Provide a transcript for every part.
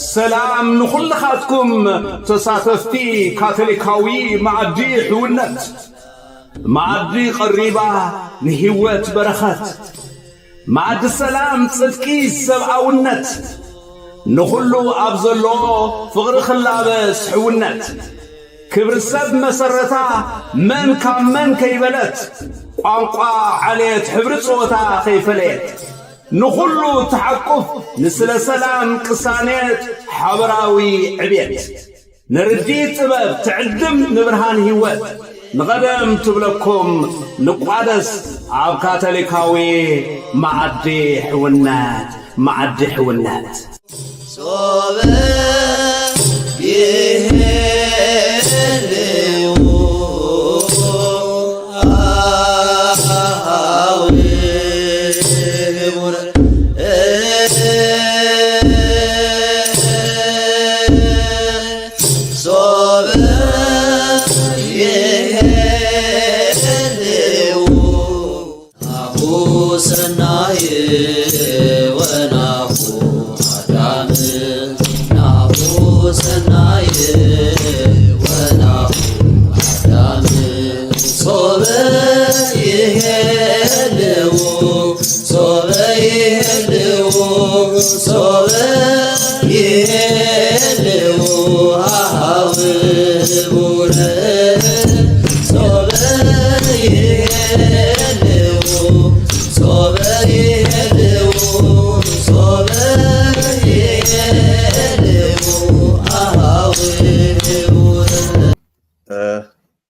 ሰላም ንኹልኻትኩም ተሳተፍቲ ካቶሊካዊ መኣዲ ሕውነት፣ መኣዲ ቀሪባ ንህይወት በረኸት፣ መኣዲ ሰላም፣ ጽድቂ፣ ሰብኣውነት፣ ንኹሉ ኣብ ዘሎ ፍቕሪ ክላበስ ሕውነት፣ ክብሪ ሰብ መሰረታ መን ካብ መን ከይበለት፣ ቋንቋ ዓሌት ሕብሪ ጾታ ከይፈለየት፣ ንኹሉ ትሓቁፍ ንስለ ሰላም ቅሳኔት ሓበራዊ ዕብየት፣ ንርዲት ጥበብ ትዕድም ንብርሃን ህይወት፣ ንቐደም ትብለኩም ንቋደስ ኣብ ካቶሊካዊ መኣዲ ሕውነት፣ መኣዲ ሕውነት። ሶበ ይሄልው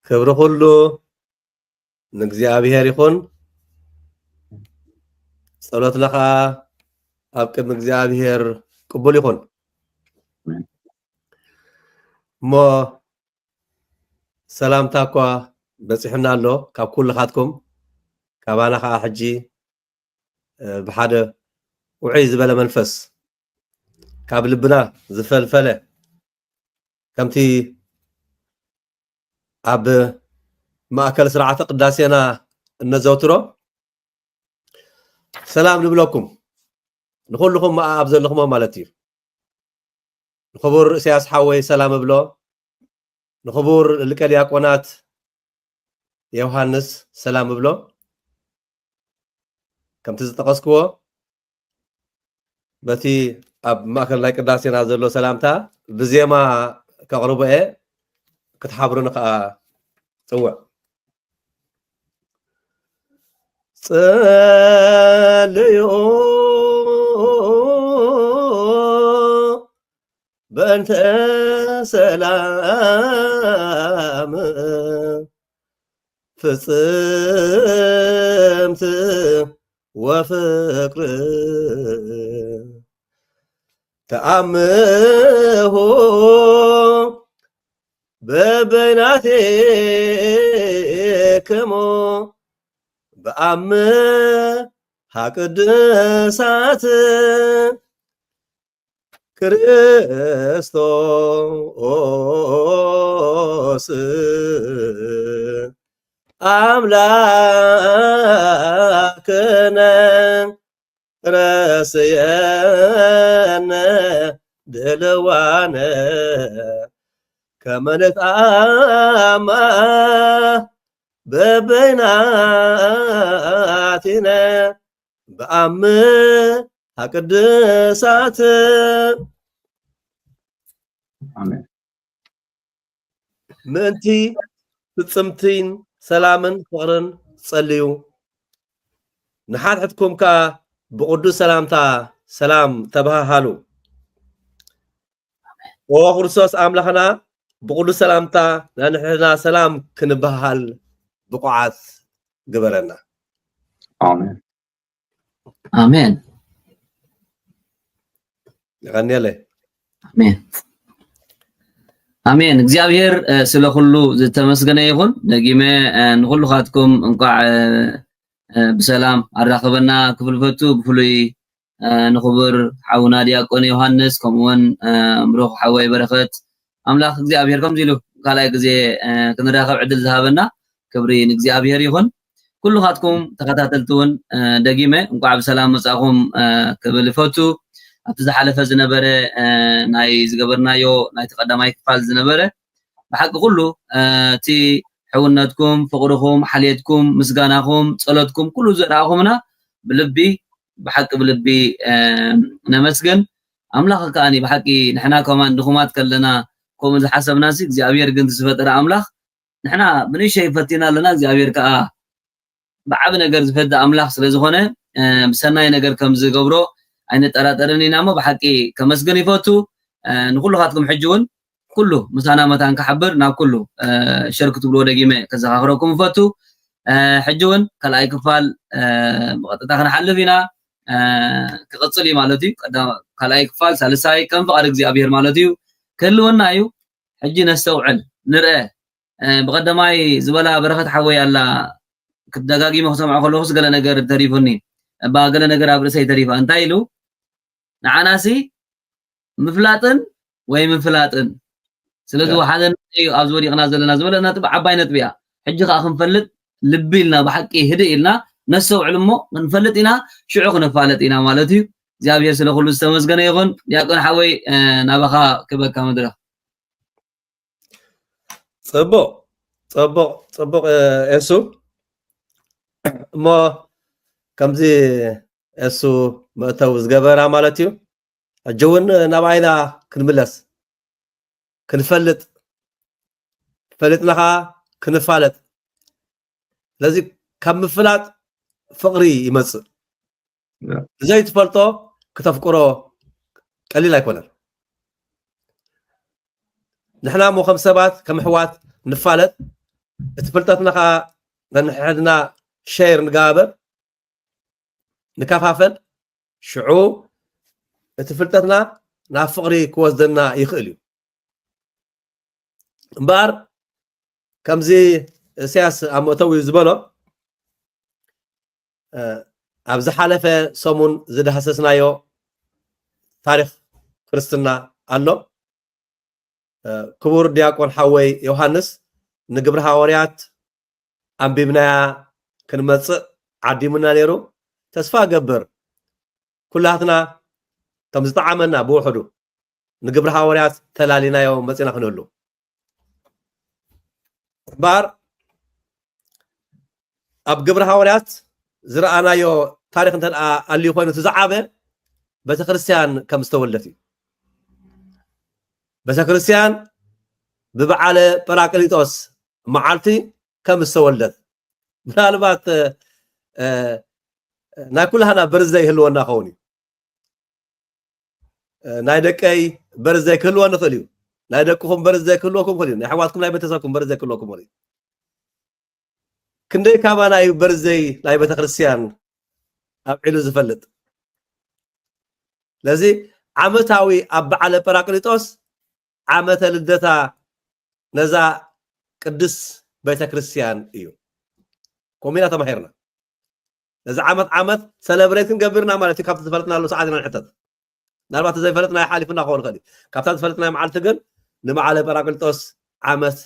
ክብሪ ኩሉ ንእግዚኣብሔር ይኹን። ጸሎትና ኸኣ ኣብ ቅድሚ እግዚኣብሔር ቅቡል ይኹን። እሞ ሰላምታ እኳ በጺሑና ኣሎ ካብ ኩልኻትኩም፣ ካባና ኸኣ ሕጂ፣ እ፣ ብሓደ ውዑይ ዝበለ መንፈስ ካብ ልብና ዝፈልፈለ፣ ከምቲ ኣብ ማእከል ስርዓተ ቅዳሴና እነዘውትሮ፣ ሰላም ንብለኩም ንኹልኹም ኣብ ዘለኹሞ ማለት እዩ። ንኽቡር እስያስ ሓወይ ሰላም እብሎ፣ ንኽቡር ሊቀ ዲያቆናት ዮሃንስ ሰላም እብሎ። ከምቲ ዝጠቐስክዎ፣ በቲ ኣብ ማእከል ናይ ቅዳሴና ዘሎ ሰላምታ ብዜማ ከቕርቦ እየ፣ ክትሓብሩኒ ከኣ ጽውዕ። ጸልዩ በእንተ ሰላም ፍጽምቲ ወፍቅር ተኣምሁ በበይናቲክሙ ብኣምሃ ቅድሳት ክርስቶስ ኣምላክነ ረስየነ ድልዋነ ከመ ንትኣማ በበይናቲነ ብኣምሃ ቅድሳት። ኣሜን። ምእንቲ ፍጽምቲን ሰላምን ፍቕርን ጸልዩ፣ ንሓድሕድኩም ከኣ ብቕዱስ ሰላምታ ሰላም ተበሃሃሉ። ኦ ክርስቶስ ኣምላኽና፣ ብቕዱስ ሰላምታ ንሕና ሰላም ክንበሃሃል ብቑዓት ግበረና። ኣሜን። ኣሜን። የቐንየለይ። ኣሜን። ኣሜን። እግዚኣብሔር፣ እ፣ ስለ ኩሉ ዝተመስገነ ይኹን። ደጊመ፣ እ፣ ንኹልኻትኩም እንቋዕ፣ እ፣ እ፣ ብሰላም ኣራኸበና ክብል ፈቱ። ብፍሉይ፣ እ፣ ንኽቡር ሓውና ዲያቆን ዮሃንስ፣ ከምኡውን፣ እ፣ ምሩኽ ሓወይ በረኸት፣ ኣምላኽ እግዚኣብሔር ከምዚ ኢሉ ካልኣይ ግዜ፣ እ፣ ክንራኸብ ዕድል ዝሃበና ክብሪ ንእግዚኣብሔር ይኹን። ኩልኻትኩም ተኸታተልቲ እውን ደጊመ እንኳዕ ብሰላም መጻእኹም ክብል ይፈቱ። ኣብቲ ዝሓለፈ ዝነበረ ናይ ዝገበርናዮ ናይቲ ቀዳማይ ክፋል ዝነበረ ብሓቂ ኩሉ እቲ ሕውነትኩም፣ ፍቕርኹም፣ ሓልየትኩም፣ ምስጋናኹም፣ ጸሎትኩም ኩሉ ዘርኣኹምና ብልቢ ብሓቂ ብልቢ ነመስግን። ኣምላኽ ከኣኒ ብሓቂ ንሕና ከማን ድኹማት ከለና ከምኡ ዝሓሰብናሲ እግዚኣብሔር ግን ዝፈጠረ ኣምላኽ ንሕና ብንእሽተይ ፈቲና ኣለና እግዚኣብሔር ከኣ ብዓቢ ነገር ዝፈዲ ኣምላኽ ስለ ዝኾነ ብሰናይ ነገር ከም ዝገብሮ ኣይንጠራጠርን ኢና እሞ ብሓቂ ከመስግን ይፈቱ። ንኩልኻትኩም ሕጂ እውን ኩሉ ምሳና መታን ክሓብር ናብ ኩሉ ሸር ክትብልዎ ደጊመ ከዘኻኽረኩም ይፈቱ። ሕጂ እውን ካልኣይ ክፋል ብቐጥታ ክንሓልፍ ኢና። ክቕጽል እዩ ማለት እዩ። ካልኣይ ክፋል ሳልሳይ ከም ፍቓድ እግዚኣብሔር ማለት እዩ ክህልወና እዩ። ሕጂ ነስተውዕል፣ ንርአ። ብቐደማይ ዝበላ በረኸት ሓወይ ኣላ ክትደጋጊመ ክሰምዖ ከለኹስ ገለ ነገር ተሪፉኒ። እባ ገለ ነገር ኣብ ርእሰይ ተሪፋ። እንታይ ኢሉ? ንዓናሲ ምፍላጥን ወይ ምፍላጥን ስለዚ ወሓዘና እዩ ኣብዚ ወዲቕና ዘለና ዝበለ ነጥቢ ዓባይ ነጥቢ እያ። ሕጂ ከዓ ክንፈልጥ ልቢ ኢልና ብሓቂ ህድእ ኢልና ነስተውዕል እሞ ክንፈልጥ ኢና፣ ሽዑ ክንፋለጥ ኢና ማለት እዩ። እግዚኣብሔር ስለ ኩሉ ዝተመስገነ ይኹን። ዲያቆን ሓወይ ናባኻ ክበካ መድረኽ። ጽቡቕ ጽቡቕ ጽቡቕ ኤሱ እሞ ከምዚ ኤሱ መእተው ዝገበራ ማለት እዩ። ሕጂ እውን ናብ ዓይና ክንምለስ ክንፈልጥ ፈሊጥና ከዓ ክንፋለጥ ስለዚ ካብ ምፍላጥ ፍቕሪ ይመፅእ ዘይትፈልጦ ክተፍቅሮ ቀሊል ኣይኮነን ንሕና እሞ ከም ሰባት ከም ኣሕዋት ንፋለጥ እቲ ፍልጠትና ከዓ ነንሕድና ሸር ንጋበር ንከፋፈል ሽዑ እቲ ፍልጠትና ናብ ፍቕሪ ክወስደና ይኽእል እዩ እምበኣር ከምዚ እስያስ ኣብ መእተዊ ዝበሎ ኣብ ዝሓለፈ ሰሙን ዝዳህሰስናዮ ታሪክ ክርስትና ኣሎ ክቡር ዲያቆን ሓወይ ዮሃንስ ንግብሪ ሃዋርያት ኣንቢብናያ ክንመፅእ ዓዲሙና ነይሩ ተስፋ ገብር ኩላትና ከም ዝጠዓመና ብውሕዱ ንግብሪ ሃዋርያት ተላሊናዮ መፂና ክንህሉ እምበኣር ኣብ ግብሪ ሃዋርያት ዝረኣናዮ ታሪክ እንተ ኣልዩ ኮይኑ እቲ ዝዓበ ቤተክርስትያን ከም ዝተወልደት እዩ ቤተክርስትያን ብበዓለ ጳራቅሊጦስ መዓልቲ ከም ዝተወልደት ምናልባት ናይ ኩላህና በርዝደይ ይህልወና ኸውን እዩ ናይ ደቀይ በርዝደይ ክህልወ ንኽእል እዩ ናይ ደቅኹም በርዝደይ ክህልወኩም ክእል እዩ ናይ ኣሕዋትኩም ናይ ቤተሰብኩም በርዝደይ ክህልወኩም ክእል እዩ ክንደይ ካባና እዩ በርዝደይ ናይ ቤተክርስትያን ኣብዒሉ ዝፈልጥ ስለዚ ዓመታዊ ኣብ በዓለ ጳራቅሊጦስ ዓመተ ልደታ ነዛ ቅድስ ቤተክርስትያን እዩ ኮሚና ተማሂርና ነዚ ዓመት ዓመት ሰለብሬት ክንገብርና ማለት እዩ ካብቲ ዝፈለጥናሉ ሰዓት ኢና ንሕተት ምናልባት ዘይፈለጥና ሓሊፍና ክኸውን ይኽእል እዩ ካብታ ዝፈለጥና መዓልቲ ግን ንበዓለ ጳራቅሊጦስ ዓመት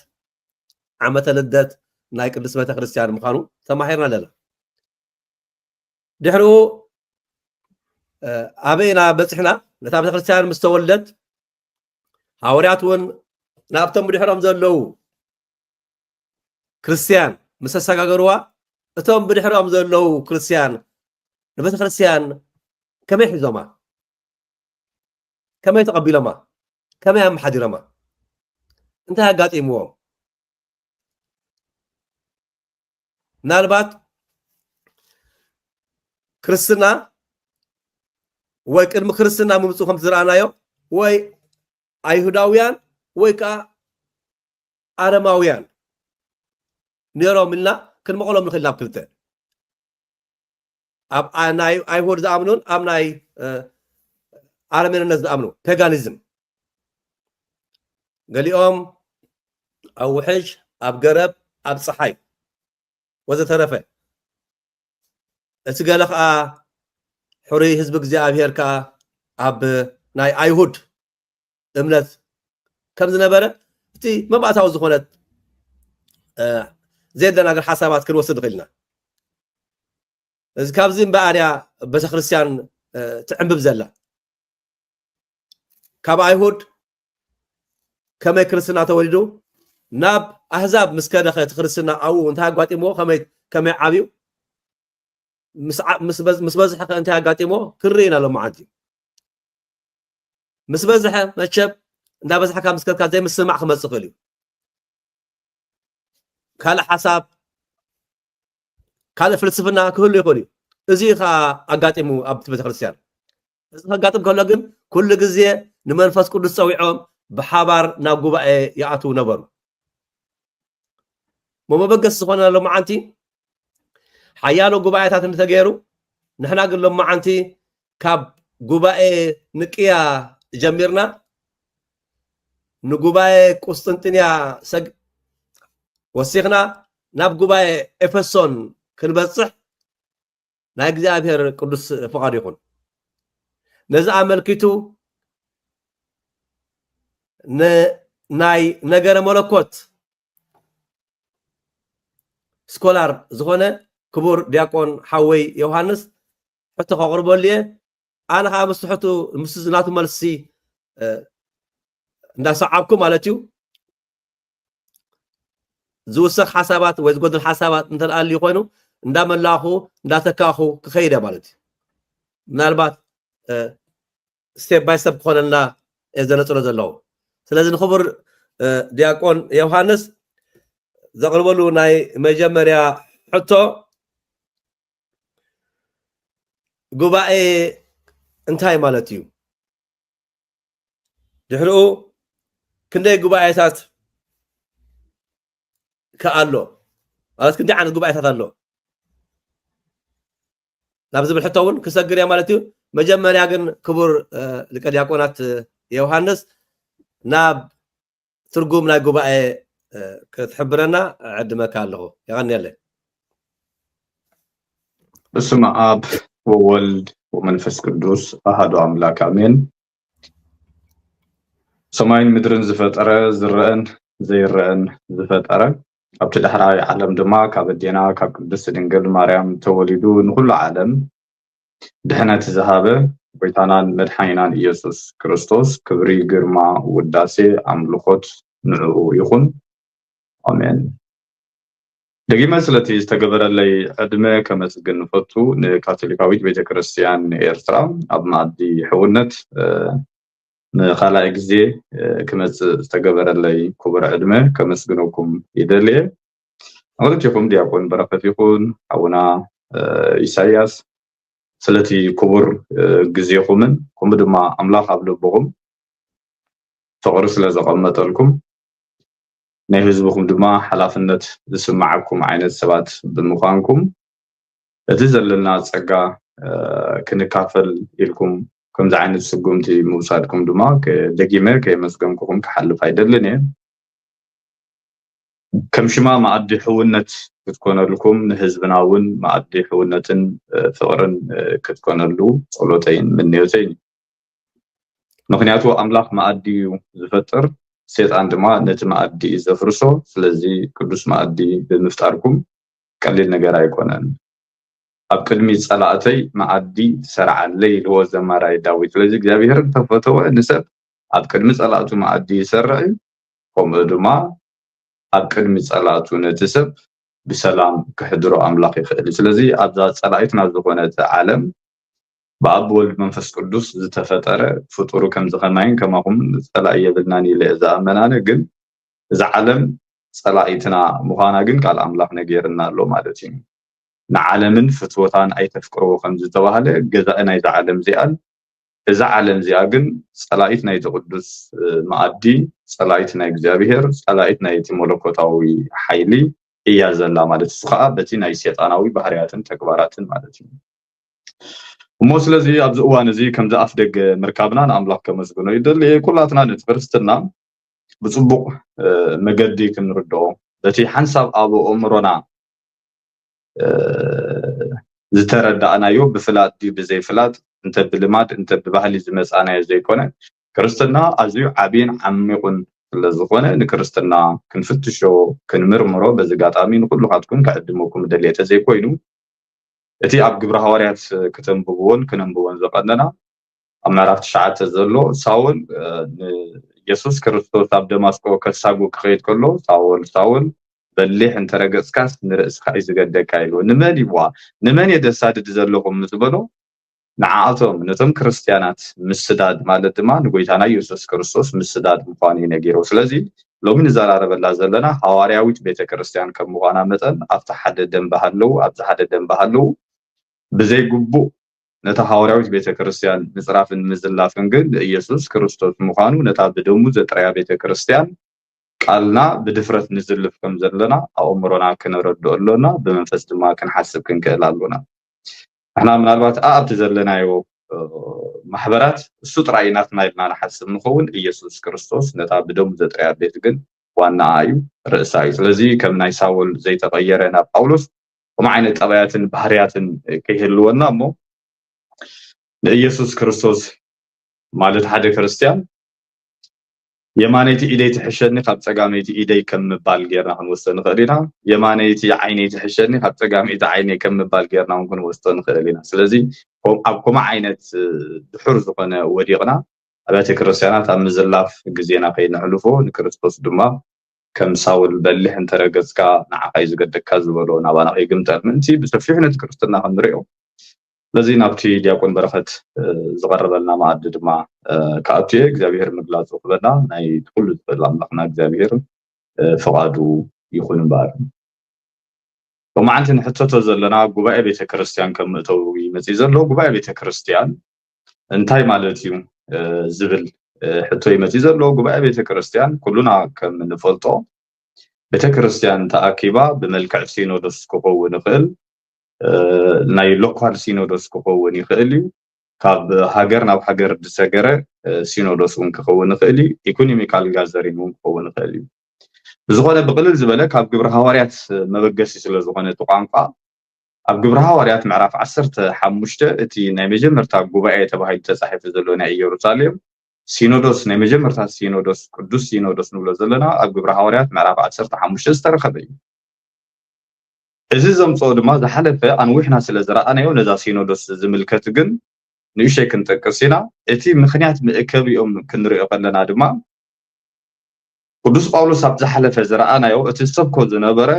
ዓመተ ልደት ናይ ቅድስት ቤተክርስትያን ምዃኑ ተማሂርና ኣለና ድሕሪኡ ኣበይ ኢና በፂሕና ነታ ቤተክርስትያን ምስ ተወልደት ሃዋርያት እውን ናብቶም ብድሕሮም ዘለዉ ክርስትያን ምስ ኣሰጋገርዋ እቶም ብድሕሮም ዘለዉ ክርስትያን ንቤተክርስትያን ከመይ ሒዞማ ከመይ ተቐቢሎማ ከመይ ኣመሓዲሮማ እንታይ ኣጋጢምዎም ምናልባት ክርስትና ወይ ቅድሚ ክርስትና ምምፅኡ ከም ዝረኣናዮ ወይ ኣይሁዳውያን ወይ ከዓ ኣረማውያን ነይሮም ኢልና ክንመቐሎም ንኽእል ናብ ክልተ ኣብ ናይ ኣይሁድ ዝኣምኑን ኣብ ናይ ኣረሜንነት ዝኣምኑ ፔጋኒዝም ገሊኦም ኣብ ውሕጅ ኣብ ገረብ ኣብ ፀሓይ ወዘተረፈ እቲ ገለ ከዓ ሕሩይ ህዝቢ እግዚኣብሔር ከዓ ኣብ ናይ ኣይሁድ እምነት ከም ዝነበረ እቲ መባእታዊ ዝኾነት ዘየደናግር ሓሳባት ክንወስድ ንኽእል ኢና እዚ ካብዚ እምበኣር እያ ቤተክርስትያን ትዕንብብ ዘላ። ካብ ኣይሁድ ከመይ ክርስትና ተወሊዱ ናብ ኣህዛብ ምስ ከደኸ እቲ ክርስትና ኣብኡ እንታይ ኣጋጢምዎ፣ ከመይ ዓብዩ፣ ምስ በዝሐ ከ እንታይ ኣጋጢምዎ ክርኢ ኢና። ሎማዓንቲ ምስ በዝሐ መቸብ እንዳበዝሐካ ምስ ከድካ ዘይምስማዕ ክመፅእ ይኽእል እዩ። ካልእ ሓሳብ ካልእ ፍልስፍና ክህሉ ይኽእል እዩ። እዚ ከዓ ኣጋጢሙ ኣብቲ ቤተክርስትያን። እዚ ከጋጥም ከሎ ግን ኩሉ ግዜ ንመንፈስ ቅዱስ ፀዊዖም ብሓባር ናብ ጉባኤ ይኣትዉ ነበሩ። መበገስ ዝኾነ ሎማዓንቲ ሓያሎ ጉባኤታት እንተገይሩ፣ ንሕና ግን ሎማዓንቲ ካብ ጉባኤ ንቅያ ጀሚርና ንጉባኤ ቁስጥንጥንያ ወሲኽና ናብ ጉባኤ ኤፌሶን ክንበፅሕ ናይ እግዚኣብሔር ቅዱስ ፍቓድ ይኹን። ነዚ ኣመልኪቱ ናይ ነገረ መለኮት ስኮላር ዝኾነ ክቡር ዲያቆን ሓወይ ዮሃንስ ሕቶ ከቕርበሉ እየ። ኣነ ከዓ ምስ ሕቱ ምስ ናቱ መልሲ እንዳሰዓብኩ ማለት እዩ ዝውሰኽ ሓሳባት ወይ ዝጎድል ሓሳባት እንተልኣልዩ ኮይኑ እንዳመላኹ እንዳተካኹ ክኸይደ ማለት እዩ። ምናልባት ስቴፕ ባይ ስቴፕ ክኾነልና እየ ዘነፅሮ ዘለዉ። ስለዚ ንክቡር ዲያቆን ዮሃንስ ዘቕርበሉ ናይ መጀመርያ ሕቶ ጉባኤ እንታይ ማለት እዩ? ድሕሪኡ ክንደይ ጉባኤታት ከኣሎ ማለት ክንደይ ዓይነት ጉባኤታት ኣሎ ናብ ዝብል ሕቶ እውን ክሰግር እያ ማለት እዩ። መጀመርያ ግን ክቡር ሊቀ ዲያቆናት ዮሃንስ ናብ ትርጉም ናይ ጉባኤ ክትሕብረና ዕድመካ ኣለኹ። የቐንየለይ። በስመ ኣብ ወወልድ ወመንፈስ ቅዱስ ኣሃዱ ኣምላክ ኣሜን። ሰማይን ምድርን ዝፈጠረ ዝረአን ዘይረአን ዝፈጠረ ኣብቲ ዳሕራይ ዓለም ድማ ካብ ኣዴና ካብ ቅድስቲ ድንግል ማርያም ተወሊዱ ንኩሉ ዓለም ድሕነት ዝሃበ ጎይታናን መድሓኒናን ኢየሱስ ክርስቶስ ክብሪ፣ ግርማ፣ ውዳሴ፣ ኣምልኾት ንዕኡ ይኹን። ኣሜን። ደጊመ ስለቲ ዝተገበረለይ ዕድመ ከመስግን ንፈቱ ንካቶሊካዊት ቤተክርስትያን ኤርትራ ኣብ መኣዲ ሕውነት ንኻልኣይ ግዜ ክመፅእ ዝተገበረለይ ክቡር ዕድመ ከመስግነኩም ይደልየ። ንክልቲኹም ዲያቆን በረኸት ይኹን ሓውና ኢሳያስ ስለቲ ክቡር ግዜኹምን ከምኡ ድማ ኣምላኽ ኣብ ልብኹም ፍቕሪ ስለ ዘቐመጠልኩም ናይ ህዝብኹም ድማ ሓላፍነት ዝስምዓኩም ዓይነት ሰባት ብምዃንኩም እቲ ዘለና ጸጋ ክንካፈል ኢልኩም ከምዚ ዓይነት ስጉምቲ ምውሳድኩም ድማ ደጊመ ከየመስገንኩኹም ክሓልፍ ኣይደልን እየ። ከም ሽማ መኣዲ ሕውነት ክትኮነልኩም ንህዝብና እውን መኣዲ ሕውነትን ፍቕርን ክትኮነሉ ጸሎተይን ምንዮተይን እዩ። ምኽንያቱ ኣምላኽ መኣዲ እዩ ዝፈጥር፣ ሴጣን ድማ ነቲ መኣዲ እዩ ዘፍርሶ። ስለዚ ቅዱስ መኣዲ ብምፍጣርኩም ቀሊል ነገር ኣይኮነን። ኣብ ቅድሚ ጸላእተይ መኣዲ ትሰርዓለይ ኢልዎ ዘማራይ ዳዊት። ስለዚ እግዚኣብሔር እንተፈተወ ንሰብ ኣብ ቅድሚ ጸላእቱ መኣዲ ይሰርዕ እዩ፣ ከምኡ ድማ ኣብ ቅድሚ ጸላእቱ ነቲ ሰብ ብሰላም ክሕድሮ ኣምላኽ ይኽእል እዩ። ስለዚ ኣብዛ ጸላኢትና ዝኾነት ዓለም ብኣብ ወልድ መንፈስ ቅዱስ ዝተፈጠረ ፍጡሩ ከምዚ ከማይን ከማኹም ጸላኢ የብልናን ኢለ እየ ዝኣመን ኣነ። ግን እዛ ዓለም ጸላኢትና ምዃና ግን ቃል ኣምላኽ ነጊርና ኣሎ ማለት እዩ። ንዓለምን ፍትወታን ኣይተፍቅርዎ ከም ዝተባህለ ገዛኢ ናይዛ ዓለም እዚኣን እዛ ዓለም እዚኣ ግን ጸላኢት ናይቲ ቅዱስ መኣዲ፣ ጸላኢት ናይ እግዚኣብሔር፣ ጸላኢት ናይቲ መለኮታዊ ሓይሊ እያ ዘላ ማለት እዩ። ከዓ በቲ ናይ ሴጣናዊ ባህርያትን ተግባራትን ማለት እዩ። እሞ ስለዚ ኣብዚ እዋን እዚ ከምዚ ኣፍ ደገ ምርካብና ንኣምላኽ ከመስግኖ ይደሊ። ኩላትና ነቲ ክርስትና ብጽቡቕ መገዲ ክንርድኦ በቲ ሓንሳብ ኣብ ኣእምሮና ዝተረዳእናዮ ብፍላጥ ድዩ ብዘይፍላጥ እንተ ብልማድ እንተ ብባህሊ ዝመጻናዮ ዘይኮነ ክርስትና ኣዝዩ ዓብይን ዓሚቑን ስለዝኾነ ንክርስትና ክንፍትሾ ክንምርምሮ በዚ ኣጋጣሚ ንኩልኻትኩም ክዕድመኩም ደልየ ተዘይኮይኑ እቲ ኣብ ግብረ ሃዋርያት ክተንብብዎን ክነንብቦን ዘቐነና ኣብ ምዕራፍ ትሽዓተ ዘሎ ሳውል ንኢየሱስ ክርስቶስ ኣብ ደማስቆ ከሳጉ ክኸይድ ከሎ ሳውል ሳውል በሊሕ እንተረገጽካስ ንርእስኻ እዩ ዝገደካ ኢሉ። ንመን ይዋ ንመን እየ ደሳድድ ዘለኹም ምስ በሎ ንዓኣቶም ነቶም ክርስትያናት ምስዳድ ማለት ድማ ንጎይታና ኢየሱስ ክርስቶስ ምስዳድ ምዃኑ እዩ ነጊሩ። ስለዚ ሎሚ ንዘራረበላ ዘለና ሃዋርያዊት ቤተክርስትያን ከም ምዃና መጠን ኣብቲ ሓደ ደንበ ሃለዉ ኣብዚ ሓደ ደንበ ሃለዉ ብዘይግቡእ ነታ ሃዋርያዊት ቤተክርስትያን ምጽራፍን ምዝላፍን ግን ንኢየሱስ ክርስቶስ ምዃኑ ነታ ብደሙ ዘጥረያ ቤተክርስትያን ቃልና ብድፍረት ንዝልፍ ከም ዘለና ኣእምሮና ክነረድኦ ኣሎና፣ ብመንፈስ ድማ ክንሓስብ ክንክእል ኣሎና። ንሕና ምናልባት ኣብቲ ዘለናዮ ማሕበራት እሱ ጥራይ ናትና ኢልና ንሓስብ ንኸውን፣ ኢየሱስ ክርስቶስ ነታ ብደሙ ዘጥረያ ቤት ግን ዋናኣ እዩ፣ ርእሳ እዩ። ስለዚ ከም ናይ ሳውል ዘይተቐየረ ናብ ጳውሎስ ከምኡ ዓይነት ጠባያትን ባህርያትን ከይህልወና እሞ ንኢየሱስ ክርስቶስ ማለት ሓደ ክርስትያን የማነይቲ ኢደይ ትሕሸኒ ካብ ጸጋመይቲ ኢደይ ከም ምባል ጌርና ክንወስዶ ንኽእል ኢና። የማነይቲ ዓይነይ ትሕሸኒ ካብ ጸጋመይቲ ዓይነይ ከም ምባል ጌርና እውን ክንወስዶ ንኽእል ኢና። ስለዚ ኣብ ከምኡ ዓይነት ድሑር ዝኾነ ወዲቕና ኣብያተ ክርስትያናት ኣብ ምዝላፍ ግዜና ከይነሕልፎ ንክርስቶስ ድማ ከም ሳውል በሊሕ እንተረገጽካ ንዓኻ እዩ ዝገደካ ዝበሎ ናባና ከይግምጠል ምእንቲ ብሰፊሑ ነቲ ክርስትና ክንሪኦ ስለዚ ናብቲ ዲያቆን በረኸት ዝቐረበልና መኣዲ ድማ ክኣቱ እየ እግዚኣብሄር ምግላፁ ክበና ናይ ኩሉ ዝኽእል ኣምላኽና እግዚኣብሄር ፍቓዱ ይኹን እምበኣር ሎማዓንቲ ንሕተቶ ዘለና ጉባኤ ቤተክርስትያን ከም ምእተው ይመፅእ ዘሎ ጉባኤ ቤተክርስትያን እንታይ ማለት እዩ ዝብል ሕቶ ይመፅእ ዘሎ ጉባኤ ቤተክርስትያን ኩሉና ከም ንፈልጦ ቤተክርስትያን ተኣኪባ ብመልክዕ ሲኖዶስ ክኸውን ይኽእል ናይ local ሲኖዶስ ክኸውን ይኽእል እዩ ካብ ሃገር ናብ ሃገር ዝሰገረ ሲኖዶስ እውን ክኸውን ይኽእል እዩ economical gathering እውን ክኸውን ይኽእል እዩ ብዝኾነ ብቕልል ዝበለ ካብ ግብረ ሃዋርያት መበገሲ ስለ ዝኾነ እቲ ቋንቋ ኣብ ግብረ ሃዋርያት ምዕራፍ ዓሰርተ ሓሙሽተ እቲ ናይ መጀመርታ ጉባኤ ተባሂሉ ተፃሒፉ ዘሎ ናይ ኢየሩሳሌም ሲኖዶስ ናይ መጀመርታ ሲኖዶስ ቅዱስ ሲኖዶስ ንብሎ ዘለና ኣብ ግብረ ሃዋርያት ምዕራፍ ዓሰርተ ሓሙሽተ ዝተረኸበ እዩ እዚ ዘምፅኦ ድማ ዝሓለፈ ኣንዊሕና ስለ ዝረኣናዮ ነዛ ሲኖዶስ ዝምልከት ግን ንእሽተይ ክንጠቅስ ኢና እቲ ምኽንያት መእከቢኦም ክንሪኦ ከለና ድማ ቅዱስ ጳውሎስ ኣብ ዝሓለፈ ዝረኣናዮ እቲ ዝሰብኮ ዝነበረ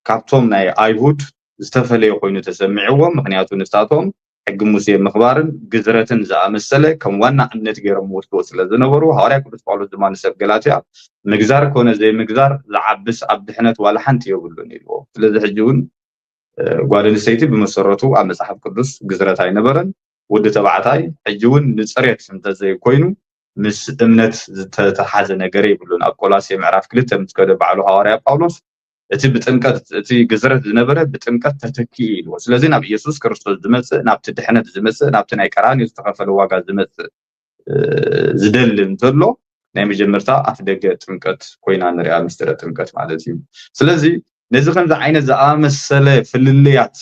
ካብቶም ናይ ኣይሁድ ዝተፈለየ ኮይኑ ተሰሚዕዎም ምኽንያቱ ንሳቶም ሕጊ ሙሴ ምኽባርን ግዝረትን ዝኣመሰለ ከም ዋና እምነት ገይሮም ወስድዎ ስለ ዝነበሩ ሃዋርያ ቅዱስ ጳውሎስ ድማ ንሰብ ገላትያ ምግዛር ኮነ ዘይምግዛር ዝዓብስ ኣብ ድሕነት ዋላ ሓንቲ የብሉን ኢልዎ ስለዚ ሕጂ እውን ጓል ኣንስተይቲ ብመሰረቱ ኣብ መፅሓፍ ቅዱስ ግዝረት ኣይነበረን ወዲ ተባዕታይ ሕጂ እውን ንፅሬት እንተዘይኮይኑ ምስ እምነት ዝተተሓዘ ነገር የብሉን ኣብ ቆላሴ ምዕራፍ ክልተ ምስ ከደ ባዕሉ ሃዋርያ ጳውሎስ እቲ ብጥምቀት እቲ ግዝረት ዝነበረ ብጥምቀት ተተኪኡ ኢልዎ ስለዚ ናብ ኢየሱስ ክርስቶስ ዝመፅእ ናብቲ ድሕነት ዝመፅእ ናብቲ ናይ ቀራንዮ ዝተኸፈለ ዋጋ ዝመፅእ ዝደሊ እንተሎ ናይ መጀመርታ ኣፍ ደገ ጥምቀት ኮይና ንሪኣ ምስጢረ ጥምቀት ማለት እዩ ስለዚ ነዚ ከምዚ ዓይነት ዝኣመሰለ ፍልልያት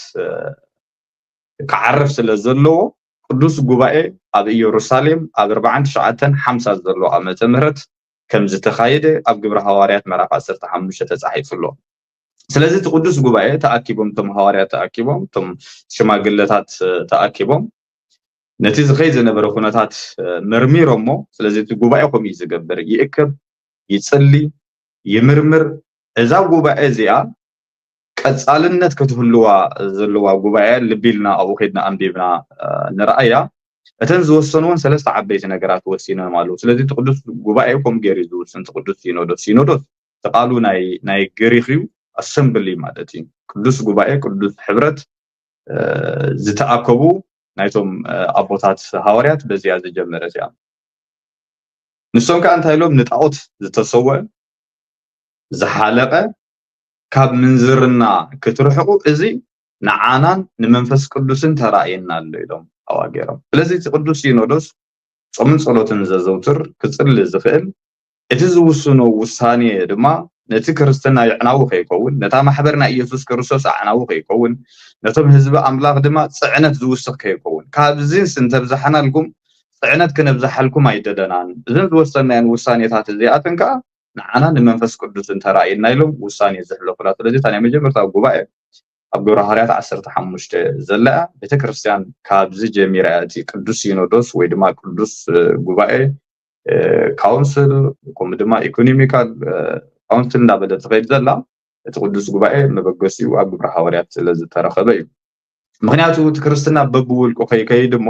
ክዓርፍ ስለ ዘለዎ ቅዱስ ጉባኤ ኣብ ኢየሩሳሌም ኣብ ኣርባዓን ትሽዓተን ሓምሳ ዘሎ ዓመተ ምህረት ከም ዝተኻየደ ኣብ ግብረ ሃዋርያት ምዕራፍ ዓሰርተ ሓሙሽተ ተጻሒፉ ኣሎ። ስለዚ እቲ ቅዱስ ጉባኤ ተኣኪቦም እቶም ሃዋርያት ተኣኪቦም እቶም ሽማግለታት ተኣኪቦም ነቲ ዝኸይድ ዝነበረ ኩነታት መርሚሮሞ ስለዚ እቲ ጉባኤ ከምኡ እዩ ዝገብር ይእከብ ይጽሊ ይምርምር እዛ ጉባኤ እዚኣ ቀጻልነት ክትህልዋ ዘለዋ ጉባኤ ልቢ ኢልና ኣብኡ ከድና ኣንቢብና ንርኣያ እተን ዝወሰንዎን ሰለስተ ዓበይቲ ነገራት ወሲኖም ኣለዉ ስለዚ እቲ ቅዱስ ጉባኤ ከምኡ ገይሩ ዝውስን እቲ ቅዱስ ሲኖዶስ ሲኖዶስ እቲ ቃሉ ናይ ግሪክ እዩ ኣሰምብሊ ማለት እዩ ቅዱስ ጉባኤ ቅዱስ ሕብረት ዝተኣከቡ ናይቶም ኣቦታት ሃዋርያት በዚኣ ዝጀመረት እያ ንሶም ከዓ እንታይ ኢሎም ንጣዖት ዝተሰወ ዝሓለቐ ካብ ምንዝርና ክትርሕቑ እዚ ንዓናን ንመንፈስ ቅዱስን ተራእየና ኣሎ ኢሎም ኣዋገሮም ስለዚ እቲ ቅዱስ ሲኖዶስ ጾምን ጸሎትን ዘዘውትር ክጽሊ ዝኽእል እቲ ዝውስኖ ውሳኔ ድማ ነቲ ክርስትና የዕናዊ ከይከውን ነታ ማሕበር ናይ ኢየሱስ ክርስቶስ ኣዕናዊ ከይከውን ነቶም ህዝቢ ኣምላኽ ድማ ጽዕነት ዝውስኽ ከይከውን ካብዚንስ እንተብዛሕናልኩም ጽዕነት ክነብዝሓልኩም ኣይደለናን እዘን ዝወሰናየን ውሳኔታት እዚኣተን ከዓ ንዓና ንመንፈስ ቅዱስ እንተራእየና ኢሎም ውሳኔ ዘሕለፉላ ስለዚ እታ ናይ መጀመርታ ጉባኤ ኣብ ግብረ ሃዋርያት ዓሰርተ ሓሙሽተ ዘላ እያ። ቤተክርስትያን ካብዚ ጀሚራ እያ እቲ ቅዱስ ሲኖዶስ ወይ ድማ ቅዱስ ጉባኤ፣ ካውንስል፣ ከምኡ ድማ ኢኮኖሚካል ካውንስል እንዳበለ ትኸይድ ዘላ። እቲ ቅዱስ ጉባኤ መበገሲኡ ኣብ ግብረ ሃዋርያት ስለ ዝተረኸበ እዩ። ምክንያቱ እቲ ክርስትና በብውልቁ ከይከይድ እሞ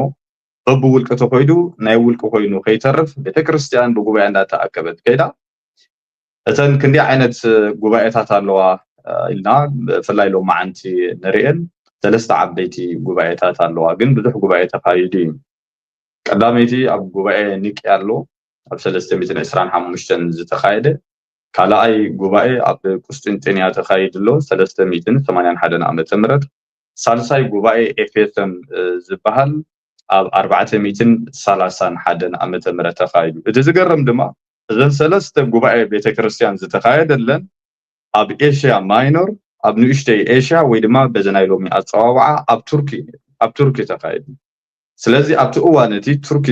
በብውልቂ ተኮይዱ ናይ ውልቂ ኮይኑ ከይተርፍ ቤተክርስትያን ብጉባኤ እንዳተኣከበት ከይዳ። እተን ክንዲ ዓይነት ጉባኤታት ኣለዋ ኢልና ብፍላይ ሎማዓንቲ ንርእን ሰለስተ ዓበይቲ ጉባኤታት ኣለዋ፣ ግን ብዙሕ ጉባኤ ተኻይዱ እዩ። ቀዳመይቲ ኣብ ጉባኤ ኒቅያ ኣሎ ኣብ ሰለስተ ሚእትን ዕስራን ሓሙሽተን ዝተኻየደ። ካልኣይ ጉባኤ ኣብ ቁስጥንጥንያ ተኻይዱ ኣሎ ሰለስተ ሚእትን ሰማንያን ሓደን ዓመተ ምህረት። ሳልሳይ ጉባኤ ኤፌሶን ዝበሃል ኣብ ኣርባዕተ ሚእትን ሰላሳን ሓደን ዓመተ ምህረት ተኻይዱ። እቲ ዝገርም ድማ እዘን ሰለስተ ጉባኤ ቤተክርስትያን ዝተኻየደለን ኣብ ኤሽያ ማይኖር ኣብ ንእሽተይ ኤሽያ ወይ ድማ በዚ ናይ ሎሚ ኣፀዋውዓ ኣብ ቱርኪ ኣብ ቱርኪ ተኻይዱ። ስለዚ ኣብቲ እዋን እቲ ቱርኪ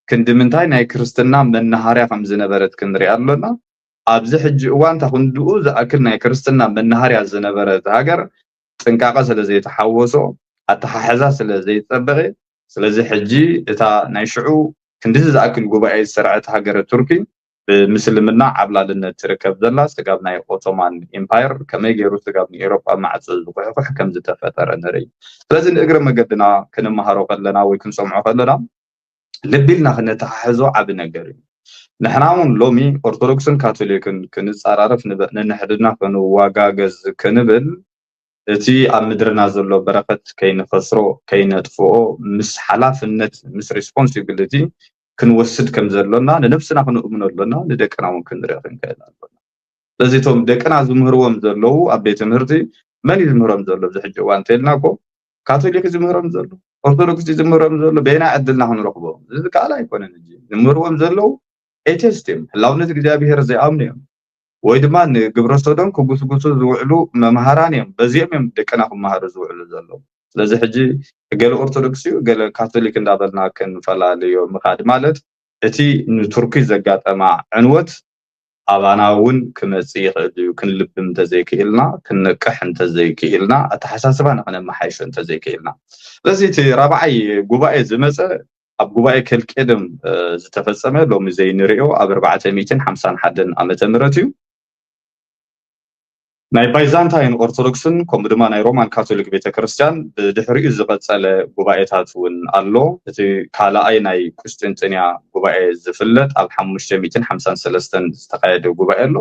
ክንዲ ምንታይ ናይ ክርስትና መናሃርያ ከም ዝነበረት ክንሪኣ ኣሎና። ኣብዚ ሕጂ እዋን እታ ክንድኡ ዝኣክል ናይ ክርስትና መናሃርያ ዝነበረት ሃገር ጥንቃቐ ስለ ዘይተሓወሶ፣ ኣተሓሕዛ ስለ ዘይጸበቐ፣ ስለዚ ሕጂ እታ ናይ ሽዑ ክንድዚ ዝኣክል ጉባኤ ዝሰርዐት ሃገረ ቱርኪ ብምስልምና ዓብላልነት ትርከብ ዘላ ስጋብ ናይ ኦቶማን ኢምፓየር ከመይ ገይሩ ስጋብ ንኤሮጳ ማዕጾ ዝኩሕኩሕ ከም ዝተፈጠረ ንርኢ። ስለዚ ንእግረ መገድና ክንመሃሮ ከለና ወይ ክንሰምዖ ከለና ልቢ ኢልና ክነተሓሕዞ ዓቢ ነገር እዩ። ንሕና እውን ሎሚ ኦርቶዶክስን ካቶሊክን ክንጻራረፍ ንብ- ንንሕድና ክንዋጋገዝ ክንብል እቲ ኣብ ምድርና ዘሎ በረኸት ከይንኸስሮ ከይነጥፍኦ ምስ ሓላፍነት ምስ ሪስፖንሲቢሊቲ ክንወስድ ከም ዘሎና ንነብስና ክንእምኖ ኣሎና፣ ንደቅና እውን ክንርኢ ክንክእል ኣሎና። ስለዚ እቶም ደቅና ዝምህርዎም ዘለዉ ኣብ ቤት ትምህርቲ መን እዩ ዝምህሮም ዘሎ? ኣብዚ ሕጂ እዋን እንተልና እኮ ካቶሊክ እዩ ዝምህሮም ዘሎ፣ ኦርቶዶክስ እዩ ዝምህሮም ዘሎ። በየናይ ዕድልና ክንረኽቦም? እዚ ዝከኣል ኣይኮነን። ሕጂ ዝምህርዎም ዘለዉ ኤቴስት እዮም፣ ህላውነት እግዚኣብሄር ዘይኣምኑ እዮም፣ ወይ ድማ ንግብረ ሶዶም ክጉስጉሱ ዝውዕሉ መምሃራን እዮም። በዚኦም እዮም ደቅና ክመሃሩ ዝውዕሉ ዘለዉ። ስለዚ ሕጂ ገለ ኦርቶዶክስ እዩ ገለ ካቶሊክ እንዳበልና ክንፈላለዮ ምኻድ ማለት እቲ ንቱርኪ ዘጋጠማ ዕንወት ኣባና እውን ክመፅእ ይኽእል እዩ። ክንልብም እንተዘይክኢልና፣ ክንነቅሕ እንተዘይክኢልና፣ ኣተሓሳስባና ክነመሓይሾ እንተዘይክኢልና። ስለዚ እቲ ራብዓይ ጉባኤ ዝመፀ ኣብ ጉባኤ ከልቄድም ዝተፈፀመ ሎሚ ዘይንሪኦ ኣብ ኣርባዕተ ሚእትን ሓምሳን ሓደን ዓመተ ምህረት እዩ። ናይ ባይዛንታይን ኦርቶዶክስን ከምኡ ድማ ናይ ሮማን ካቶሊክ ቤተክርስትያን ብድሕሪኡ ዝቐጸለ ጉባኤታት እውን ኣሎ። እቲ ካልኣይ ናይ ቁስጥንጥንያ ጉባኤ ዝፍለጥ ኣብ ሓሙሽተ ሚእትን ሓምሳን ሰለስተን ዝተኻየደ ጉባኤ ኣሎ።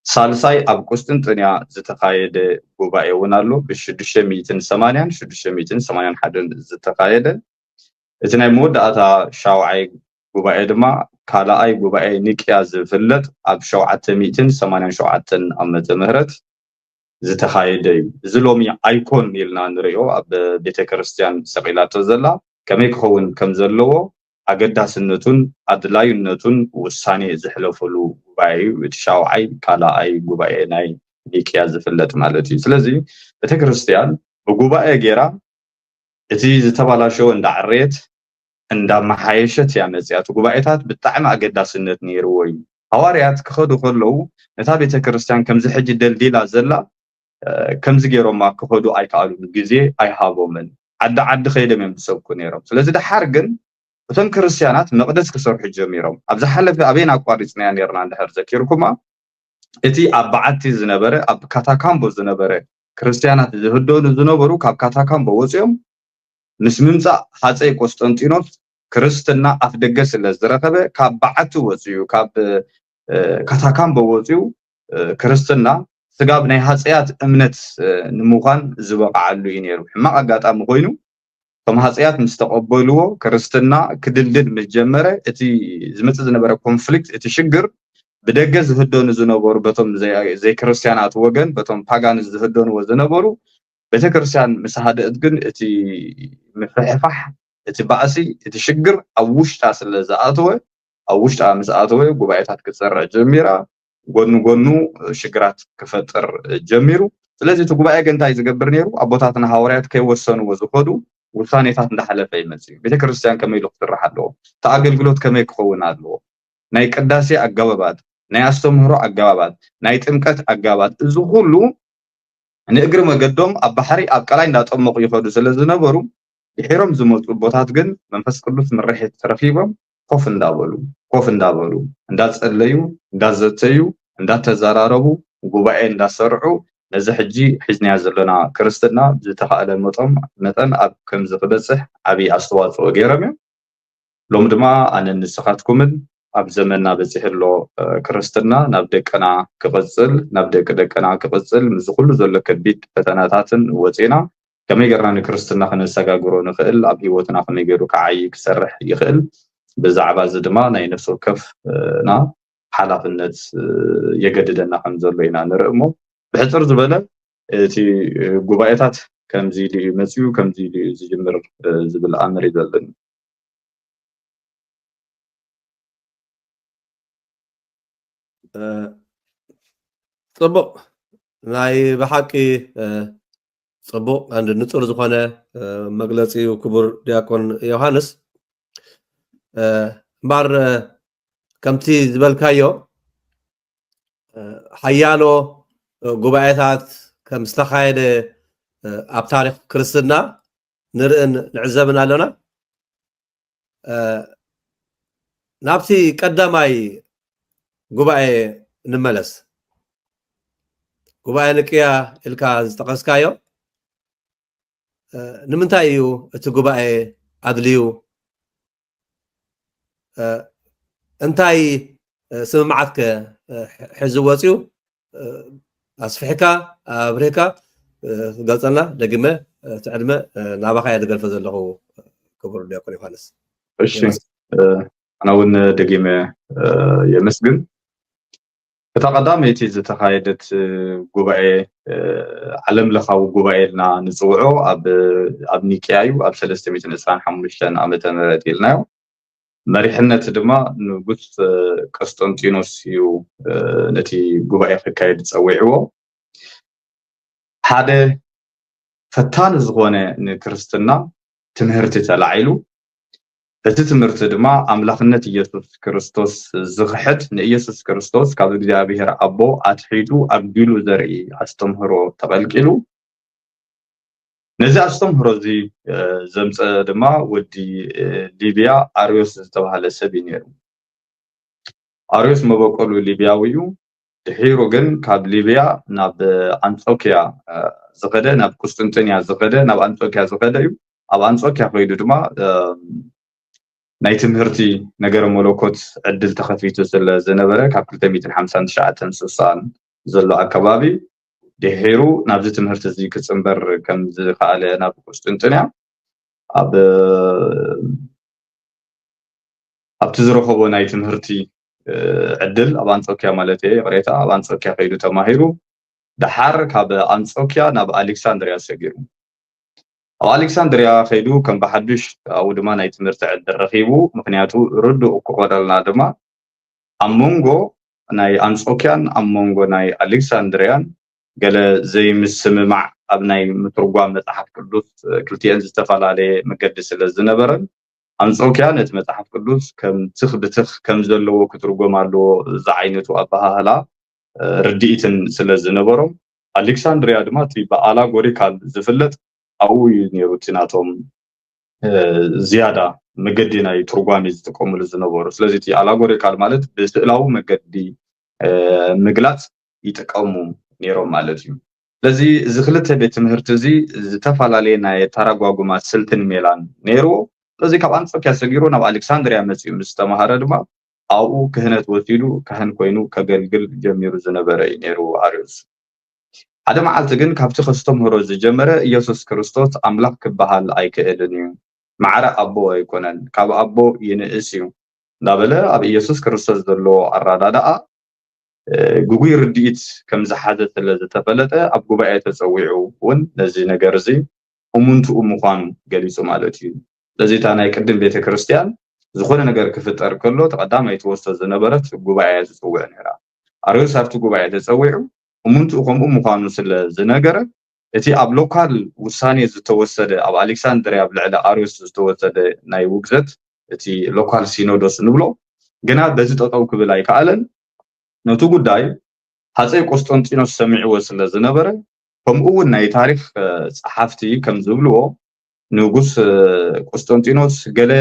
ሳልሳይ ኣብ ቁስጥንጥንያ ዝተኻየደ ጉባኤ እውን ኣሎ። ብሽዱሽተ ሚእትን ሰማንያን ሽዱሽተ ሚእትን ሰማንያን ሓደን ዝተኻየደ እቲ ናይ መወዳእታ ሻውዓይ ጉባኤ ድማ ካልኣይ ጉባኤ ኒቅያ ዝፍለጥ ኣብ ሸውዓተ ሚእትን ሰማንያን ሸውዓተን ዓመተ ምህረት ዝተኻየደ እዩ። እዚ ሎሚ ኣይኮን ኢልና ንሪኦ ኣብ ቤተ ክርስቲያን ሰቒላቶ ዘላ ከመይ ክኸውን ከም ዘለዎ ኣገዳስነቱን ኣድላዩነቱን ውሳኔ ዝሕለፈሉ ጉባኤ እዩ። እቲ ሻውዓይ ካልኣይ ጉባኤ ናይ ኒቅያ ዝፍለጥ ማለት እዩ። ስለዚ ቤተ ክርስቲያን ብጉባኤ ጌራ እቲ ዝተባላሸወ እንዳዕረየት እንዳመሓየሸት እያ መፅያ። እቲ ጉባኤታት ብጣዕሚ ኣገዳስነት ነይርዎ እዩ። ሃዋርያት ክኸዱ ከለዉ ነታ ቤተ ክርስቲያን ከምዚ ሕጂ ደልዲላ ዘላ ከምዚ ገይሮማ ክኸዱ ኣይከኣሉን፣ ግዜ ኣይሃቦምን። ዓዲ ዓዲ ከይዶም እዮም ዝሰብኩ ነይሮም። ስለዚ ደሓር ግን እቶም ክርስቲያናት መቕደስ ክሰርሑ ጀሚሮም። ኣብ ዝሓለፈ ኣበይን ኣቋሪፅናያ ነይርና እንድሕር ዘኪርኩማ፣ እቲ ኣብ በዓቲ ዝነበረ ኣብ ካታካምቦ ዝነበረ ክርስቲያናት ዝህደኑ ዝነበሩ ካብ ካታካምቦ ወፂኦም ምስ ምምፃእ ሃፀይ ቆስጠንጢኖስ ክርስትና ኣፍ ደገ ስለ ዝረኸበ ካብ በዓቲ ወፂኡ ካብ ካታካምቦ ወፂኡ ክርስትና ስጋብ ናይ ሃፀያት እምነት ንምዃን ዝበቕዓሉ እዩ ነይሩ። ሕማቕ ኣጋጣሚ ኮይኑ እቶም ሃፀያት ምስ ተቐበልዎ ክርስትና ክድልድል ምስ ጀመረ እቲ ዝመፅእ ዝነበረ ኮንፍሊክት እቲ ሽግር ብደገ ዝህደኑ ዝነበሩ በቶም ዘይክርስቲያናት ወገን በቶም ፓጋንስ ዝህደንዎ ዝነበሩ ቤተክርስትያን ምስ ሃደእት ግን እቲ ምፍሕፋሕ እቲ ባእሲ እቲ ሽግር ኣብ ውሽጣ ስለ ዝኣተወ ኣብ ውሽጣ ምስ ኣተወ ጉባኤታት ክትሰርዕ ጀሚራ። ጎኑ ጎኑ ሽግራት ክፈጥር ጀሚሩ። ስለዚ እቲ ጉባኤ ግን እንታይ ዝገብር ነይሩ? ኣቦታትና ሃዋርያት ከይወሰንዎ ዝኸዱ ውሳኔታት እንዳሓለፈ ይመጽእ እዩ። ቤተክርስትያን ከመይ ኢሉ ክስራሕ ኣለዎ? እቲ ኣገልግሎት ከመይ ክኸውን ኣለዎ? ናይ ቅዳሴ ኣገባባት፣ ናይ ኣስተምህሮ ኣገባባት፣ ናይ ጥምቀት ኣገባባት፣ እዚ ኩሉ ንእግሪ መገዶም ኣብ ባሕሪ ኣብ ቀላይ እንዳጠመቑ ይኸዱ ስለ ዝነበሩ፣ ድሒሮም ዝመፁ ኣቦታት ግን መንፈስ ቅዱስ ምርሒት ረኺቦም ኮፍ እንዳበሉ፣ ኮፍ እንዳበሉ፣ እንዳጸለዩ፣ እንዳዘተዩ፣ እንዳተዘራረቡ፣ ጉባኤ እንዳሰርዑ፣ ነዚ ሕጂ ሒዝናዮ ዘለና ክርስትና ብዝተኻእለ መጠን መጠን ኣብ ከምዚ ክበጽሕ ዓብዪ ኣስተዋፅኦ ገይሮም እዮም። ሎም ድማ ኣነን ንስኻትኩምን ኣብ ዘመንና በፂሑ ኣሎ፣ እ፣ ክርስትና ናብ ደቅና ክቕፅል፣ ናብ ደቂ ደቅና ክቕፅል፣ ምስዚ ኩሉ ዘሎ ከቢድ ፈተናታትን ወፂና ከመይ ጌርና ንክርስትና ከነሰጋግሮ ንኽእል፣ ኣብ ህይወትና ከመይ ገይሩ ክዓይ ክሰርሕ ይኽእል፣ ብዛዕባ እዚ ድማ ናይ ነፍሲ ወከፍ፣ እ፣ ና ሓላፍነት፣ እ፣ የገድደና ከም ዘሎ ኢና ንርኢ እሞ፣ ብሕፅር ዝበለ እቲ፣ እ፣ ጉባኤታት ከምዚ ኢሉ እዩ መፅዩ፣ ከምዚ ኢሉ እዩ ዝጅምር፣ እ፣ ዝብል ኣምር እዩ ዘለኒ። እ፣ ጽቡቕ፣ ናይ ብሓቂ፣ እ፣ ጽቡቕ፣ ኣንድ ንጹር ዝኾነ፣ እ፣ መግለጺ እዩ ክቡር ዲያቆን ዮሃንስ። እ፣ እምበኣር፣ እ፣ ከምቲ ዝበልካዮ፣ እ፣ ሓያሎ፣ እ፣ ጉባኤታት ከም ዝተኻየደ፣ እ፣ ኣብ ታሪኽ ክርስትና ንርእን ንዕዘብን ኣለና። እ፣ ናብቲ ቀዳማይ ጉባኤ ንመለስ። ጉባኤ ንቅያ ኢልካ ዝጠቐስካዮ፣ እ፣ ንምንታይ እዩ እቲ ጉባኤ ኣድልዩ? እ፣ እንታይ፣ እ፣ ስምምዓት ከ፣ እ፣ ሕ-፣ ሒዙ ወፅዩ? እ፣ ኣስፊሕካ፣ ኣብሪህካ፣ እ፣ ክትገልፀልና ደጊመ፣ እ፣ እቲ ዕድመ፣ እ፣ ናባኻ እየ ዝገድፎ ዘለኹ፣ ክቡር ዲያቆን ዮሃንስ። እሺ፣ የመስግን። እ፣ ኣነ እውን ደጊመ፣ እ፣ የመስግን። እታ ቀዳመይቲ ዝተኻየደት፣ እ፣ ጉባኤ፣ እ፣ ዓለም ለኻዊ ጉባኤ ኢልና ንጽውዖ ኣብ፣ ኣብ ኒቅያ እዩ፣ ኣብ ሰለስተ ሚእትን ዕስራን ሓሙሽተን ዓመተ ምህረት ኢልናዮ። መሪሕነት ድማ ንጉስ፣ እ፣ ቀስጠንጢኖስ እዩ፣ እ፣ ነቲ ጉባኤ ክካየድ ጸዊዕዎ። ሓደ ፈታኒ ዝኾነ ንክርስትና ትምህርቲ ተላዒሉ። እቲ ትምህርቲ ድማ ኣምላኽነት ኢየሱስ ክርስቶስ ዝኽሕድ፣ ንኢየሱስ ክርስቶስ ካብ እግዚኣብሔር ኣቦ ኣትሒቱ ኣግዲሉ ዘርኢ ኣስተምህሮ ተቐልቂሉ። ነዚ ኣስተምህሮ እዚ፣ እ፣ ዘምፀ ድማ ወዲ፣ እ፣ ሊብያ ኣርዮስ ዝተባህለ ሰብ እዩ ነይሩ። ኣርዮስ መበቆሉ ሊብያዊ እዩ። ድሒሩ ግን ካብ ሊብያ ናብ ኣንጾኪያ፣ እ፣ ዝኸደ፣ ናብ ቁስጥንጥንያ ዝኸደ፣ ናብ ኣንጾኪያ ዝኸደ እዩ። ኣብ ኣንጾኪያ ከይዱ ድማ፣ እ፣ ናይ ትምህርቲ ነገረ መለኮት ዕድል ተኸፊቱ ስለ ዝነበረ፣ ካብ ክልተ ሚእትን ሓምሳን ትሽዓተን ስሳን ዘሎ ኣከባቢ ድሒሩ ናብዚ ትምህርቲ እዚ ክጽንበር ከም ዝኸኣለ ናብ ቁስጥንጥንያ ኣብ፣ ኣብቲ ዝረኸቦ ናይ ትምህርቲ፣ እ፣ ዕድል ኣብ ኣንጾኪያ ማለት እየ፣ ይቕሬታ፣ ኣብ ኣንጾኪያ ከይዱ ተማሂሩ፣ ደሓር ካብ ኣንጾኪያ ናብ ኣሌክሳንድርያ ሰጊሩ። ኣብ ኣሌክሳንድርያ ከይዱ ከም ብሓዱሽ ኣብኡ ድማ ናይ ትምህርቲ ዕድል ረኺቡ። ምክንያቱ ርዱእ ክኾነልና ድማ ኣብ መንጎ ናይ ኣንጾኪያን ኣብ መንጎ ናይ ኣሌክሳንድርያን ገለ ዘይምስምማዕ ኣብ ናይ ምትርጓም መጽሓፍ ቅዱስ፣ እ፣ ክልቲኤን ዝተፈላለየ መገዲ ስለ ዝነበረን ኣንጾኪያ ነቲ መጽሓፍ ቅዱስ ከም ትኽ ብትኽ ከም ዘለዎ ክትርጎም ኣለዎ ዝዓይነቱ ኣበሃህላ፣ እ፣ ርድኢትን ስለ ዝነበሮም ኣሌክሳንድርያ ድማ እቲ ብኣላጎሪካል ዝፍለጥ ኣብኡ እዩ ነይሩ እቲ ናቶም፣ እ፣ ዝያዳ መገዲ ናይ ትርጓሜ ዝጥቀሙሉ ዝነበሩ። ስለዚ እቲ ኣላጎሪካል ማለት ብስእላዊ መገዲ፣ እ፣ ምግላጽ ይጥቀሙ ነይሮም ማለት እዩ። ስለዚ እዚ ክልተ ቤት ትምህርቲ እዚ ዝተፈላለየ ናይ ኣተረጓጉማ ስልትን ሜላን ነይርዎ። ስለዚ ካብ ኣንጾኪያ ሰጊሩ ናብ ኣሌክሳንድርያ መጺኡ ምስ ተማሃረ ድማ ኣብኡ ክህነት ወሲዱ ካህን ኮይኑ ከገልግል ጀሚሩ ዝነበረ እዩ ነይሩ ኣርዮስ። ሓደ መዓልቲ ግን ካብቲ ከስተምህሮ ዝጀመረ ኢየሱስ ክርስቶስ ኣምላኽ ክበሃል ኣይክእልን እዩ፣ ማዕረ ኣቦ ኣይኮነን፣ ካብ ኣቦ ይንእስ እዩ እንዳበለ ኣብ ኢየሱስ ክርስቶስ ዘለዎ ኣረዳድኣ፣ እ፣ ግጉይ ርድኢት ከም ዝሓዘ ስለ ዝተፈለጠ ኣብ ጉባኤ ተጸዊዑ እውን ነዚ ነገር እዚ እሙንትኡ ምዃኑ ገሊጹ ማለት እዩ። ስለዚ እታ ናይ ቅድም ቤተ ክርስቲያን ዝኾነ ነገር ክፍጠር ከሎ እቲ ቀዳማይ ትወስዶ ዝነበረት ጉባኤ እያ ትጽውዕ ነይራ። ኣርዮስ ኣብቲ ጉባኤ ተጸዊዑ እሙንትኡ ከምኡ ምዃኑ ስለ ዝነገረ እቲ ኣብ ሎካል ውሳኔ ዝተወሰደ ኣብ ኣሌክሳንድርያ ኣብ ልዕሊ ኣርዮስ ዝተወሰደ ናይ ውግዘት እቲ ሎካል ሲኖዶስ ንብሎ ግና በዚ ጠጠው ክብል ኣይከኣለን። ነቲ ጉዳይ ሃፀይ ቆስጠንጢኖስ ሰሚዕዎ ስለ ዝነበረ ከምኡ እውን ናይ ታሪክ ጸሓፍቲ ከም ዝብልዎ ንጉስ ቁስጠንጢኖስ ገለ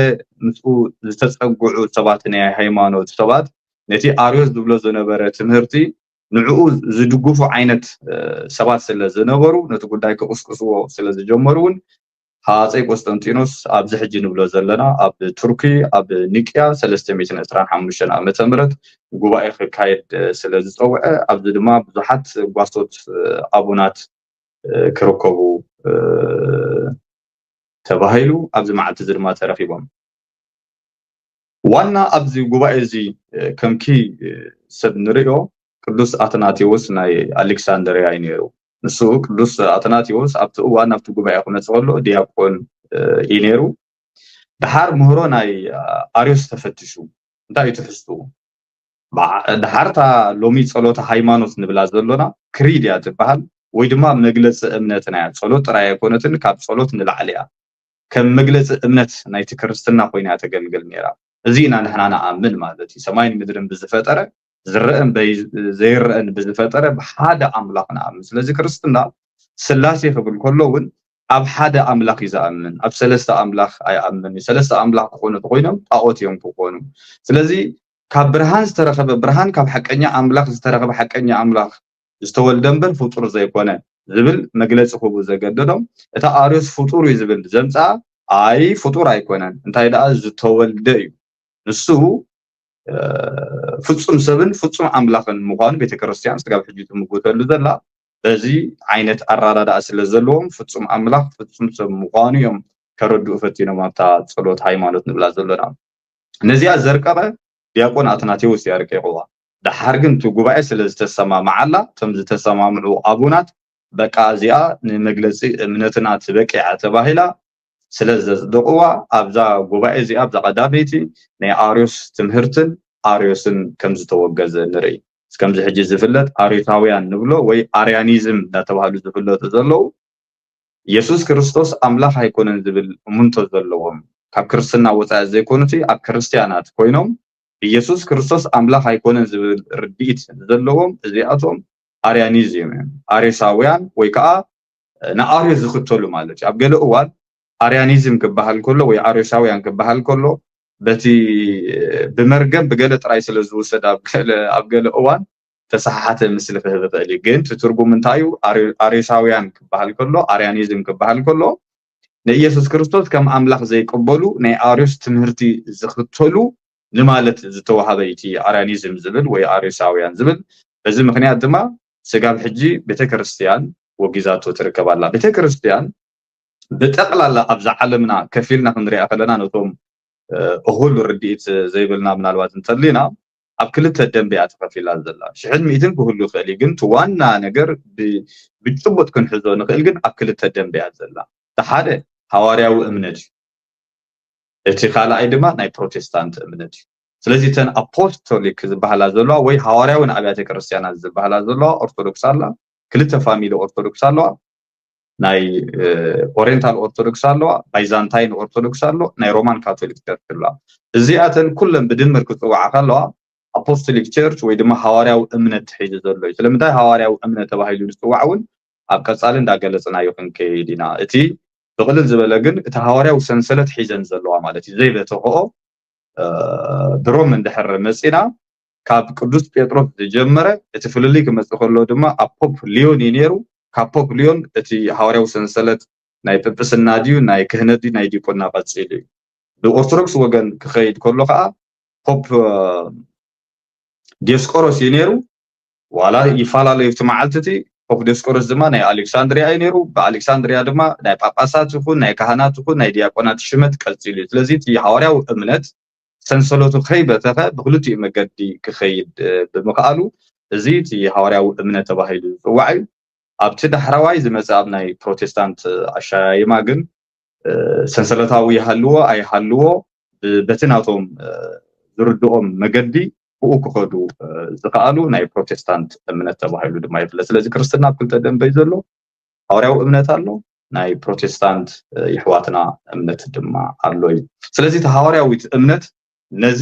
ምስኡ ዝተጸግዑ ሰባት ናይ ሃይማኖት ሰባት ነቲ ኣርዮስ ዝብሎ ዝነበረ ትምህርቲ ንዕኡ ዝድግፉ ዓይነት ሰባት ስለ ዝነበሩ ነቲ ጉዳይ ክቕስቅስዎ ስለ ዝጀመሩ እውን ሃፀይ ቆስጠንጢኖስ ኣብዚ ሕጂ ንብሎ ዘለና ኣብ ቱርኪ ኣብ ኒቅያ ሰለስተ ሚእትን ዕስራን ሓሙሽተን ዓመተ ምህረት ጉባኤ ክካየድ ስለ ዝፀውዐ ኣብዚ ድማ ብዙሓት ጓሶት ኣቡናት ክርከቡ ተባሂሉ ኣብዚ መዓልቲ እዚ ድማ ተረኺቦም። ዋና ኣብዚ ጉባኤ እዚ ከምኪ ሰብ ንሪኦ ቅዱስ ኣትናቴዎስ ናይ ኣሌክሳንድርያ እዩ ነይሩ። ንሱ ቅዱስ ኣትናቴዎስ ኣብቲ እዋን ኣብቲ ጉባኤ ክመፅእ ከሎ ዲያቆን እዩ ነይሩ። ድሓር ምህሮ ናይ ኣርዮስ ተፈትሹ እንታይ እዩ ትሕዝትኡ? ድሓርታ ሎሚ ፀሎተ ሃይማኖት ንብላ ዘሎና ክሪድ እያ ትበሃል ወይ ድማ መግለፂ እምነትና እያ። ፀሎት ጥራይ ኣይኮነትን፣ ካብ ፀሎት ንላዕሊ እያ። ከም መግለፂ እምነት ናይቲ ክርስትና ኮይና እያ ተገልግል ነይራ። እዚ ኢና ንሕና ንኣምን ማለት እዩ። ሰማይን ምድርን ብዝፈጠረ ዝረአን ዘይረአን ብዝፈጠረ ብሓደ ኣምላኽ ንኣምን። ስለዚ ክርስትና ስላሴ ክብል ከሎ እውን ኣብ ሓደ ኣምላኽ እዩ ዝኣምን፣ ኣብ ሰለስተ ኣምላኽ ኣይኣምን እዩ። ሰለስተ ኣምላኽ ክኾኑ ተኮይኖም ጣዖት እዮም ክኾኑ። ስለዚ ካብ ብርሃን ዝተረኸበ ብርሃን ካብ ሓቀኛ ኣምላኽ ዝተረኸበ ሓቀኛ ኣምላኽ ዝተወልደ እምበር ፍጡር ዘይኮነ ዝብል መግለፂ ክህቡ ዘገደዶም። እታ ኣርዮስ ፍጡር እዩ ዝብል ዘምፅኣ ኣይ ፍጡር ኣይኮነን፣ እንታይ ደኣ ዝተወልደ እዩ። ንሱ ፍጹም ሰብን ፍጹም ኣምላኽን ምዃኑ ቤተክርስትያን ስጋብ ሕጂ ትምጉተሉ ዘላ በዚ ዓይነት ኣራዳድኣ ስለ ዘለዎም ፍጹም ኣምላኽ ፍጹም ሰብ ምዃኑ እዮም ከረድኡ ፈቲኖም ኣብታ ጸሎት ሃይማኖት ንብላ ዘሎና። ነዚኣ ዘርቀቐ ዲያቆን ኣትናቴዎስ እያ ረቂቕዋ። ደሓር ግን እቲ ጉባኤ ስለ ዝተሰማምዓላ እቶም ዝተሰማምዑ ኣቡናት በቃ እዚኣ ንመግለጺ እምነትና ትበቂዓ ተባሂላ ስለ ዘጽደቕዋ ኣብዛ ጉባኤ እዚኣ ኣብዛ ቀዳመይቲ ናይ ኣርዮስ ትምህርትን ኣርዮስን ከም ዝተወገዘ ንርኢ። እስከምዚ ሕጂ ዝፍለጥ ኣርዮሳውያን ንብሎ ወይ ኣርያኒዝም እንዳተባህሉ ዝፍለጡ ዘለዉ ኢየሱስ ክርስቶስ ኣምላኽ ኣይኮነን ዝብል እሙንቶ ዘለዎም ካብ ክርስትና ወፃኢ ዘይኮኑቲ ኣብ ክርስትያናት ኮይኖም ኢየሱስ ክርስቶስ ኣምላኽ ኣይኮነን ዝብል ርድኢት ዘለዎም እዚኣቶም ኣርያኒዝም እዮም። ኣርዮሳውያን ወይ ከዓ ንኣርዮስ ዝኽተሉ ማለት እዩ። ኣብ ገለ እዋን ኣርያኒዝም ክበሃል ከሎ ወይ ኣርዮሳውያን ክበሃል ከሎ በቲ ብመርገም ብገለ ጥራይ ስለ ዝውሰድ ኣብ ገለ እዋን ተሰሓሓተ ምስሊ ክህብ ይኽእል እዩ። ግን እቲ ትርጉም እንታይ እዩ? ኣርዮሳውያን ክበሃል ከሎ ኣርያኒዝም ክበሃል ከሎ ንኢየሱስ ክርስቶስ ከም ኣምላኽ ዘይቅበሉ ናይ ኣርዮስ ትምህርቲ ዝኽተሉ ንማለት ዝተዋሃበ እዩ እቲ ኣርያኒዝም ዝብል ወይ ኣርዮሳውያን ዝብል። በዚ ምኽንያት ድማ ስጋብ ሕጂ ቤተክርስትያን ወጊዛቶ ትርከብ ኣላ። ቤተክርስትያን ብጠቕላላ ኣብዛ ዓለምና ከፊልና ክንሪኣ ከለና ነቶም እኹል ርድኢት ዘይብልና ምናልባት እንተሊና ኣብ ክልተ ደንበ እያ ተኸፊላ ዘላ። ሽሕን ሚእትን ክህሉ ይኽእል እዩ፣ ግን እቲ ዋና ነገር ብጭቡጥ ክንሕዞ ንኽእል ግን ኣብ ክልተ ደንበ እያ ዘላ። እቲ ሓደ ሃዋርያዊ እምነት እዩ። እቲ ካልኣይ ድማ ናይ ፕሮቴስታንት እምነት እዩ። ስለዚ እተን ኣፖስቶሊክ ዝበሃላ ዘለዋ ወይ ሃዋርያውን ኣብያተ ክርስትያናት ዝበሃላ ዘለዋ ኦርቶዶክስ ኣላ፣ ክልተ ፋሚሊ ኦርቶዶክስ ኣለዋ፣ ናይ ኦሪየንታል ኦርቶዶክስ ኣለዋ፣ ባይዛንታይን ኦርቶዶክስ ኣሎ፣ ናይ ሮማን ካቶሊክ ቸርች ኣለዋ። እዚኣተን ኩለን ብድምር ክፅዋዓ ከለዋ ኣፖስቶሊክ ቸርች ወይ ድማ ሃዋርያዊ እምነት ሒዙ ዘሎ እዩ። ስለምንታይ ሃዋርያዊ እምነት ተባሂሉ ዝፅዋዕ እውን ኣብ ቀፃሊ እንዳገለፅናዮ ክንከይድ ኢና። እቲ ብቕልል ዝበለ ግን እቲ ሃዋርያዊ ሰንሰለት ሒዘን ዘለዋ ማለት እዩ። ዘይበተኽኦ ድሮም እንድሕር መፂና ካብ ቅዱስ ጴጥሮስ ዝጀመረ እቲ ፍልልይ ክመፅእ ከሎ ድማ ኣብ ፖፕ ሊዮን እዩ ነይሩ። ካብ ፖፕ ሊዮን እቲ ሃዋርያዊ ሰንሰለት ናይ ጵጵስና ድዩ ናይ ክህነት ድዩ ናይ ዲቁና ቀፂሉ እዩ። ብኦርቶዶክስ ወገን ክኸይድ ከሎ ከዓ ፖፕ ዲዮስቆሮስ እዩ ነይሩ። ዋላ ይፈላለዩ እቲ መዓልቲ እቲ ፖፕ ዲዮስቆሮስ ድማ ናይ ኣሌክሳንድሪያ እዩ ነይሩ። ብኣሌክሳንድሪያ ድማ ናይ ጳጳሳት ይኹን ናይ ካህናት ይኹን ናይ ዲያቆናት ሽመት ቀፂሉ እዩ። ስለዚ እቲ ሃዋርያዊ እምነት ሰንሰለቱ ከይበተኸ ብክልቲኡ መገዲ ክኸይድ ብምኽኣሉ እዚ እቲ ሃዋርያዊ እምነት ተባሂሉ ዝፅዋዕ እዩ። ኣብቲ ዳሕራዋይ ዝመፅእ ኣብ ናይ ፕሮቴስታንት ኣሻያይማ ግን ሰንሰለታዊ ይሃልዎ ኣይሃልዎ በቲ ናቶም ዝርድኦም መገዲ ብኡ ክኸዱ ዝኸኣሉ ናይ ፕሮቴስታንት እምነት ተባሂሉ ድማ ይፍለጥ። ስለዚ ክርስትና ኣብ ክልተ ደንበ እዩ ዘሎ። ሃዋርያዊ እምነት ኣሎ፣ ናይ ፕሮቴስታንት ይሕዋትና እምነት ድማ ኣሎ እዩ። ስለዚ እቲ ሃዋርያዊት እምነት ነዚ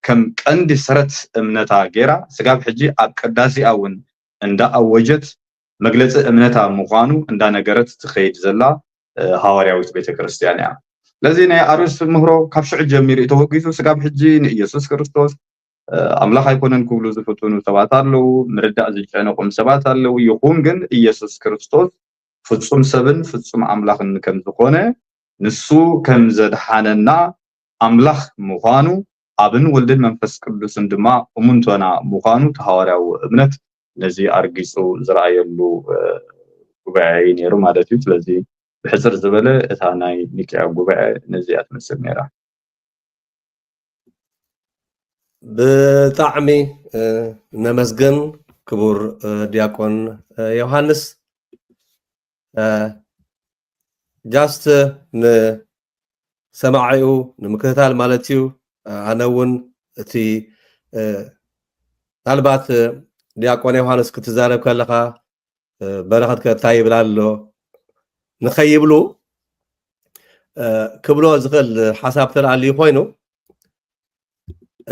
ከም ቀንዲ ሰረት እምነታ ገይራ ስጋብ ሕጂ ኣብ ቅዳሴኣ እውን እንዳኣወጀት መግለፂ እምነታ ምዃኑ እንዳነገረት ትኸይድ ዘላ ሃዋርያዊት ቤተክርስትያን እያ። ስለዚ ናይ ኣርዮስ ምህሮ ካብ ሽዑ ጀሚሩ እዩ ተወጊዙ። ስጋብ ሕጂ ንኢየሱስ ክርስቶስ ኣምላኽ ኣይኮነን ክብሉ ዝፍትኑ ሰባት ኣለዉ፣ ምርዳእ ዝጨነቆም ሰባት ኣለዉ። ይኹን ግን ኢየሱስ ክርስቶስ ፍጹም ሰብን ፍጹም ኣምላኽን ከም ዝኾነ፣ ንሱ ከም ዘድሓነና ኣምላኽ ምዃኑ፣ ኣብን ወልድን መንፈስ ቅዱስን ድማ እሙንቶና ምዃኑ እቲ ሃዋርያዊ እምነት ነዚ ኣርጊጹ ዝረኣየሉ ጉባኤ እዩ ነይሩ ማለት እዩ። ስለዚ ብሕጽር ዝበለ እታ ናይ ኒቅያ ጉባኤ ነዚኣ ትመስል ነይራ። ብጣዕሚ ነመስግን ክቡር ዲያቆን ዮሃንስ። ጃስት ንሰማዒኡ ንምክትታል ማለት እዩ። ኣነ እውን እቲ ምናልባት ዲያቆን ዮሃንስ ክትዛረብ ከለኻ በረኸት ከ እንታይ ይብል ኣሎ ንኸይብሉ ክብሎ ዝኽእል ሓሳብ ተልኣልዩ ኮይኑ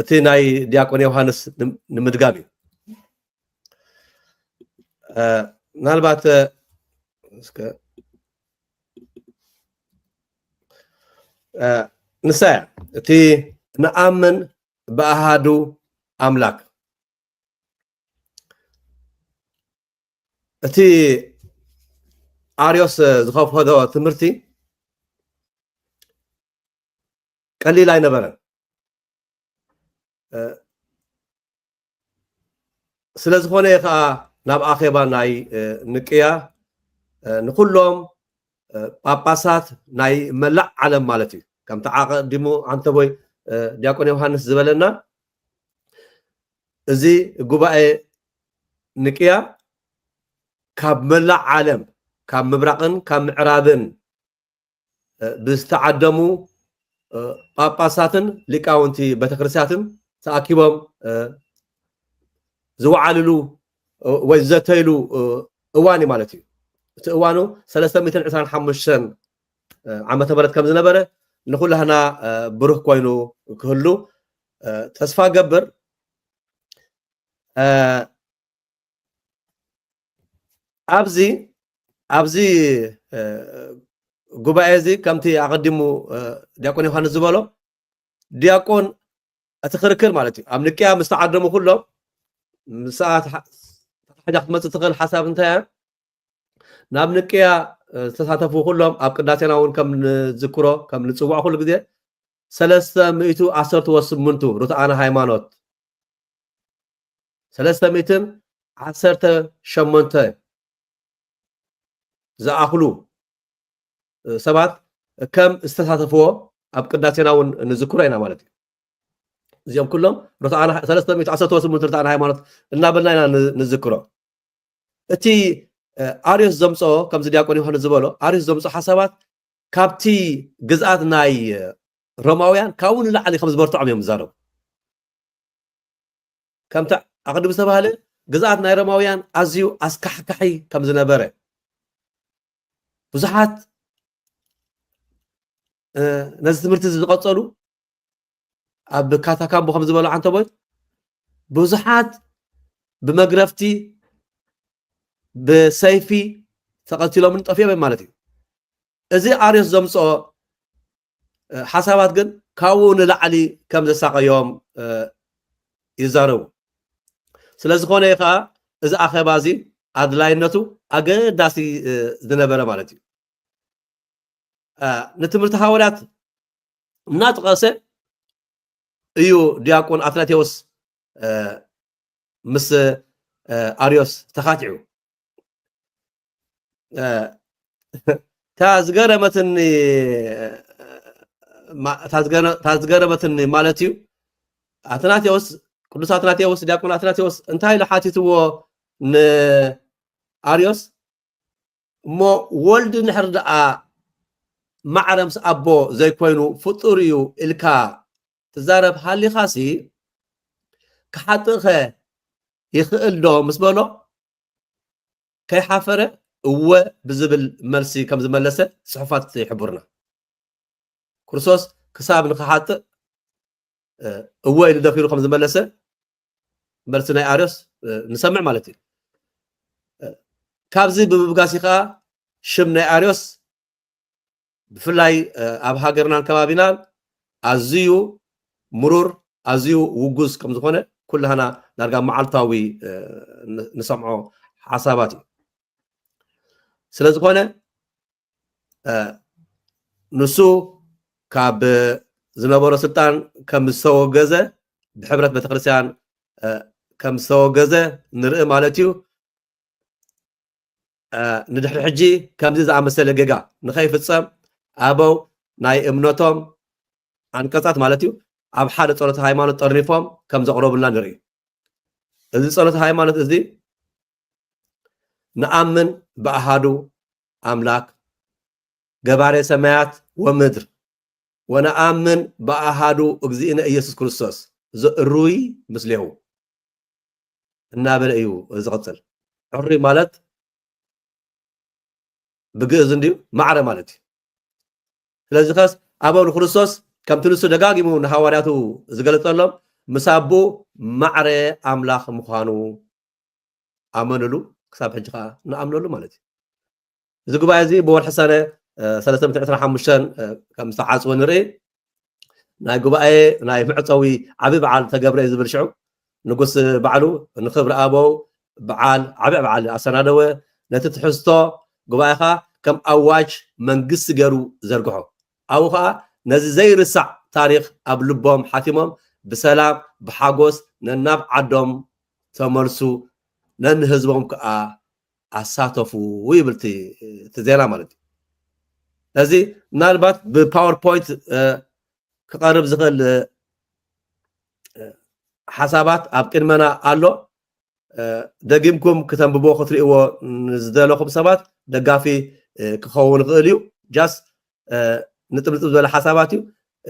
እቲ ናይ ዲያቆን ዮሃንስ ንምድጋም እዩ። ምናልባት እስከ ንሳ እያ እቲ ንኣምን ብኣሃዱ ኣምላክ እቲ ኣርዮስ ዝኸፈዶ ትምህርቲ ቀሊል ኣይነበረን። ስለ ዝኾነ ከዓ ናብ ኣኼባ ናይ ንቅያ ንኩሎም ጳጳሳት ናይ መላእ ዓለም ማለት እዩ። ከምቲ ኣቐዲሙ ኣንተቦይ ዲያቆን ዮሃንስ ዝበለና እዚ ጉባኤ ንቅያ ካብ መላእ ዓለም ካብ ምብራቕን ካብ ምዕራብን ብዝተዓደሙ ጳጳሳትን ሊቃውንቲ ቤተክርስትያትን ተኣኪቦም ዝወዓልሉ ወይ ዝዘተይሉ እዋን እዩ ማለት እዩ። እቲ እዋኑ ሰለስተ ሚእትን ዕስራን ሓሙሽተን ዓመተ ምህረት ከም ዝነበረ ንኩላህና ብሩህ ኮይኑ ክህሉ ተስፋ ገብር። ኣብዚ ኣብዚ ጉባኤ እዚ ከምቲ ኣቐዲሙ ዲያቆን ዮሃንስ ዝበሎ ዲያቆን እቲ ክርክር ማለት እዩ። ኣብ ንቅያ ምስ ተዓደሙ ኩሎም ምስኣ ተታሓሒዛ ክትመፅእ ትኽእል ሓሳብ እንታይ እያ? ናብ ንቅያ ዝተሳተፉ ኩሎም ኣብ ቅዳሴና እውን ከም ንዝክሮ ከም ንፅውዖ ኩሉ ግዜ ሰለስተ ሚእቱ ዓሰርተ ወስምንቱ ርቱዓነ ሃይማኖት ሰለስተ ሚእትን ዓሰርተ ሸሞንተ ዝኣኽሉ ሰባት ከም ዝተሳተፍዎ ኣብ ቅዳሴና እውን ንዝክሮ ኢና ማለት እዩ። እዚኦም ኩሎም ርቱዓነ ሰለስተ ሚእቲ ዓሰርተ ስምንት ርቱዓነ ሃይማኖት እናበልና ኢና ንዝክሮ። እቲ ኣርዮስ ዘምፅኦ ከምዚ ዲያቆን ዮሃንስ ዝበሎ ኣርዮስ ዘምፅኦ ሓሳባት ካብቲ ግዝኣት ናይ ሮማውያን ካብኡ ንላዕሊ ከም ዝበርትዖም እዮም ዝዛረቡ። ከምቲ ኣቐድም ዝተባህለ ግዝኣት ናይ ሮማውያን ኣዝዩ ኣስካሕካሒ ከም ዝነበረ ብዙሓት ነዚ ትምህርቲ ዝቐፀሉ ኣብ ካታካምቦ ከም ዝበሎ ዓንተቦይ ብዙሓት ብመግረፍቲ ብሰይፊ ተቐቲሎምን ጠፊኦምን ማለት እዩ። እዚ ኣርዮስ ዘምፅኦ ሓሳባት ግን ካብኡ ንላዕሊ ከም ዘሳቀዮም ይዛረቡ። ስለዝኾነ እዩ ከዓ እዚ ኣኼባ እዚ ኣድላይነቱ ኣገዳሲ ዝነበረ ማለት እዩ። ንትምህርቲ ሃዋርያት እናጠቐሰ እዩ ዲያቆን ኣትናቴዎስ ምስ ኣርዮስ ተኻቲዑ። እታ ዝገረመትኒ እታ ዝገረመትኒ ማለት እዩ ኣትናቴዎስ ቅዱስ ኣትናቴዎስ ዲያቆን ኣትናቴዎስ እንታይ ኢሉ ሓቲትዎ ንኣርዮስ እሞ ወልድ ንሕር ደኣ ማዕረ ምስ ኣቦ ዘይኮይኑ ፍጡር እዩ ኢልካ ትዛረብ ሃሊኻሲ ክሓጥእኸ ይኽእል ዶ ምስ በሎ ከይሓፈረ እወ ብዝብል መልሲ ከም ዝመለሰ ፅሑፋት ይሕብሩና። ክርስቶስ ክሳብ ንክሓጥእ እወ ኢሉ ደፊሩ ከም ዝመለሰ መልሲ ናይ ኣርዮስ ንሰምዕ ማለት እዩ። ካብዚ ብምብጋስ ከዓ ሽም ናይ ኣርዮስ ብፍላይ ኣብ ሃገርናን ከባቢናን ኣዝዩ ምሩር ኣዝዩ ውጉዝ ከም ዝኾነ ኩላህና ዳርጋ መዓልታዊ ንሰምዖ ሓሳባት እዩ። ስለዝኾነ ንሱ ካብ ዝነበሮ ስልጣን ከም ዝተወገዘ ብሕብረት ቤተክርስትያን ከም ዝተወገዘ ንርኢ ማለት እዩ። ንድሕሪ ሕጂ ከምዚ ዝኣመሰለ ጌጋ ንኸይፍጸም ኣበው ናይ እምነቶም ኣንቀጻት ማለት እዩ ኣብ ሓደ ጸሎተ ሃይማኖት ጠርኒፎም ከም ዘቕረቡልና ንርኢ። እዚ ጸሎተ ሃይማኖት እዚ ንኣምን ብኣሃዱ ኣምላክ ገባሬ ሰማያት ወምድር ወነኣምን ብኣሃዱ እግዚእነ ኢየሱስ ክርስቶስ ዘእሩይ ምስሌሁ እናበለ እዩ ዝቕጽል። ዕሩይ ማለት ብግእዝ እንድዩ ማዕረ ማለት እዩ። ስለዚ ከስ ኣበው ንክርስቶስ ከምቲ ንሱ ደጋጊሙ ንሃዋርያቱ ዝገለጸሎም ምስ ኣቦኡ ማዕረ ኣምላኽ ምዃኑ ኣመንሉ ክሳብ ሕጂ ከዓ ንኣምነሉ ማለት እዩ። እዚ ጉባኤ እዚ ብወርሒ ሰነ ሰለስተ ሚእትን ዕስራን ሓሙሽተን ከም ዝተዓፅወ ንርኢ። ናይ ጉባኤ ናይ መዕፀዊ ዓብዪ በዓል ተገብረ እዩ ዝብል ሽዑ ንጉስ ባዕሉ ንክብሪ ኣበው በዓል ዓብዪ በዓል ኣሰናደወ። ነቲ ትሕዝቶ ጉባኤ ከዓ ከም ኣዋጅ መንግስቲ ገይሩ ዘርግሖ። ኣብኡ ከዓ ነዚ ዘይርሳዕ ታሪክ ኣብ ልቦም ሓቲሞም ብሰላም ብሓጎስ ነናብ ዓዶም ተመልሱ ነንህዝቦም ከዓ ኣሳተፉ ይብል እቲ ዜና ማለት እዩ። ስለዚ ምናልባት ብፓወርፖይንት ክቐርብ ዝኽእል ሓሳባት ኣብ ቅድመና ኣሎ። ደጊምኩም ክተንብቦ ክትርእዎ ንዝደለኹም ሰባት ደጋፊ ክኸውን ይኽእል እዩ። ጃስ ንጥብንጥብ ዝበለ ሓሳባት እዩ።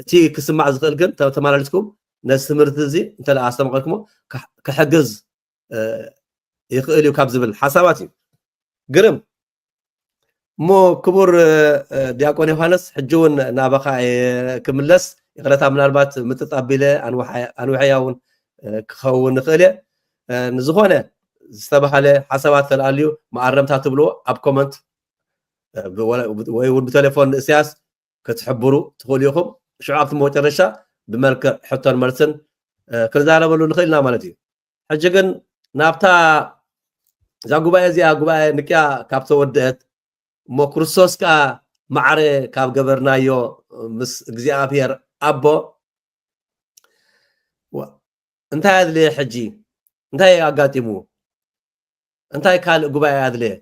እቲ ክስማዕ ዝኽእል ግን ተመላሊስኩም ነዚ ትምህርቲ እዚ እንተ ኣስተማቐልኩሞ ክሕግዝ ይኽእል እዩ ካብ ዝብል ሓሳባት እዩ። ግርም እሞ ክቡር ዲያቆን ዮሃንስ ሕጂ እውን ናባኻ ክምለስ ይቕረታ ምናልባት ምጥጥ ኣቢለ ኣንውሕያ እውን ክኸውን ንኽእል እየ። ንዝኾነ ዝተባሃለ ሓሳባት ተልኣልዩ መኣረምታ ትብልዎ ኣብ ኮመንት ወይ እውን ብቴሌፎን ንእስያስ ክትሕብሩ ትኽእሉ ኢኹም። ሽዑ ኣብቲ መጨረሻ ብመልክዕ ሕቶን መልስን ክንዛረበሉ ንኽእል ኢና ማለት እዩ። ሕጂ ግን ናብታ እዛ ጉባኤ እዚኣ ጉባኤ ንቅያ ካብ ተወደአት እሞ ክርስቶስ ከዓ ማዕረ ካብ ገበርናዮ ምስ እግዚኣብሔር ኣቦ እንታይ ኣድለየ ሕጂ እንታይ ኣጋጢሙ እንታይ ካልእ ጉባኤ ኣድለየ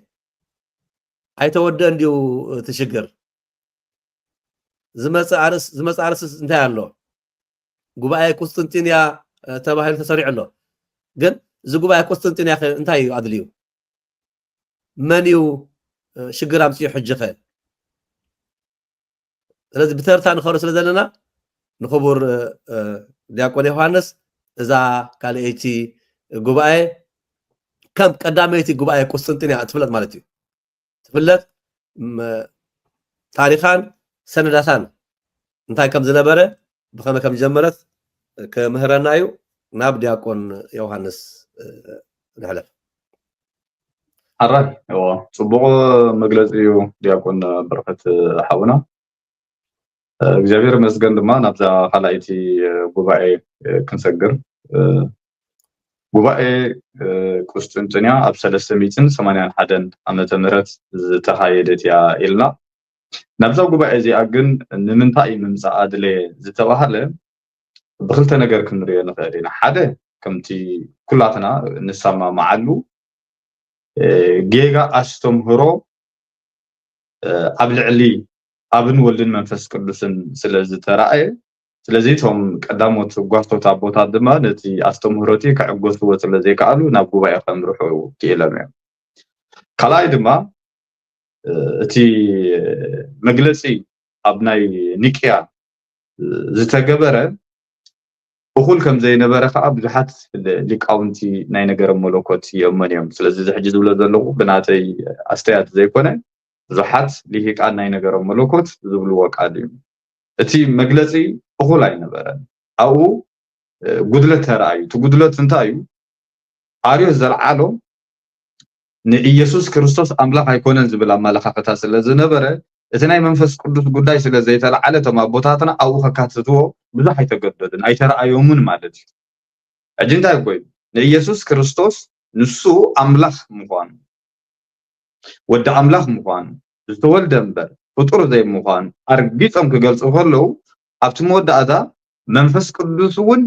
ኣይተወደአን ድዩ እቲ ሽግር ዝመፅእ ኣርእስ እንታይ ኣሎ ጉባኤ ቁስጥንጢንያ ተባሂሉ ተሰሪዑ ኣሎ ግን እዚ ጉባኤ ቁስጥንጢንያ እንታይ እዩ ኣድልዩ መን እዩ ሽግር ኣምፅኡ ሕጂ ኸ ስለዚ ብተርታ ንኸዶ ስለ ዘለና ንክቡር ዲያቆን ዮሃንስ እዛ ካልኣይቲ ጉባኤ ከም ቀዳመይቲ ጉባኤ ቁስጥንጥንያ ትፍለጥ ማለት እዩ ትፍለጥ ታሪኻን ሰነዳታን እንታይ ከም ዝነበረ ብኸመይ ከም ዝጀመረት ክምህረና እዩ ናብ ዲያቆን ዮሃንስ ንሕለፍ ኣራይ እዎ ፅቡቕ መግለፂ እዩ ዲያቆን በረኸት ሓውና እግዚኣብሔር መስገን ድማ ናብዛ ካልኣይቲ ጉባኤ ክንሰግር ጉባኤ ቁስጥንጥንያ ኣብ ሰለስተ ሚእትን ሰማንያን ሓደን ዓመተ ምህረት ዝተኻየደት እያ ኢልና ናብዛ ጉባኤ እዚኣ ግን ንምንታይ ምምፃእ ኣድለ ዝተባሃለ ብክልተ ነገር ክንሪኦ ንኽእል ኢና ሓደ ከምቲ ኩላትና ንሰማማዓሉ ጌጋ ኣስተምህሮ ኣብ ልዕሊ ኣብን ወልድን መንፈስ ቅዱስን ስለ ዝተረኣየ ስለዚ እቶም ቀዳሞት ጓሶት ኣቦታት ድማ ነቲ ኣስተምህሮቲ ክዕገስዎ ስለ ዘይከኣሉ ናብ ጉባኤ ከምርሑ ክኢሎም እዮም ካልኣይ ድማ እቲ መግለፂ ኣብ ናይ ኒቅያ ዝተገበረ እኹል ከም ዘይነበረ ከዓ ብዙሓት ሊቃውንቲ ናይ ነገረ መለኮት ይእመኑ እዮም ስለዚ እዚ ሕጂ ዝብሎ ዘለኹ ብናተይ ኣስተያየት ዘይኮነ ብዙሓት ሊሂቃን ናይ ነገረ መለኮት ዝብልዎ ቃል እዩ እቲ መግለፂ እኹል ኣይነበረን ኣብኡ ጉድለት ተረኣዩ እቲ ጉድለት እንታይ እዩ ኣርዮስ ዘልዓሎ ንኢየሱስ ክርስቶስ ኣምላኽ ኣይኮነን ዝብል ኣመለኻኽታ ስለ ዝነበረ፣ እቲ ናይ መንፈስ ቅዱስ ጉዳይ ስለ ዘይተለዓለ፣ እቶም ኣቦታትና ኣብኡ ከካትትዎ ብዙሕ ኣይተገደዱን፣ ኣይተረኣዮምን ማለት እዩ። ሕጂ እንታይ ኮይኑ? ንኢየሱስ ክርስቶስ ንሱ ኣምላኽ ምዃኑ፣ ወዲ ኣምላኽ ምዃኑ፣ ዝተወልደ እምበር ፍጡር ዘይምዃኑ ኣርጊጾም ክገልጹ ከለዉ፣ ኣብቲ መወዳእታ መንፈስ ቅዱስ እውን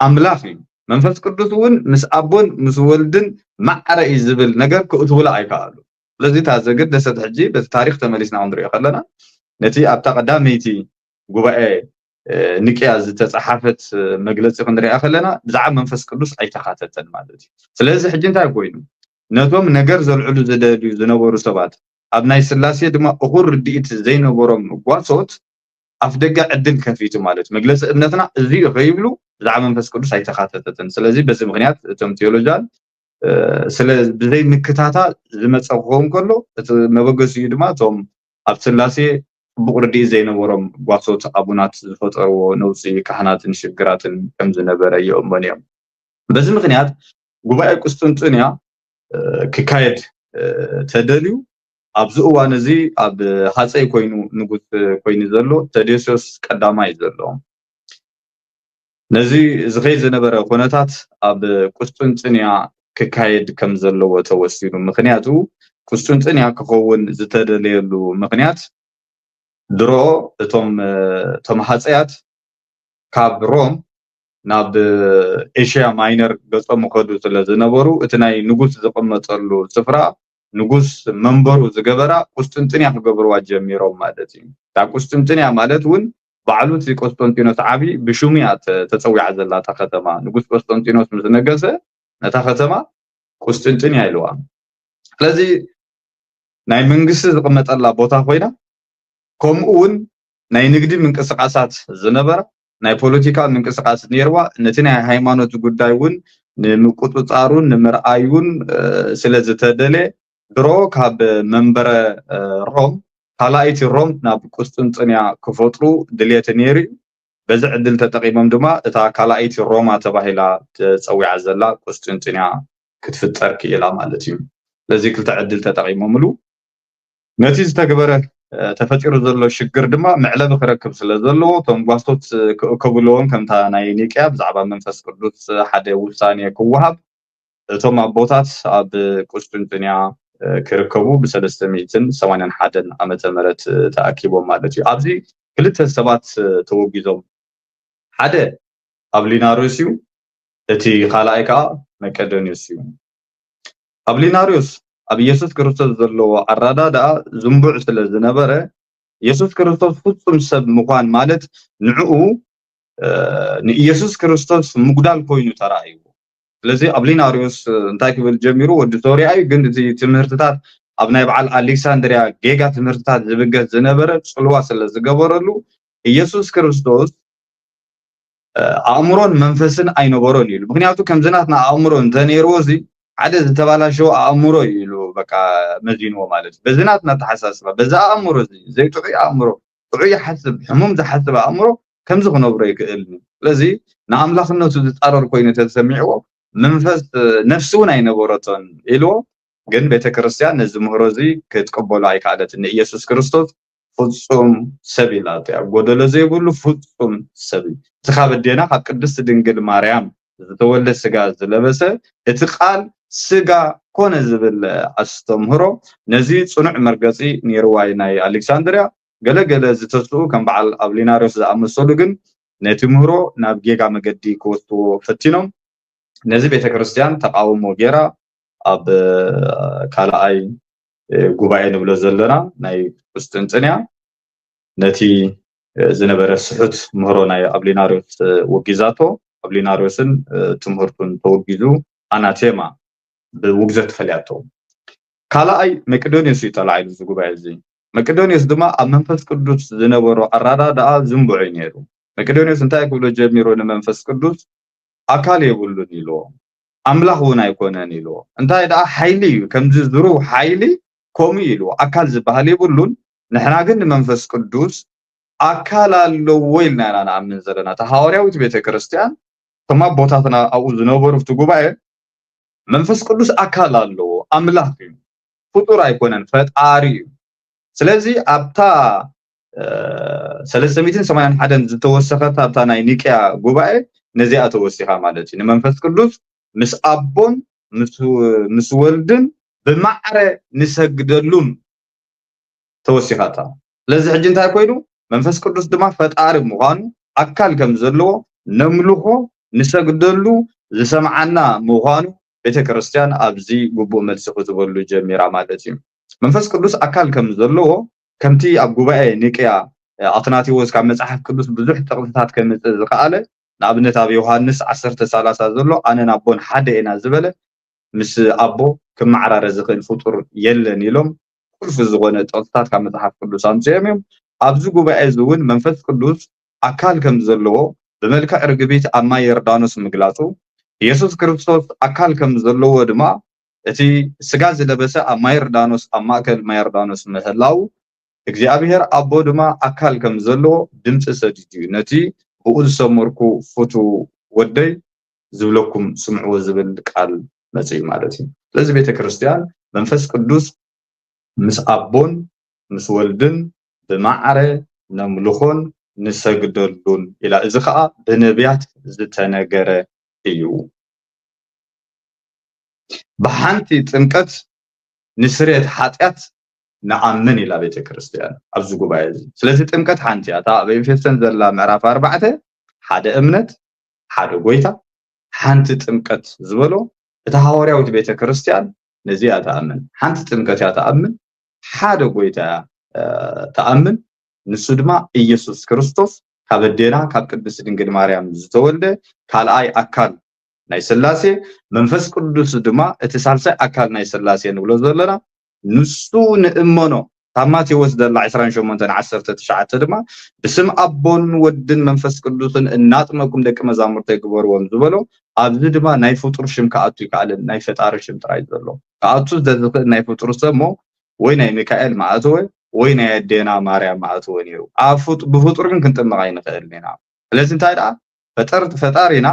ኣምላኽ እዩ፣ መንፈስ ቅዱስ እውን ምስ ኣቦን ምስ ወልድን ማዕረ እዩ ዝብል ነገር ክእትውላ ኣይከኣሉ። ስለዚ እታ ዘገደሰት ሕጂ በቲ ታሪኽ ተመሊስና ክንሪኦ ከለና፣ ነቲ ኣብታ ቀዳመይቲ ጉባኤ እ፣ ኒቅያ ዝተጻሓፈት እ፣ መግለጺ ክንሪኣ ከለና ብዛዕባ መንፈስ ቅዱስ ኣይተኻተተን ማለት እዩ። ስለዚ ሕጂ እንታይ ኮይኑ? ነቶም ነገር ዘልዕሉ ዝደልዩ ዝነበሩ ሰባት፣ ኣብ ናይ ስላሴ ድማ እኹል ርድኢት ዘይነበሮም ጓሶት ኣፍ ደገ ዕድል ከፊቱ ማለት እዩ። መግለጺ እምነትና እዚ እዩ ከይብሉ ብዛዕባ መንፈስ ቅዱስ ኣይተኻተተትን። ስለዚ በዚ ምኽንያት እቶም ቴዎሎጂያን እ፣ ስለ ብዘይ ምክታታ ዝመጸ ክኸውን ከሎ፣ እቲ መበገሲኡ ድማ እቶም ኣብ ስላሴ ጽቡቕ ርድኢት ዘይነበሮም ጓሶት ኣቡናት ዝፈጠርዎ ነውጺ ካህናትን ሽግራትን ከም ዝነበረ ይእመኑ እዮም። በዚ ምኽንያት ጉባኤ ቁስጥንጥንያ እ፣ ክካየድ እ፣ ተደልዩ ኣብዚ እዋን እዚ ኣብ ሃጸይ ኮይኑ ንጉስ ኮይኑ ዘሎ ተዴስዮስ ቀዳማይ እዩ ዘሎ። ነዚ ዝኸይድ ዝነበረ ኩነታት ኣብ ቁስጥንጥንያ ክካየድ ከም ዘለዎ ተወሲኑ። ምኽንያቱ ቁስጥንጥንያ ክኸውን ዝተደለየሉ ምኽንያት ድሮ እቶም እ፣ እቶም ሃጸያት ካብ ሮም ናብ ኤሽያ ማይነር ገጾም ይኸዱ ስለ ዝነበሩ፣ እቲ ናይ ንጉስ ዝቕመጠሉ ስፍራ ንጉስ መንበሩ ዝገበራ ቁስጥንጥንያ ክገብርዋ ጀሚሮም ማለት እዩ። እታ ቁስጥንጥንያ ማለት እውን ባዕሉ እቲ ቆስጠንጢኖስ ዓቢ ብሽሙ እያ ተ- ተጸዊዓ ዘላ እታ ከተማ። ንጉስ ቆስጠንጢኖስ ምስ ነገሰ ነታ ከተማ ቁስጥንጥንያ ኢልዋ። ስለዚ ናይ መንግስቲ ዝቕመጠላ ቦታ ኮይና፣ ከምኡ እውን ናይ ንግዲ ምንቅስቃሳት ዝነበራ፣ ናይ ፖለቲካ ምንቅስቃስ ነይርዋ። ነቲ ናይ ሃይማኖት ጉዳይ እውን ንምቁፅፃሩን ንምርኣዩን እ፣ ስለ ዝተደለ ድሮ ካብ መንበረ እ፣ ሮም ካልኣይቲ ሮም ናብ ቁስጥንጥንያ ክፈጥሩ ድልየት ነይሩ እዩ። በዚ ዕድል ተጠቂሞም ድማ እታ ካልኣይቲ ሮማ ተባሂላ ተፀዊዓ ዘላ ቁስጥንጥንያ ክትፍጠር ክኢላ ማለት እዩ። ስለዚ ክልተ ዕድል ተጠቂሞምሉ። ነቲ ዝተግበረ እ፣ ተፈጢሩ ዘሎ ሽግር ድማ መዕለቢ ክረክብ ስለ ዘለዎ እቶም ጓሶት ክእከቡ ኣለዎም። ከምታ ናይ ኒቅያ ብዛዕባ መንፈስ ቅዱስ ሓደ ውሳኔ ክወሃብ እቶም ኣቦታት ኣብ ቁስጥንጥንያ እ፣ ክርከቡ ብ ሰለስተ ሚእትን ሰማንያን ሓደን ዓመተ ምህረት እ፣ ተኣኪቦም ማለት እዩ። ኣብዚ ክልተ ሰባት እ፣ ተወጊዞም። ሓደ ኣብሊናሪዮስ እዩ፣ እቲ ካልኣይ ከዓ መቄዶንዮስ እዩ። ኣብሊናሪዮስ ኣብ ኢየሱስ ክርስቶስ ዘለዎ ኣረዳድኣ ዝንቡዕ ስለ ዝነበረ፣ ኢየሱስ ክርስቶስ ፍጹም ሰብ ምዃን ማለት ንዕኡ እ፣ ንኢየሱስ ክርስቶስ ምጉዳል ኮይኑ ተራእይዎ። ስለዚ ኣብሊናሪዮስ እ፣ እንታይ ክብል ጀሚሩ? ወዲ ሶርያ እዩ፣ ግን እቲ ትምህርትታት ኣብ ናይ በዓል ኣሌክሳንድርያ ጌጋ ትምህርትታት ዝብገስ ዝነበረ ጽልዋ ስለ ዝገበረሉ ኢየሱስ ክርስቶስ እ፣ ኣእምሮን መንፈስን ኣይነበሮን ኢሉ። ምክንያቱ ከምዚ ናትና ኣእምሮ እንተነይርዎ እዚ ሓደ ዝተባላሸወ ኣእምሮ እዩ ኢሉ በቃ መዚንዎ ማለት እዩ። በዚ ናትና ኣተሓሳስባ፣ በዚ ኣእምሮ እዚ ዘይጥዑይ ኣእምሮ፣ ጥዑይ ይሓስብ፣ ሕሙም ዝሓስብ ኣእምሮ ከምዚ ክነብሮ ይክእል። ስለዚ ንኣምላኽነቱ ዝጻረር ኮይኑ ተሰሚዕዎ መንፈስ ነፍሲ እውን ኣይነበረቶን ኢልዎ። ግን ቤተክርስትያን ነዚ ምህሮ እዚ ክትቅበሎ ኣይከኣለትን። ንኢየሱስ ክርስቶስ ፍጹም ሰብ ኢላቶ እያ። ጎደሎ ዘይብሉ ፍጹም ሰብ እዩ። እቲ ካብ ኣዴና ካብ ቅድስቲ ድንግል ማርያም ዝተወልደ ስጋ ዝለበሰ እቲ ቃል ስጋ ኮነ ዝብል ኣስተምህሮ ነዚ ጽኑዕ መርገጺ ነይርዋ እዩ ናይ ኣሌክሳንድርያ። ገለ ገለ ዝተስኡ ከም በዓል ኣብሊናሪዮስ ዝኣመሰሉ ግን ነቲ ምህሮ ናብ ጌጋ መገዲ ክወስድዎ ፈቲኖም። ነዚ ቤተክርስትያን ተቃውሞ ጌራ ኣብ ካልኣይ ጉባኤ ንብሎ ዘለና ናይ ቁስጥንጥንያ ነቲ ዝነበረ ስሑት ምህሮ ናይ ኣብሊናሪዮስ ወጊዛቶ። ኣብሊናሪዮስን ትምህርቱን ተወጊዙ ኣናቴማ ብውግዘት ፈልያቶ። ካልኣይ መቄዶንዮስ እዩ ተላዒሉ እዚ ጉባኤ እዚ። መቄዶንዮስ ድማ ኣብ መንፈስ ቅዱስ ዝነበሮ ኣረዳድኣ ዝንቡዕ እዩ ነይሩ። መቄዶንዮስ እንታይ ክብሎ ጀሚሩ ንመንፈስ ቅዱስ? ኣካል የብሉን ኢልዎ። ኣምላኽ እውን ኣይኮነን ኢልዎ። እንታይ ደኣ ሓይሊ እዩ፣ ከምዚ ዝሩው ሓይሊ ከምኡ ኢልዎ። ኣካል ዝበሃል የብሉን። ንሕና ግን ንመንፈስ ቅዱስ ኣካል ኣለዎ ኢልና ኢና ንኣምን ዘለና። እታ ሃዋርያዊት ቤተ ክርስቲያን፣ እቶም ኣቦታትና ኣብኡ ዝነበሩ፣ እቲ ጉባኤ፣ መንፈስ ቅዱስ ኣካል ኣለዎ፣ ኣምላኽ እዩ፣ ፍጡር ኣይኮነን፣ ፈጣሪ እዩ። ስለዚ ኣብታ ሰለስተ ሚእትን ሰማንያን ሓደን ዝተወሰኸት ኣብታ ናይ ኒቅያ ጉባኤ ነዚኣ ተወሲኻ ማለት እዩ። ንመንፈስ ቅዱስ ምስ ኣቦን ምስ ወልድን ብማዕረ ንሰግደሉን ተወሲኻታ። ስለዚ ሕጂ እንታይ ኮይኑ? መንፈስ ቅዱስ ድማ ፈጣሪ ምዃኑ፣ ኣካል ከም ዘለዎ፣ ነምልኾ፣ ንሰግደሉ፣ ዝሰምዓና ምዃኑ ቤተ ክርስቲያን ኣብዚ ግቡእ መልሲ ክትበሉ ጀሚራ ማለት እዩ። መንፈስ ቅዱስ ኣካል ከም ዘለዎ ከምቲ ኣብ ጉባኤ ኒቅያ ኣትናቴዎስ ካብ መጽሓፍ ቅዱስ ብዙሕ ጥቕስታት ከምጽእ ዝኸኣለ፣ ንኣብነት ኣብ ዮሃንስ ዓሰርተ ሰላሳ ዘሎ ኣነን ኣቦን ሓደ ኢና ዝበለ፣ ምስ ኣቦ ክመዓራረ ዝኽእል ፍጡር የለን ኢሎም ቁልፊ ዝኾነ ጥቕስታት ካብ መጽሓፍ ቅዱስ ኣምፅኦም እዮም። ኣብዚ ጉባኤ እዚ እውን መንፈስ ቅዱስ ኣካል ከም ዘለዎ ብመልክዕ ርግቢት ኣብ ማይ ዮርዳኖስ ምግላፁ፣ ኢየሱስ ክርስቶስ ኣካል ከም ዘለዎ ድማ እቲ ስጋ ዝለበሰ ኣብ ማይ ዮርዳኖስ ኣብ ማእከል ማይ ዮርዳኖስ ምህላው እግዚኣብሔር ኣቦ ድማ ኣካል ከም ዘለዎ ድምፂ ሰዲዱ እዩ። ነቲ ብኡ ዝሰመርኩ ፍቱ ወደይ ዝብለኩም ስምዕዎ ዝብል ቃል መፅእ ማለት እዩ። ስለዚ ቤተ ክርስቲያን መንፈስ ቅዱስ ምስ ኣቦን ምስ ወልድን ብማዕረ ነምልኾን ንሰግደሉን ኢላ። እዚ ከዓ ብነቢያት ዝተነገረ እዩ። ብሓንቲ ጥምቀት ንስርየት ሓጢኣት ንኣምን ኢላ ቤተ ክርስቲያን ኣብዚ ጉባኤ እዚ። ስለዚ ጥምቀት ሓንቲ እያ። እታ ኣብ ኤፌሶን ዘላ ምዕራፍ ኣርባዕተ ሓደ እምነት፣ ሓደ ጎይታ፣ ሓንቲ ጥምቀት ዝበሎ እታ ሃዋርያዊት ቤተ ክርስቲያን ነዚ እያ ትኣምን። ሓንቲ ጥምቀት እያ ትኣምን፣ ሓደ ጎይታ እያ ትኣምን፣ ንሱ ድማ ኢየሱስ ክርስቶስ ካብ ኣዴና ካብ ቅድስት ድንግል ማርያም ዝተወልደ ካልኣይ ኣካል ናይ ስላሴ፣ መንፈስ ቅዱስ ድማ እቲ ሳልሳይ ኣካል ናይ ስላሴ ንብሎ ዘለና ንሱ ንእመኖ። ካብ ማቴዎስ ዘላ ዕስራን ሸሞንተን ዓሰርተ ትሽዓተ ድማ ብስም ኣቦን ወድን መንፈስ ቅዱስን እናጥመኩም ደቂ መዛሙርተይ ግበርዎም ዝበሎ፣ ኣብዚ ድማ ናይ ፍጡር ሽም ክኣቱ ይከኣልን ናይ ፈጣሪ ሽም ጥራይ ዘሎ ክኣቱ ዘዝኽእል ናይ ፍጡር ሰብ እሞ ወይ ናይ ሚካኤል መኣተወ ወይ ናይ ኣዴና ማርያም መኣተወ ነይሩ። ኣብ ፍጡ- ብፍጡር ግን ክንጥመቕ ኣይንኽእልን ኢና። ስለዚ እንታይ ደኣ ፈጠር ፈጣሪና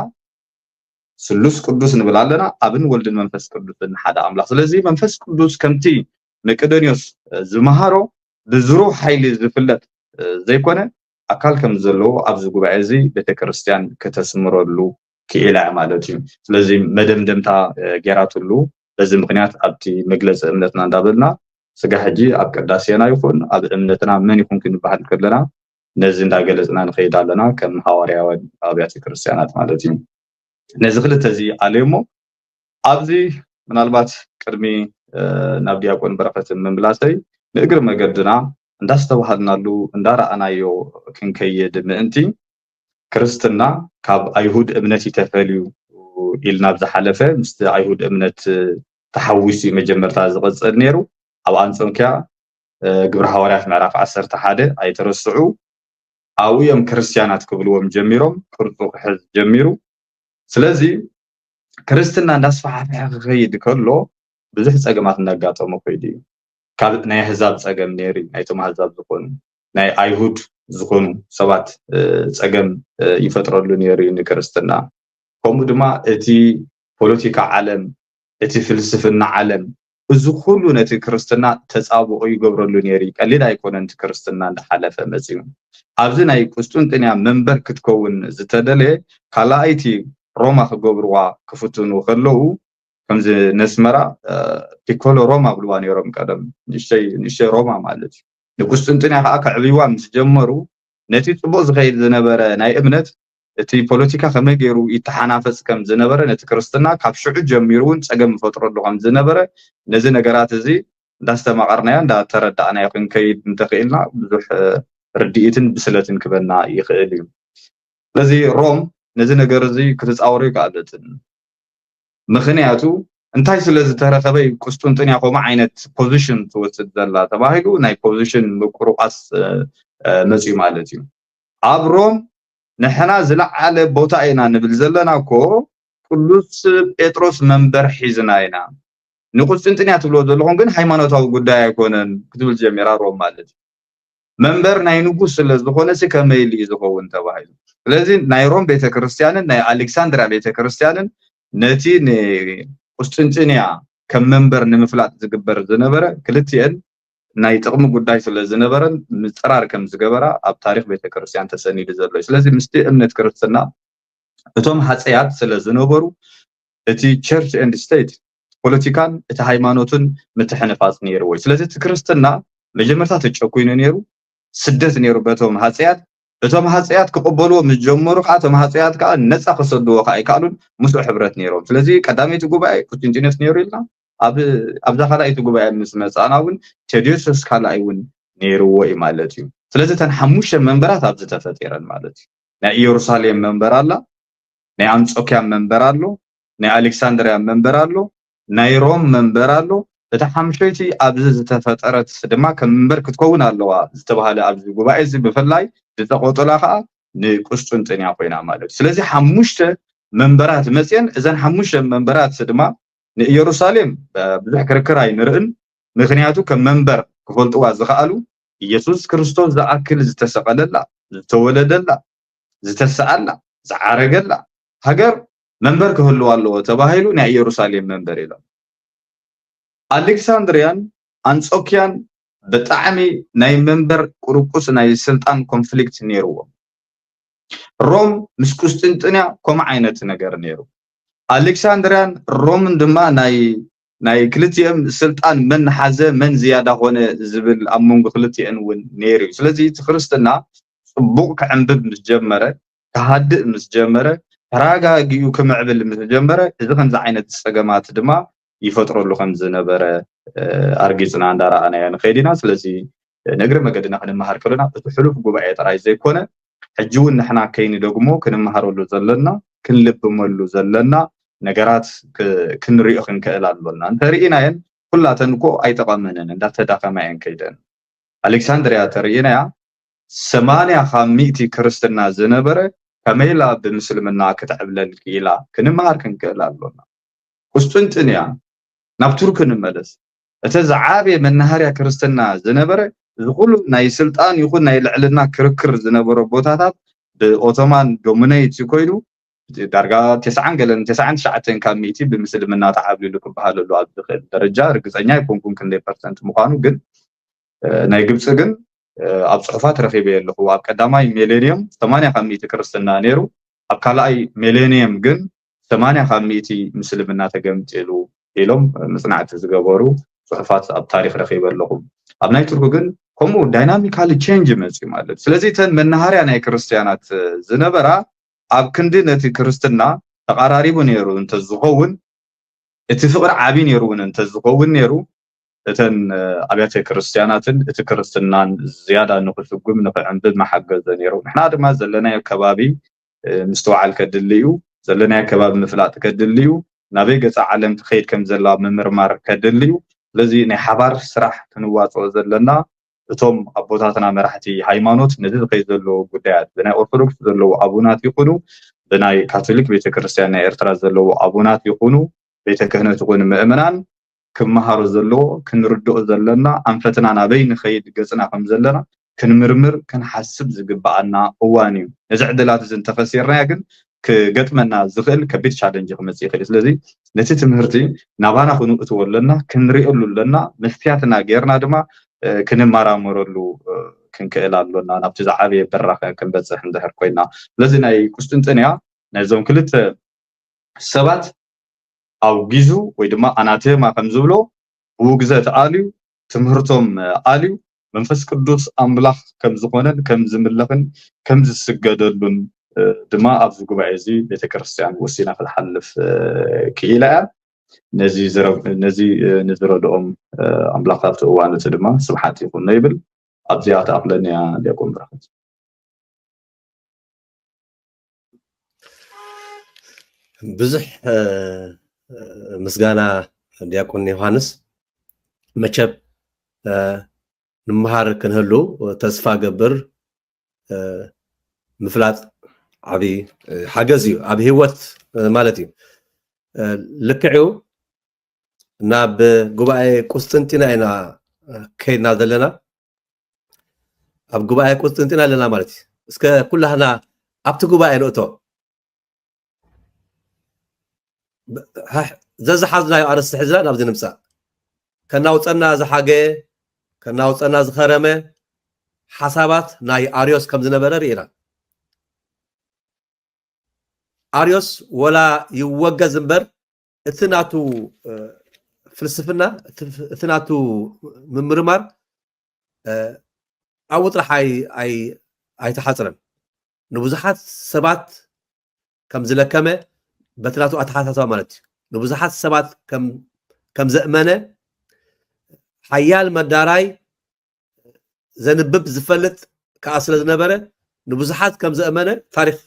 ስሉስ ቅዱስ ንብል ኣለና፣ ኣብን ወልድን መንፈስ ቅዱስን ሓደ ኣምላኽ። ስለዚ መንፈስ ቅዱስ ከምቲ መቄዶንዮስ ዝመሃሮ ብዝሩብ ሓይሊ ዝፍለጥ ዘይኮነ ኣካል ከም ዘለዎ ኣብዚ ጉባኤ እዚ ቤተክርስትያን ከተስምረሉ ክኢላ እያ ማለት እዩ። ስለዚ መደምደምታ ገይራትሉ በዚ ምክንያት ኣብቲ መግለፂ እምነትና እንዳበልና ስጋ ሕጂ ኣብ ቅዳሴና ይኹን ኣብ እምነትና መን ይኹን ክንበሃል ከለና ነዚ እንዳገለፅና ንኸይድ ኣለና ከም ሃዋርያውያን ኣብያተ ክርስትያናት ማለት እዩ። ነዚ ክልተ እዚ ኣለዮ እሞ ኣብዚ ምናልባት ቅድሚ ናብ ዲያቆን በረኸት ምምላሰይ ንእግሪ መገድና እንዳስተባሃልናሉ እንዳረኣናዮ ክንከይድ ምእንቲ ክርስትና ካብ ኣይሁድ እምነት እዩ ተፈልዩ ኢልና ኣብ ዝሓለፈ ምስቲ ኣይሁድ እምነት ተሓዊሱ እዩ መጀመርታ ዝቐፅል ነይሩ። ኣብ ኣንጾኪያ ግብሪ ሃዋርያት ምዕራፍ ዓሰርተ ሓደ ኣይተረስዑ ኣብኡ እዮም ክርስትያናት ክብልዎም ጀሚሮም፣ ቅርፁ ክሕዝ ጀሚሩ። ስለዚ ክርስትና እንዳስፋሕፈሐ ክኸይድ ከሎ ብዙሕ ፀገማት እንዳጋጠሞ ከይዱ እዩ። ካብ ናይ ኣህዛብ ፀገም ነይሩ እዩ፣ ናይቶም ኣህዛብ ዝኾኑ ናይ ኣይሁድ ዝኾኑ ሰባት ፀገም ይፈጥረሉ ነይሩ እዩ ንክርስትና። ከምኡ ድማ እቲ ፖለቲካ ዓለም፣ እቲ ፍልስፍና ዓለም፣ እዚ ኩሉ ነቲ ክርስትና ተፃብኦ ይገብረሉ ነይሩ እዩ። ቀሊል ኣይኮነን እቲ ክርስትና እንዳሓለፈ መፂኡ። ኣብዚ ናይ ቁስጥንጥንያ መንበር ክትከውን ዝተደለየ ካልኣይቲ ሮማ ክገብርዋ ክፍትኑ ከለዉ ከምዚ ነስመራ ፒኮሎ ሮማ ብልዋ ነይሮም ቀደም ንእሽተይ ንእሽተይ ሮማ ማለት እዩ። ንቁስጥንጥንያ ከዓ ከዕብይዋ ምስ ጀመሩ ነቲ ፅቡቅ ዝኸይድ ዝነበረ ናይ እምነት እቲ ፖለቲካ ከመይ ገይሩ ይተሓናፈፅ ከም ዝነበረ ነቲ ክርስትና ካብ ሽዑ ጀሚሩ እውን ፀገም ይፈጥረሉ ከም ዝነበረ ነዚ ነገራት እዚ እንዳስተማቐርናዮ እንዳተረዳእናዮ ክንከይድ እንተኽኢልና ብዙሕ ርድኢትን ብስለትን ክበና ይኽእል እዩ። ስለዚ ሮም ነዚ ነገር እዚ ክትፃወሮ ይከኣለትን ምኽንያቱ እንታይ ስለ ዝተረኸበ እዩ ቁስጥንጥንያ ከምኡ ዓይነት ፖዚሽን ትወስድ ዘላ ተባሂሉ ናይ ፖዚሽን ምቁርቋስ መፅዩ ማለት እዩ። ኣብ ሮም ንሕና ዝለዓለ ቦታ ኢና ንብል ዘለና እኮ ቅዱስ ጴጥሮስ መንበር ሒዝና ኢና። ንቁስጥንጥንያ ትብሎ ዘለኹም ግን ሃይማኖታዊ ጉዳይ ኣይኮነን ክትብል ጀሚራ ሮም ማለት እዩ። መንበር ናይ ንጉስ ስለ ዝኾነ ሲ ከመይ ኢሉ እዩ ዝኸውን ተባሂሉ። ስለዚ ናይ ሮም ቤተክርስትያንን ናይ ኣሌክሳንድሪያ ቤተክርስትያንን ነቲ ንቁስጥንጥንያ ከም መንበር ንምፍላጥ ዝግበር ዝነበረ ክልቲአን ናይ ጥቕሚ ጉዳይ ስለ ዝነበረን ምፅራር ከም ዝገበራ ኣብ ታሪክ ቤተክርስትያን ተሰኒዱ ዘሎ እዩ። ስለዚ ምስቲ እምነት ክርስትና እቶም ሃፀያት ስለ ዝነበሩ እቲ church and state ፖለቲካን እቲ ሃይማኖትን ምትሕንፋፅ ነይርዎ እዩ። ስለዚ እቲ ክርስትና መጀመርታ ተጨኩይኑ ነይሩ፣ ስደት ነይሩ በቶም ሃፀያት። እቶም ሃፀያት ክቕበልዎ ምስ ጀመሩ ከዓ እቶም ሃፀያት ከዓ ነፃ ክሰድዎ ከዓ ኣይከኣሉን፣ ምስኡ ሕብረት ነይሮም። ስለዚ ቀዳመይቲ ጉባኤ ቁስጥንጢኖስ ነይሩ ኢልና፣ ኣብዛ ካልኣይቲ ጉባኤ ምስ መፃእና እውን ቴዎዶስዮስ ካልኣይ እውን ነይርዎ እዩ ማለት እዩ። ስለዚ እተን ሓሙሽተ መንበራት ኣብዚ ተፈጢረን ማለት እዩ። ናይ ኢየሩሳሌም መንበር ኣላ፣ ናይ ኣንጾኪያ መንበር ኣሎ፣ ናይ ኣሌክሳንድርያ መንበር ኣሎ፣ ናይ ሮም መንበር ኣሎ። እታ ሓምሸይቲ ኣብዚ ዝተፈጠረት ድማ ከም መንበር ክትከውን ኣለዋ ዝተባሃለ ኣብዚ ጉባኤ እዚ ብፍላይ ዝተቆጠላ ከዓ ንቁስጥንጥንያ ኮይና ማለት እዩ። ስለዚ ሓሙሽተ መንበራት መፅየን፣ እዘን ሓሙሽተ መንበራት ድማ ንኢየሩሳሌም ብዙሕ ክርክር ኣይንርእን። ምክንያቱ ከም መንበር ክፈልጥዋ ዝኸኣሉ ኢየሱስ ክርስቶስ ዝኣክል ዝተሰቐለላ፣ ዝተወለደላ፣ ዝተሰኣላ፣ ዝዓረገላ ሃገር መንበር ክህልዋ ኣለዎ ተባሂሉ ናይ ኢየሩሳሌም መንበር ኢሎም። ኣሌክሳንድርያን ኣንጾኪያን ብጣዕሚ ናይ መንበር ቁርቁስ ናይ ስልጣን ኮንፍሊክት ነይርዎም። ሮም ምስ ቁስጥንጥንያ ከምኡ ዓይነት ነገር ነይሩ። ኣሌክሳንድርያን ሮምን ድማ ናይ ናይ ክልቲኦም ስልጣን መን ሓዘ መን ዝያዳ ኮነ ዝብል ኣብ መንጎ ክልቲአን እውን ነይሩ እዩ። ስለዚ እቲ ክርስትና ፅቡቕ ክዕንብብ ምስ ጀመረ፣ ክሃድእ ምስ ጀመረ፣ ተረጋጊኡ ክምዕብል ምስ ጀመረ፣ እዚ ከምዚ ዓይነት ፀገማት ድማ ይፈጥረሉ ከም ዝነበረ ኣርጊፅና እንዳረኣናዮ ንኸይድ ኢና። ስለዚ ንእግረ መገድና ክንመሃር ከለና እቲ ሕሉፍ ጉባኤ ጥራይ ዘይኮነ ሕጂ እውን ንሕና ከይንደግሞ ክንመሃረሉ ዘለና ክንልብመሉ ዘለና ነገራት ክንሪኦ ክንክእል ኣሎና። እንተርኢናየን ኩላተን እኮ ኣይጠቐመንን እንዳተዳኸማ እየን ከይደን። ኣሌክሳንድርያ ተርኢናያ ሰማንያ ካብ ሚእቲ ክርስትና ዝነበረ ከመይላ ብምስልምና ክትዕብለል ክኢላ ክንመሃር ክንክእል ኣሎና። ቁስጥንጥንያ ናብ ቱርክ ንመለስ። እቲ ዝዓበየ መናሃርያ ክርስትና ዝነበረ እዚ ኩሉ ናይ ስልጣን ይኹን ናይ ልዕልና ክርክር ዝነበሮ ቦታታት ብኦቶማን ዶሚነይት ኮይኑ ዳርጋ ተስዓን ገለን ተስዓን ትሽዓተን ካብ ሚእቲ ብምስልምና ተዓብሊሉ ክበሃል ኣሎ ኣብ ዝኽእል ደረጃ ርግፀኛ ኣይኮንኩን ክንደይ ፐርሰንት ምዃኑ ግን ናይ ግብፂ ግን ኣብ ፅሑፋት ረኺበ ኣለኹ ኣብ ቀዳማይ ሚሌኒየም ሰማንያ ካብ ሚእቲ ክርስትና ነይሩ ኣብ ካልኣይ ሚሌኒየም ግን ሰማንያ ካብ ሚእቲ ምስልምና ተገምጢሉ ኢሎም መፅናዕቲ ዝገበሩ ፅሑፋት ኣብ ታሪክ ረኺበ ኣለኹ ኣብ ናይ ቱርክ ግን ከምኡ ዳይናሚካሊ ቼንጅ መፅዩ ማለት ስለዚ እተን መናሃርያ ናይ ክርስትያናት ዝነበራ ኣብ ክንዲ ነቲ ክርስትና ተቃራሪቡ ነይሩ እንተዝኸውን እቲ ፍቅሪ ዓቢ ነይሩ እውን እንተዝኸውን ነይሩ እተን ኣብያተ ክርስትያናትን እቲ ክርስትናን ዝያዳ ንክስጉም ንክዕንብብ መሓገዘ ነይሩ ንሕና ድማ ዘለናዮ ከባቢ ምስትውዓል ከድሊ እዩ ዘለናዮ ከባቢ ምፍላጥ ከድሊ እዩ ናበይ ገፃ ዓለም ትኸይድ ከም ዘላ ምምርማር ከድሊ እዩ ስለዚ ናይ ሓባር ስራሕ ክንዋፅኦ ዘለና እቶም ኣቦታትና መራሕቲ ሃይማኖት ነዚ ዝኸይድ ዘለዎ ጉዳያት ብናይ ኦርቶዶክስ ዘለዉ ኣቡናት ይኹኑ ብናይ ካቶሊክ ቤተክርስትያን ናይ ኤርትራ ዘለዉ ኣቡናት ይኹኑ ቤተ ክህነት ይኹን ምእመናን ክመሃሮ ዘለዎ ክንርድኦ ዘለና ኣንፈትና ናበይ ንኸይድ ገፅና ከም ዘለና ክንምርምር ክንሓስብ ዝግበኣና እዋን እዩ ነዚ ዕድላት እዚ እንተኸሲርናዮ ግን ክገጥመና ዝኽእል ከቢድ ቻለንጅ ክመፅእ ይኽእል እዩ ስለዚ ነቲ ትምህርቲ ናባና ክንእትዎ ኣለና ክንሪኦሉ ኣለና መስትያትና ጌርና ድማ ክንመራመረሉ ክንክእል ኣሎና ናብቲ ዝዓበየ በራኸ ክንበፅሕ እንድሕር ኮይና ስለዚ ናይ ቁስጥንጥንያ ነዞም ክልተ ሰባት ኣውጊዙ ወይ ድማ ኣናቴማ ከም ዝብሎ ብውግዘት ኣልዩ ትምህርቶም ኣልዩ መንፈስ ቅዱስ ኣምላኽ ከም ዝኾነን ከም ዝምለኽን ከም ዝስገደሉን ድማ ኣብዚ ጉባኤ እዚ ቤተክርስትያን ወሲና ክትሓልፍ ክኢላ እያ። ነዚ ንዝረድኦም ኣምላኽ ኣብቲ እዋን እቲ ድማ ስብሓት ይኹኖ ይብል። ኣብዚኣ ትኣኽለኒ እያ ዲያቆን በረኸት። ብዙሕ ምስጋና ዲያቆን ዮሃንስ። መቸብ ንምሃር ክንህሉ ተስፋ ገብር። ምፍላጥ ዓብዪ ሓገዝ እዩ ኣብ ህይወት ማለት እዩ። ልክዕ እዩ። ናብ ጉባኤ ቁስጥንጢና ኢና ከይድና ዘለና። ኣብ ጉባኤ ቁስጥንጢና ኣለና ማለት እዩ። እስከ ኩላህና ኣብቲ ጉባኤ ንእቶ። ዘዝሓዝናዮ ኣርእስቲ ሕዝና ናብዚ ንምፃእ። ከናውፀና ዝሓገየ፣ ከናውፀና ዝኸረመ ሓሳባት ናይ ኣርዮስ ከም ዝነበረ ርኢና። ኣርዮስ ወላ ይወገዝ እምበር፣ እቲ ናቱ ፍልስፍና፣ እቲ ናቱ ምምርማር ኣብኡ ጥራሕ ኣይተሓፅረን። ንብዙሓት ሰባት ከም ዝለከመ፣ በቲ ናቱ ኣተሓሳስባ ማለት እዩ፣ ንብዙሓት ሰባት ከም ዘእመነ፣ ሓያል መዳራይ፣ ዘንብብ ዝፈልጥ ከዓ ስለ ዝነበረ፣ ንብዙሓት ከም ዘእመነ ታሪክ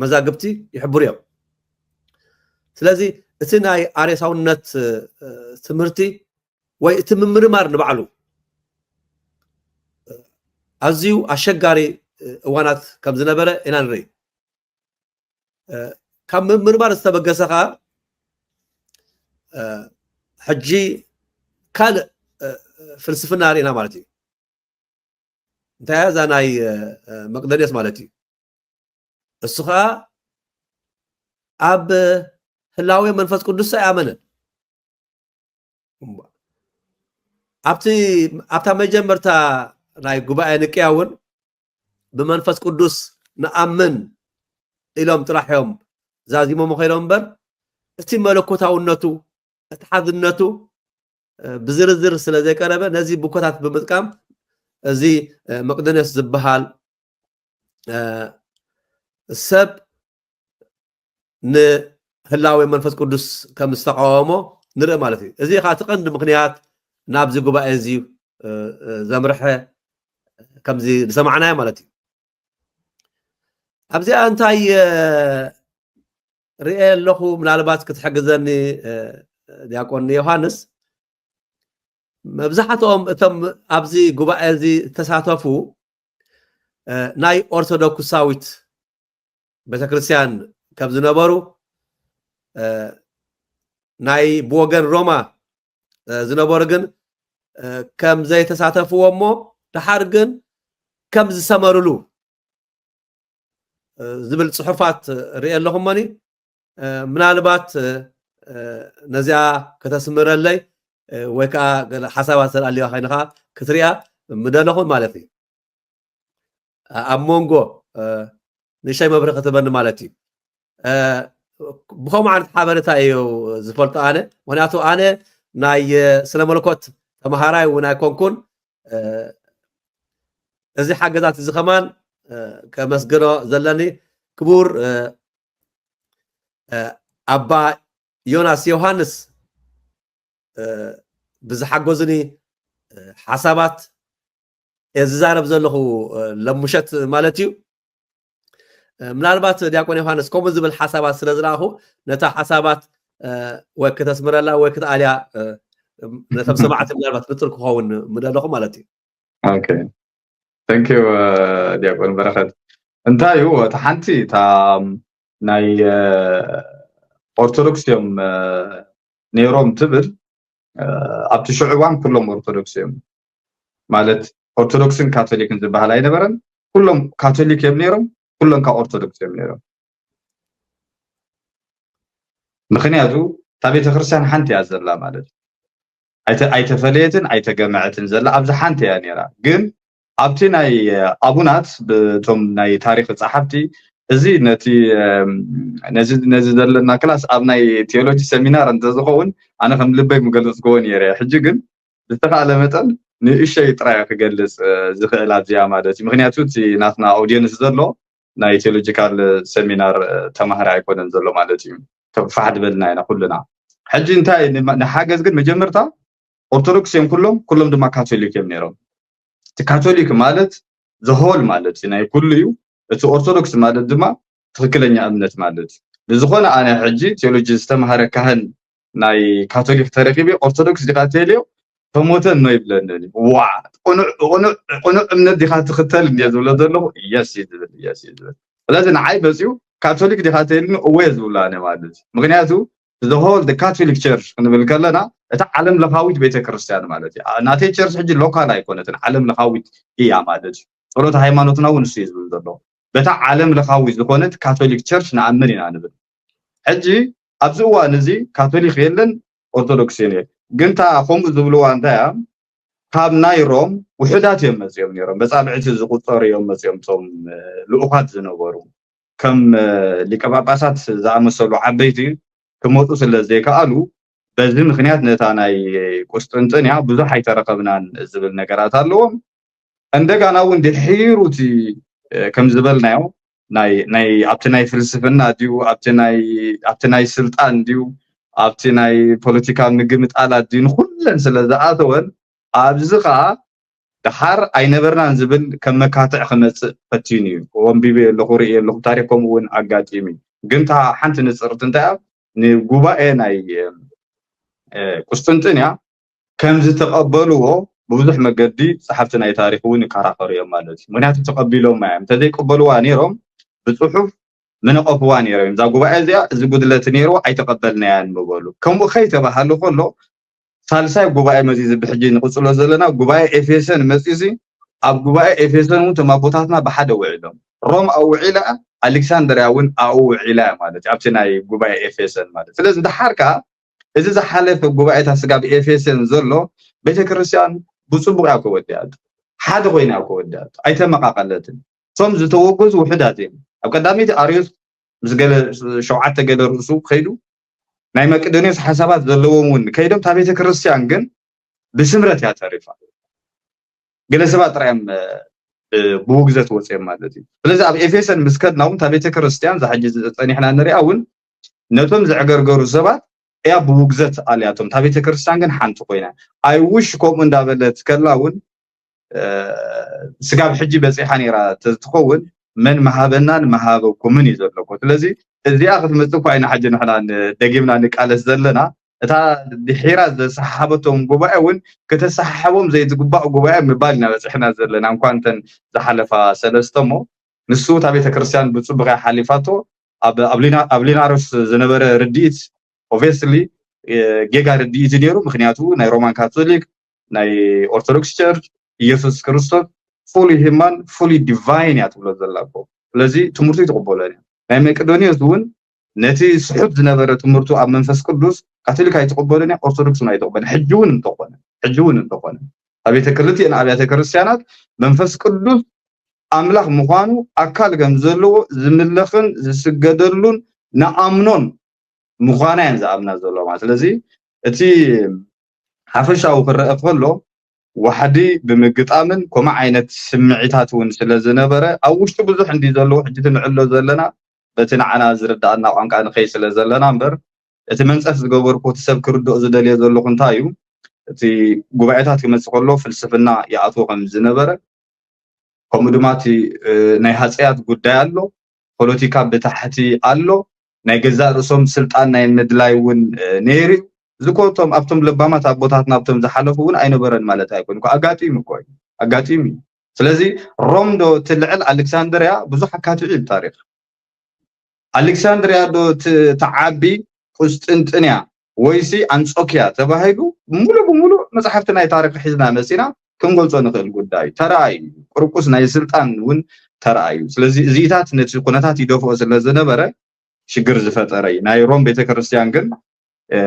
መዛግብቲ ይሕብሩ እዮም። ስለዚ እቲ ናይ ኣሬሳውነት ትምህርቲ ወይ እቲ ምምርማር ንባዕሉ ኣዝዩ ኣሸጋሪ እዋናት ከም ዝነበረ ኢና ንርኢ። ካብ ምምርማር ዝተበገሰ ከዓ ሕጂ ካልእ ፍልስፍና ርኢና ማለት እዩ። እንታይ እያ እዛ ናይ መቅደንዮስ ማለት እዩ? እሱ ከዓ ኣብ ህላዌ መንፈስ ቅዱስ ኣይኣመነን። ኣብቲ ኣብታ መጀመርታ ናይ ጉባኤ ንቅያ እውን ብመንፈስ ቅዱስ ንኣምን ኢሎም ጥራሕ እዮም ዛዚሞም ከይዶም እምበር፣ እቲ መለኮታውነቱ፣ እቲ ሓድነቱ ብዝርዝር ስለ ዘይቀረበ፣ ነዚ ብኮታት ብምጥቃም፣ እዚ መቅደንዮስ ዝበሃል ሰብ ንህላዌ መንፈስ ቅዱስ ከም ዝተቃወሞ ንርኢ ማለት እዩ። እዚ ከዓ እቲ ቀንዲ ምክንያት ናብዚ ጉባኤ እዚ ዘምርሐ ከምዚ ዝሰማዕናዮ ማለት እዩ። ኣብዚኣ እንታይ ርኤ ኣለኹ፣ ምናልባት ክትሕግዘኒ ዲያቆን ዮሃንስ። መብዛሕትኦም እቶም ኣብዚ ጉባኤ እዚ ዝተሳተፉ ናይ ኦርቶዶክሳዊት ቤተክርስትያን ከም ዝነበሩ፣ ናይ ብወገን ሮማ ዝነበሩ ግን ከም ዘይተሳተፍዎ እሞ፣ ደሓር ግን ከም ዝሰመርሉ ዝብል ጽሑፋት ርኢ ኣለኹ እሞኒ፣ ምናልባት ነዚኣ ከተስምረለይ ወይ ከዓ ገለ ሓሳባት ዘልኣልዋ ኮይንኻ ክትሪኣ ምደለኹ ማለት እዩ። ኣብ መንጎ ንእሽተይ መብርሂ ክትበኒ ማለት እዩ። ብኸምኡ ዓይነት ሓበሬታ እዩ ዝፈልጦ ኣነ። ምኽንያቱ ኣነ ናይ ስነ መለኮት ተምሃራይ እውን ኣይኮንኩን። እዚ ሓገዛት እዚ ከማን ከመስግኖ ዘለኒ ክቡር ኣባ ዮናስ ዮሃንስ ብዝሓገዙኒ ሓሳባት እየ ዝዛረብ ዘለኹ ለምሸት ማለት እዩ። ምናልባት ዲያቆን ዮሃንስ ከምኡ ዝብል ሓሳባት ስለ ዝረኣኹ ነታ ሓሳባት ወይ ክተስምረላ ወይ ክትኣልያ ነቶም ሰማዕቲ ምናልባት ንጥር ክኸውን ምደለኹ ማለት እዩ። ኦኬ፣ thank you ዲያቆን በረኸት። እንታይ እዩ እቲ ሓንቲ እታ ናይ ኦርቶዶክስ እዮም ነይሮም ትብል፣ ኣብቲ ሽዑ እዋን ኩሎም ኦርቶዶክስ እዮም ማለት ኦርቶዶክስን ካቶሊክን ዝበሃል ኣይነበረን። ኩሎም ካቶሊክ እዮም ነይሮም፣ ኩሎም ካብ ኦርቶዶክስ እዮም ነይሮም። ምክንያቱ እታ ቤተክርስትያን ሓንቲ እያ ዘላ ማለት ኣይተፈለየትን ኣይተገመዐትን ዘላ ኣብዚ ሓንቲ እያ ነይራ። ግን ኣብቲ ናይ ኣቡናት ብቶም ናይ ታሪክ ጸሓፍቲ እዚ ነቲ ነዚ ዘለና ክላስ ኣብ ናይ ቴዎሎጂ ሰሚናር እንተዝኸውን ኣነ ከም ልበይ ምገልጽ ክዎ ነይረ። ሕጂ ግን ብዝተኻእለ መጠን ንእሸይ ጥራይ ክገልጽ ዝኽእል ኣብዚኣ ማለት እዩ። ምክንያቱ እቲ ናትና ኦዲየንስ ዘሎ ናይ ቴዎሎጂካል ሰሚናር ተማሃሪ ኣይኮነን ዘሎ ማለት እዩ። ፋሕ ዝበልና ኢና ኩልና። ሕጂ እንታይ ንሓገዝ ግን መጀመርታ ኦርቶዶክስ እዮም ኩሎም፣ ኩሎም ድማ ካቶሊክ እዮም ነይሮም። እቲ ካቶሊክ ማለት ዘሆል ማለት እዩ፣ ናይ ኩሉ እዩ። እቲ ኦርቶዶክስ ማለት ድማ ትኽክለኛ እምነት ማለት እዩ። ንዝኾነ ኣነ ሕጂ ቴዎሎጂ ዝተምሃረ ካህን ናይ ካቶሊክ ተረኪበ ኦርቶዶክስ ዲኻ ትልዮ ተሞተ እኖ ይብለኒ። ዋ ቅኑዕ እምነት ዲኻ ትኽተል እንድየ ዝብሎ ዘለኹ የስ እዩ ዝብል የስ እዩ ዝብል። ስለዚ ንዓይ መፅዩ ካቶሊክ ዲኻ ትልኒ እወ ዝብሎ ኣነ ማለት እዩ። ምክንያቱ the whole the Catholic Church ክንብል ከለና እታ ዓለም ለኻዊት ቤተክርስትያን ማለት እዩ። ናተይ ቸርች ሕጂ ሎካል ኣይኮነትን፣ ዓለም ለኻዊት እያ ማለት እዩ። ጸሎት ሃይማኖትና እውን እሱ እዩ ዝብል ዘሎ። በታ ዓለም ለኻዊ ዝኾነት ካቶሊክ ቸርች ንኣምን ኢና ንብል። ሕጂ ኣብዚ እዋን እዚ ካቶሊክ የለን፣ ኦርቶዶክስ የለን። ግን እታ ከምኡ ዝብልዋ እንታይ እያ? ካብ ናይ ሮም ውሑዳት እዮም መፂኦም ነይሮም። መፃብዕቲ ዝቁፀሩ እዮም መፂኦም፣ እቶም ልኡኻት ዝነበሩ ከም ሊቀ ጳጳሳት ዝኣመሰሉ ዓበይቲ ክመፁ ስለ ዘይከኣሉ፣ በዚ ምክንያት ነታ ናይ ቁስጥንጥንያ ብዙሕ ኣይተረከብናን ዝብል ነገራት ኣለዎም። እንደጋና እውን ድሒሩ እቲ ከም ዝበልናዮ ናይ ናይ ኣብቲ ናይ ፍልስፍና ድዩ፣ ኣብቲ ናይ ኣብቲ ናይ ስልጣን ድዩ፣ ኣብቲ ናይ ፖለቲካ ምግምጣላት ድዩ፣ ንኩለን ስለ ዝኣተወን ኣብዚ ከዓ ደሓር ኣይነበርናን ዝብል ከም መካትዕ ክመፅእ ፈቲኑ እዩ። ወንቢበ ኣለኹ፣ ርእየ ኣለኹ፣ ታሪክ ከምኡ እውን ኣጋጢሙ እዩ። ግን እታ ሓንቲ ንፅርቲ እንታይ እያ? ንጉባኤ ናይ ቁስጥንጥንያ ከም ዝተቐበልዎ ብብዙሕ መገዲ ጸሓፍቲ ናይ ታሪኽ እውን ይከራኸሩ እዮም ማለት እዩ። ምክንያቱ ተቐቢሎም እዮም። እንተዘይቀበልዋ ነይሮም ብጽሑፍ ምነቐፍዋ ነይሮም እዮም። እዛ ጉባኤ እዚኣ እዚ ጉድለት ነይርዎ ኣይተቐበልናያን ምበሉ። ከምኡ ከይተባሃሉ ከሎ ሳልሳይ ጉባኤ መዚ እዚ ብሕጂ ንቕጽሎ ዘለና ጉባኤ ኤፌሰን መጺዚ ኣብ ጉባኤ ኤፌሰን እውን እቶም ኣቦታትና ብሓደ ውዒሎም። ሮም ኣብኡ ውዒላ፣ ኣሌክሳንድርያ እውን ኣብኡ ውዒላ ማለት እዩ። ኣብቲ ናይ ጉባኤ ኤፌሰን ማለት ስለዚ ድሓር ከኣ እዚ ዝሓለፈ ጉባኤታት ስጋብ ኤፌሶን ዘሎ ቤተክርስትያን ብፅቡቅ እያ ከወዲኣቶ፣ ሓደ ኮይና እያ ከወዲኣቶ፣ ኣይተመቃቀለትን። እቶም ዝተወገዙ ውሑዳት እዮም። ኣብ ቀዳመይቲ ኣርዮስ ምስ ገለ ሸውዓተ ገለ ርእሱ ከይዱ ናይ መቅደኒዎስ ሓሳባት ዘለዎም እውን ከይዶም እታ ቤተክርስትያን ግን ብስምረት እያ ተሪፋ። ገለ ሰባት ጥራይ እዮም ብውግዘት ወፅኦም ማለት እዩ። ስለዚ ኣብ ኤፌሰን ምስ ከድና እውን እታ ቤተክርስትያን እዛ ሕጂ ጸኒሕና ንሪኣ እውን ነቶም ዘዕገርገሩ ሰባት እያ ብውግዘት ኣልያቶም። እታ ቤተክርስትያን ግን ሓንቲ ኮይና። ኣይ ውሽ ከምኡ እንዳበለት ከላ እውን ስጋብ ሕጂ በፂሓ ነይራ ተዝትኸውን መን መሃበናን መሃበኩምን እዩ ዘለኮ። ስለዚ እዚኣ ክትመፅእ እኳ ኢና ሕጂ ንሕና ደጊምና ንቃለስ ዘለና። እታ ድሒራ ዘሰሓሓበቶም ጉባኤ እውን ከተሰሓሕቦም ዘይትግባእ ጉባኤ ምባል ኢና በፂሕና ዘለና። እንኳን እተን ዝሓለፋ ሰለስተ እሞ ንሱ እታ ቤተክርስትያን ብፅቡቅ እያ ሓሊፋቶ። ኣብ ሊናሮስ ዝነበረ ርድኢት ኦብቪየስሊ ጌጋ ርድኢት ነይሩ። ምክንያቱ ናይ ሮማን ካቶሊክ፣ ናይ ኦርቶዶክስ ቸርች ኢየሱስ ክርስቶስ ፉሊ ሂማን ፉሊ ዲቫይን እያ ትብሎ ዘላ እኮ። ስለዚ ትምህርቱ ይትቕበሎ እያ። ናይ መቄዶንዮስ እውን ነቲ ስሑት ዝነበረ ትምህርቱ ኣብ መንፈስ ቅዱስ ካቶሊክ ኣይትቕበሎን እያ፣ ኦርቶዶክስ እውን ኣይትቕበልን። ሕጂ እውን እንተኾነ ሕጂ እውን እንተኾነ ኣብ ቤተ ክልቲኤን ኣብያተ ክርስቲያናት መንፈስ ቅዱስ ኣምላኽ ምዃኑ ኣካል ከም ዘለዎ ዝምለኽን ዝስገደሉን ንኣምኖን ምዃና እየን ዝኣምና ዘለዋ። ስለዚ እቲ ሓፈሻዊ ክረአ ከሎ ዋሕዲ ብምግጣምን ከምኡ ዓይነት ስምዒታት እውን ስለ ዝነበረ ኣብ ውሽጡ ብዙሕ እንዲ ዘለዎ ሕጂ እቲ ንዕሎ ዘለና በቲ ንዓና ዝርዳኣና ቋንቋ ንኸይ ስለ ዘለና እምበር እቲ መንፀፍ ዝገበርኩ እቲ ሰብ ክርድኦ ዝደልዮ ዘለኹ እንታይ እዩ እቲ ጉባኤታት ክመፅእ ከሎ ፍልስፍና ይኣትዎ ከም ዝነበረ ከምኡ ድማ እቲ ናይ ሃፀያት ጉዳይ ኣሎ፣ ፖለቲካ ብታሕቲ ኣሎ፣ ናይ ገዛእ ርእሶም ስልጣን ናይ ምድላይ እውን ነይሩ እዩ። እዚ ኮቶም ኣብቶም ለባማት ኣቦታትና ኣብቶም ዝሓለፉ እውን ኣይነበረን ማለት ኣይኮን እኮ ኣጋጢሙ እኮ እዩ ኣጋጢሙ እዩ። ስለዚ ሮም ዶ ትልዕል ኣሌክሳንድርያ ብዙሕ ኣካትዑ እዩ ታሪክ። ኣሌክሳንድርያ ዶ ትዓቢ ቁስጥንጥንያ ወይሲ ኣንጾኪያ ተባሂሉ ሙሉ ብሙሉ መፅሓፍቲ ናይ ታሪክ ሒዝና መፂና ክንገልፆ ንኽእል ጉዳይ እዩ። ተረኣዩ ቁርቁስ ናይ ስልጣን እውን ተረኣዩ። ስለዚ እዚኢታት ነቲ ኩነታት ይደፍኦ ስለ ዝነበረ ሽግር ዝፈጠረ እዩ። ናይ ሮም ቤተክርስትያን ግን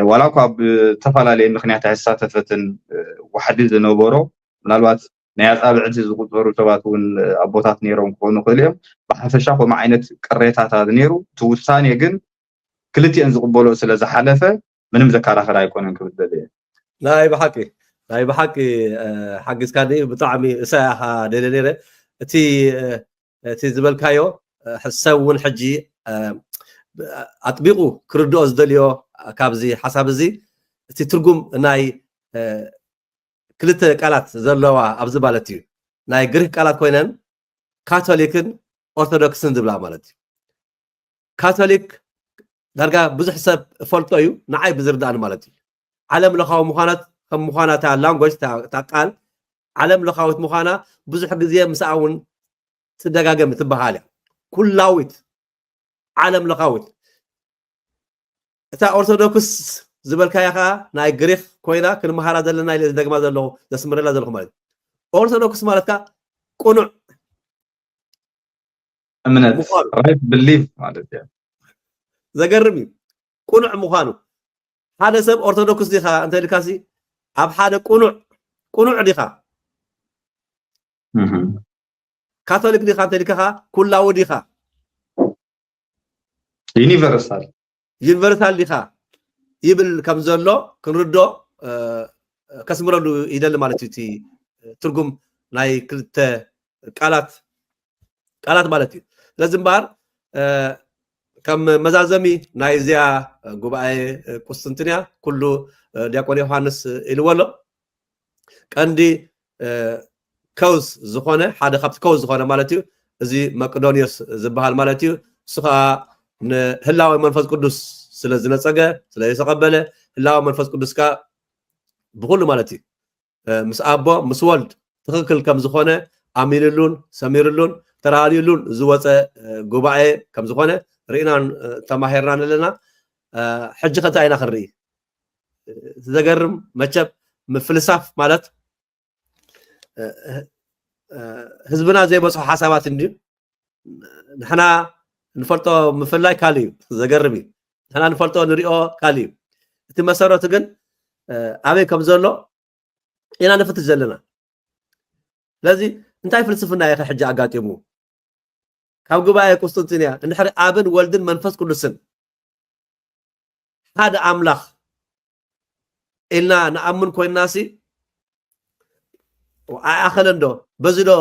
ዋላ እኳ ብተፈላለየ ምክንያት ኣይሳተፈትን ዋሕዲ ዝነበሮ ምናልባት ናይ ኣፃብዕቲ ዝቁፀሩ ሰባት እውን ኣቦታት ነይሮም ክኾኑ ይኽእሉ እዮም። ብሓፈሻ ከምኡ ዓይነት ቅሬታታት ነይሩ። እቲ ውሳኔ ግን ክልቲኤን ዝቕበሎ ስለ ዝሓለፈ ምንም ዘከራኸር ኣይኮነን ክብል ደልየ። ናይ ብሓቂ ናይ ብሓቂ ሓጊዝካኒ ብጣዕሚ እሳ ኢኻ ደልየ ነይረ። እቲ እቲ ዝበልካዮ ሰብ እውን ሕጂ ኣጥቢቑ ክርድኦ ዝደልዮ ካብዚ ሓሳብ እዚ እቲ ትርጉም ናይ ክልተ ቃላት ዘለዋ ኣብዚ ማለት እዩ ናይ ግሪክ ቃላት ኮይነን ካቶሊክን ኦርቶዶክስን ዝብላ ማለት እዩ። ካቶሊክ ዳርጋ ብዙሕ ሰብ እፈልጦ እዩ ንዓይ ብዝርዳእን ማለት እዩ። ዓለም ለኻዊ ምዃናት ከም ምዃና እታ ላንጎጅ እታ ቃል ዓለም ለኻዊት ምዃና ብዙሕ ግዜ ምስኣ እውን ትደጋገም ትበሃል እያ። ኩላዊት ዓለም ለኻዊት እታ ኦርቶዶክስ ዝበልካያ ከዓ ናይ ግሪክ ኮይና ክንመሃራ ዘለና ኢለ ዝደግማ ዘለኹ ዘስምረላ ዘለኹ ማለት እዩ። ኦርቶዶክስ ማለት ከዓ ቅኑዕ እምነት right belief ማለት እዩ። ዘገርም እዩ። ቅኑዕ ምዃኑ። ሓደ ሰብ ኦርቶዶክስ ዲኻ እንተልካሲ ኣብ ሓደ ቅኑዕ ቅኑዕ ዲኻ፣ ካቶሊክ ዲኻ እንተልካኻ ኩላዊ ዲኻ፣ ዩኒቨርሳል ዩኒቨርሳል ዲኻ ይብል ከም ዘሎ ክንርዶ ከስምረሉ ይደሊ ማለት እዩ። እቲ ትርጉም ናይ ክልተ ቃላት ቃላት ማለት እዩ። ስለዚ እምበኣር ከም መዛዘሚ ናይ እዚኣ ጉባኤ ቁስጥንጥንያ ኩሉ ዲያቆን ዮሃንስ ኢልዎ ኣሎ። ቀንዲ ከውስ ዝኾነ ሓደ ካብቲ ከውስ ዝኾነ ማለት እዩ እዚ መቅዶኒዮስ ዝበሃል ማለት እዩ። እሱ ከዓ ንህላዊ መንፈስ ቅዱስ ስለ ዝነፀገ ስለ ዝተቐበለ ህላዊ መንፈስ ቅዱስ ከዓ ብኩሉ ማለት እዩ ምስ ኣቦ ምስ ወልድ ትኽክል ከም ዝኾነ ኣሚንሉን ሰሚርሉን ተራልዩሉን ዝወፀ ጉባኤ ከም ዝኾነ ርኢናን ተማሂርናን ኣለና። ሕጂ ከ እንታይ ኢና ክንርኢ? ዘገርም መቸም ምፍልሳፍ ማለት ህዝብና ዘይበፅሖ ሓሳባት እንድዩ። ንሕና ንፈልጦ ምፍላይ ካልእ እዩ፣ ዘገርም እዩ። ንሕና ንፈልጦ ንሪኦ ካልእ እዩ። እቲ መሰረቱ ግን ኣበይ ከም ዘሎ ኢና ንፍትሽ ዘለና። ስለዚ እንታይ ፍልስፍና እዩ ሕጂ ኣጋጢሙ? ካብ ጉባኤ ቁስጥንጥንያ እንድሕሪ ኣብን ወልድን መንፈስ ቅዱስን ሓደ ኣምላኽ ኢልና ንኣምን ኮይንናሲ ኣይኣኸለን ዶ? በዚ ዶ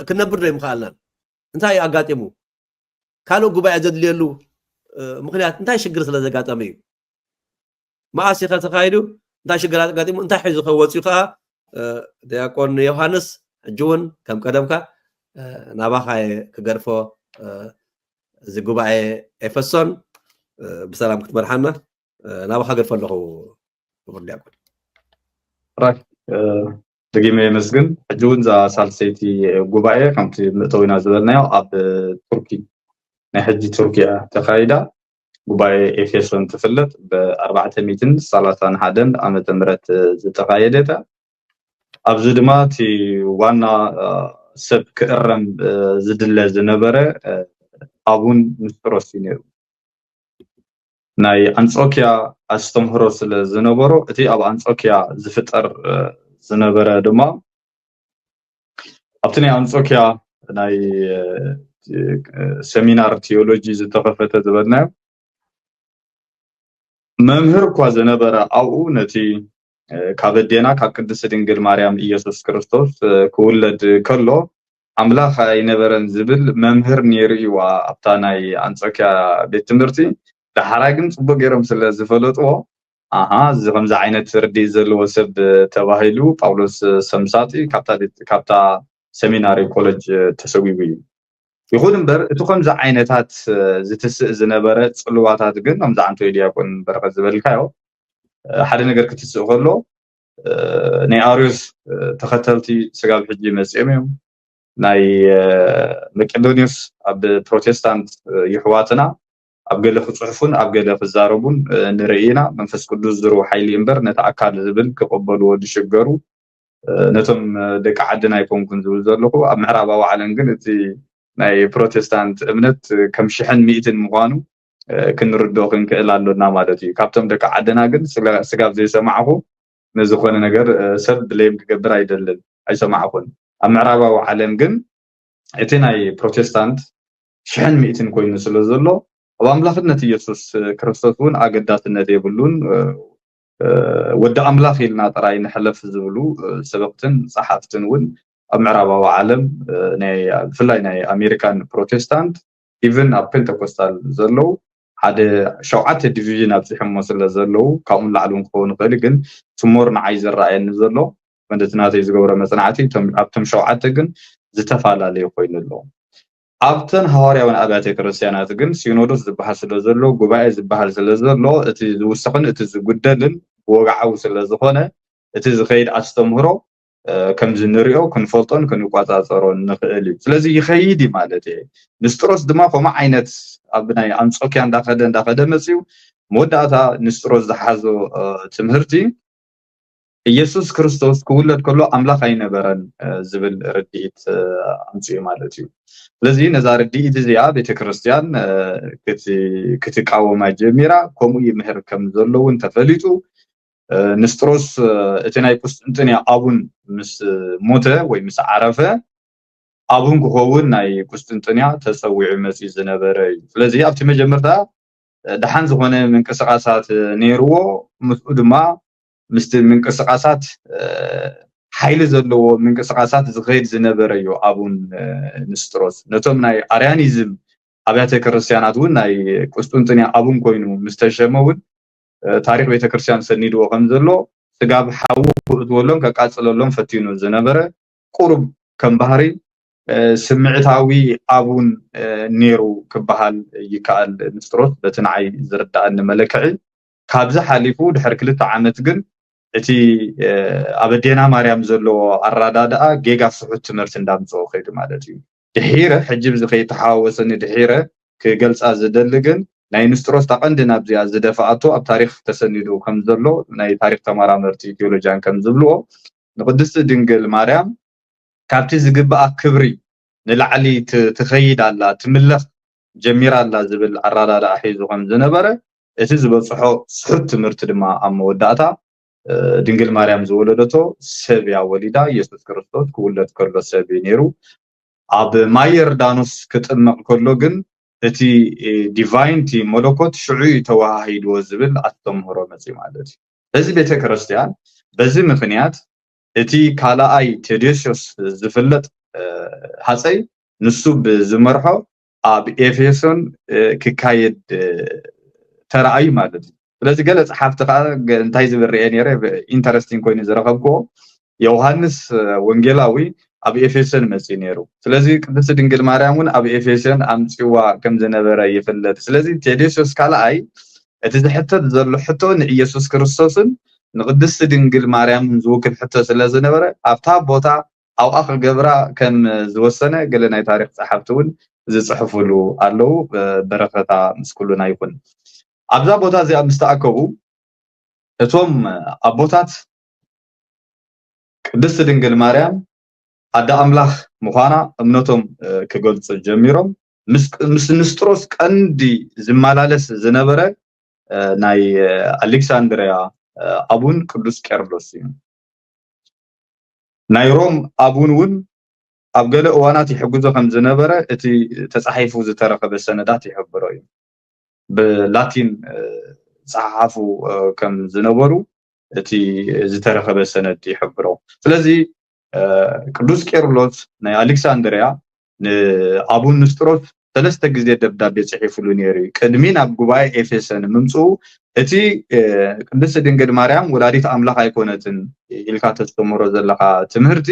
ክነብር ዶ ይምኽኣልናን? እንታይ እዩ ኣጋጢሙ? ካልእ ጉባኤ ዘድልየሉ ምኽንያት እንታይ ሽግር ስለ ዘጋጠመ እዩ? መኣስ ከ ተኻይዱ እንታይ ሽግር ኣጋጢሙ እንታይ ሒዙ ከ ወፂኡ ከዓ ዲያቆን ዮሃንስ ሕጂ እውን ከም ቀደምካ ናባኻ ክገድፎ እዚ ጉባኤ ኤፈሶን ብሰላም ክትመርሓና ናባኻ ገድፎ ኣለኹ ክቡር ዲያቆን። ደጊመ የመስግን። ሕጂ እውን እዛ ሳልሰይቲ ጉባኤ ከምቲ ምእተዊና ዝበልናዮ ኣብ ቱርኪ ናይ ሕጂ ቱርኪ እያ ተኻይዳ። ጉባኤ ኤፌሶን ትፍለጥ ብኣርባዕተ ሚእትን ሰላሳን ሓደን ዓመተ ምህረት ዝተኻየደት እያ። ኣብዚ ድማ እቲ ዋና ሰብ ክእረም ዝድለ ዝነበረ ኣቡን ንስጥሮስ እዩ ነይሩ። ናይ ኣንጾኪያ ኣስተምህሮ ስለ ዝነበሮ እቲ ኣብ ኣንጾኪያ ዝፍጠር ዝነበረ ድማ ኣብቲ ናይ ኣንጾኪያ ናይ ሰሚናር ቴዎሎጂ ዝተኸፈተ ዝበልናዮ መምህር እኳ ዝነበረ ኣብኡ ነቲ ካብ ኣዴና ካብ ቅድስቲ ድንግል ማርያም ኢየሱስ ክርስቶስ ክውለድ ከሎ ኣምላኽ ኣይነበረን ዝብል መምህር ነይሩ እዩ ኣብታ ናይ ኣንጾኪያ ቤት ትምህርቲ። ዳሕራይ ግን ጽቡቅ ገይሮም ስለ ዝፈለጥዎ ኣሃ እዚ ከምዚ ዓይነት ርድኢት ዘለዎ ሰብ ተባሂሉ ጳውሎስ ሰምሳጢ ካብታ ሰሚናሪ ኮለጅ ተሰጒጉ እዩ። ይኹን እምበር እቲ ከምዚ ዓይነታት ዝትስእ ዝነበረ ጽልዋታት ግን ከምዚ ዓንቶ ዲያቆን በረኸት ዝበልካዮ ሓደ ነገር ክትስእ ከሎ ናይ ኣርዮስ ተኸተልቲ ስጋብ ሕጂ መፅኦም እዮም። ናይ መቄዶኒዮስ ኣብ ፕሮቴስታንት ይሕዋትና ኣብ ገለ ክፅሕፉን ኣብ ገለ ክዛረቡን ንርኢ ኢና። መንፈስ ቅዱስ ዝርው ሓይሊ እምበር ነቲ ኣካል ዝብል ክቕበልዎ ዝሽገሩ ነቶም ደቂ ዓድና ኣይኮንኩን ዝብል ዘለኹ ኣብ ምዕራባዊ ዓለም ግን እቲ ናይ ፕሮቴስታንት እምነት ከም ሽሕን ሚእትን ምዃኑ ክንርድኦ ክንክእል ኣሎና ማለት እዩ። ካብቶም ደቂ ዓድና ግን ስጋብ ዘይሰማዕኹ ንዝኾነ ነገር ሰብ ብሌም ክገብር ኣይደልን ኣይሰማዕኹን። ኣብ ምዕራባዊ ዓለም ግን እቲ ናይ ፕሮቴስታንት ሽሕን ሚእትን ኮይኑ ስለ ዘሎ ኣብ ኣምላኽነት ኢየሱስ ክርስቶስ እውን ኣገዳስነት የብሉን። ወዲ ኣምላኽ ኢልና ጥራይ ንሕለፍ ዝብሉ ሰበኽትን ጸሓፍትን እውን ኣብ ምዕራባዊ ዓለም ብፍላይ ናይ ኣሜሪካን ፕሮቴስታንት ኢቭን ኣብ ፔንተኮስታል ዘለዉ ሓደ ሸውዓተ ዲቪዥን ኣብፂሖሞ ስለ ዘለዉ ካብኡ ንላዕሊ እውን ክኸውን ይኽእል ግን ትሞር ንዓይ ዝረኣየኒ ዘሎ ወንድቲ ናተይ ዝገብሮ መፅናዕቲ ኣብቶም ሸውዓተ ግን ዝተፈላለዩ ኮይኑ ኣለዉ ኣብተን ሃዋርያውን ኣብያተ ክርስትያናት ግን ሲኖዶስ ዝበሃል ስለ ዘሎ ጉባኤ ዝበሃል ስለ ዘሎ እቲ ዝውሰኽን እቲ ዝጉደልን ብወግዓዊ ስለ ዝኾነ እቲ ዝኸይድ ኣስተምህሮ ከምዚ ንሪኦ ክንፈልጦን ክንቆፃፀሮን ንኽእል እዩ ስለዚ ይኸይድ እዩ ማለት እየ ንስጥሮስ ድማ ከምኡ ዓይነት ኣብ ናይ ኣንፆኪያ እንዳኸደ እንዳኸደ መፅዩ መወዳእታ ንስጥሮስ ዝሓዞ ትምህርቲ ኢየሱስ ክርስቶስ ክውለድ ከሎ ኣምላኽ ኣይነበረን ዝብል ርድኢት ኣምፅኡ ማለት እዩ። ስለዚ ነዛ ርድኢት እዚኣ ቤተክርስትያን ክትቃወማ ጀሚራ። ከምኡ ይምህር ከም ዘሎ እውን ተፈሊጡ። ንስጥሮስ እቲ ናይ ቁስጥንጥንያ ኣቡን ምስ ሞተ ወይ ምስ ዓረፈ፣ ኣቡን ክኸውን ናይ ቁስጥንጥንያ ተፀዊዑ መፂኡ ዝነበረ እዩ። ስለዚ ኣብቲ መጀመርታ ደሓን ዝኾነ ምንቅስቃሳት ነይርዎ። ምስኡ ድማ ምስቲ ምንቅስቃሳት ሓይሊ ዘለዎ ምንቅስቃሳት ዝኸይድ ዝነበረ እዩ። ኣቡን ንስጥሮስ ነቶም ናይ ኣርያኒዝም ኣብያተ ክርስቲያናት እውን ናይ ቁስጥንጥንያ ኣቡን ኮይኑ ምስ ተሸመ እውን ታሪኽ ቤተክርስትያን ሰኒድዎ ከም ዘሎ ስጋብ ሓዊ ክእትወሎም ከቃፅለሎም ፈቲኑ ዝነበረ ቁሩብ ከም ባህሪ ስምዕታዊ ኣቡን ነይሩ ክበሃል ይከኣል። ንስጥሮስ በቲ ንዓይ ዝርዳእኒ መለክዒ ካብዚ ሓሊፉ ድሕሪ ክልተ ዓመት ግን እቲ ኣብ ኣዴና ማርያም ዘለዎ ኣረዳድኣ ጌጋ ስሑት ትምህርቲ እንዳምፅኦ ከይዱ ማለት እዩ። ድሒረ ሕጂ ብዚ ከይተሓዋወሰኒ ድሒረ ክገልፃ ዝደሊ ግን ናይ ንስጥሮስ እታ ቀንዲ ናብዚኣ ዝደፍኣቶ ኣብ ታሪኽ ተሰኒዱ ከም ዘሎ ናይ ታሪኽ ተመራመርቲ ቴዎሎጂያን ከም ዝብልዎ ንቅድስቲ ድንግል ማርያም ካብቲ ዝግብኣ ክብሪ ንላዕሊ ትኸይድ ኣላ፣ ትምለኽ ጀሚራ ኣላ ዝብል ኣረዳድኣ ሒዙ ከም ዝነበረ እቲ ዝበፅሖ ስሑት ትምህርቲ ድማ ኣብ መወዳእታ ድንግል ማርያም ዝወለደቶ ሰብ እያ ወሊዳ። ኢየሱስ ክርስቶስ ክውለድ ከሎ ሰብ እዩ ነይሩ። ኣብ ማይ ዮርዳኖስ ክጥመቕ ከሎ ግን እቲ ዲቫይን እቲ መለኮት ሽዑ እዩ ተወሃሂድዎ ዝብል ኣስተምህሮ መፅኡ ማለት እዩ። በዚ ቤተ ክርስቲያን በዚ ምክንያት እቲ ካልኣይ ቴዎዶስዮስ ዝፍለጥ ሃፀይ ንሱ ብዝመርሖ ኣብ ኤፌሶን ክካየድ ተረኣዩ ማለት እዩ። ስለዚ ገለ ፀሓፍቲ ከዓ እንታይ ዝብል ርኤ ነይረ፣ ኢንተረስቲንግ ኮይኑ ዝረኸብክዎ ዮሃንስ ወንጌላዊ ኣብ ኤፌሶን መፅኡ ነይሩ። ስለዚ ቅድስቲ ድንግል ማርያም እውን ኣብ ኤፌሶን ኣምፅዋ ከም ዝነበረ ይፍለጥ። ስለዚ ቴዎዶስዮስ ካልኣይ እቲ ዝሕተት ዘሎ ሕቶ ንኢየሱስ ክርስቶስን ንቅድስቲ ድንግል ማርያምን ዝውክል ሕቶ ስለ ዝነበረ ኣብታ ቦታ ኣብኣ ክገብራ ከም ዝወሰነ ገለ ናይ ታሪኽ ጸሓፍቲ እውን ዝጽሕፉሉ ኣለዉ። በረኸታ ምስ ኩሉና ይኹን። ኣብዛ ቦታ እዚኣ ምስ ተኣከቡ እቶም ኣቦታት ቅድስቲ ድንግል ማርያም ኣደ ኣምላኽ ምዃና እምነቶም ክገልጹ ጀሚሮም። ምስ ንስጥሮስ ቀንዲ ዝመላለስ ዝነበረ ናይ ኣሌክሳንድርያ ኣቡን ቅዱስ ቄርሎስ እዩ። ናይ ሮም ኣቡን እውን ኣብ ገለ እዋናት ይሕግዞ ከም ዝነበረ እቲ ተጻሒፉ ዝተረኸበ ሰነዳት ይሕብሮ እዩ። ብላቲን ጸሓሓፉ ከም ዝነበሩ እቲ ዝተረኸበ ሰነድ ይሕብሮ። ስለዚ ቅዱስ ቄርሎስ ናይ ኣሌክሳንድርያ ንኣቡን ንስጥሮስ ሰለስተ ግዜ ደብዳቤ ጽሒፉሉ ነይሩ እዩ። ቅድሚ ናብ ጉባኤ ኤፌሶን ምምጽኡ እቲ ቅድስቲ ድንግል ማርያም ወላዲት ኣምላኽ ኣይኮነትን ኢልካ ተስተምህሮ ዘለኻ ትምህርቲ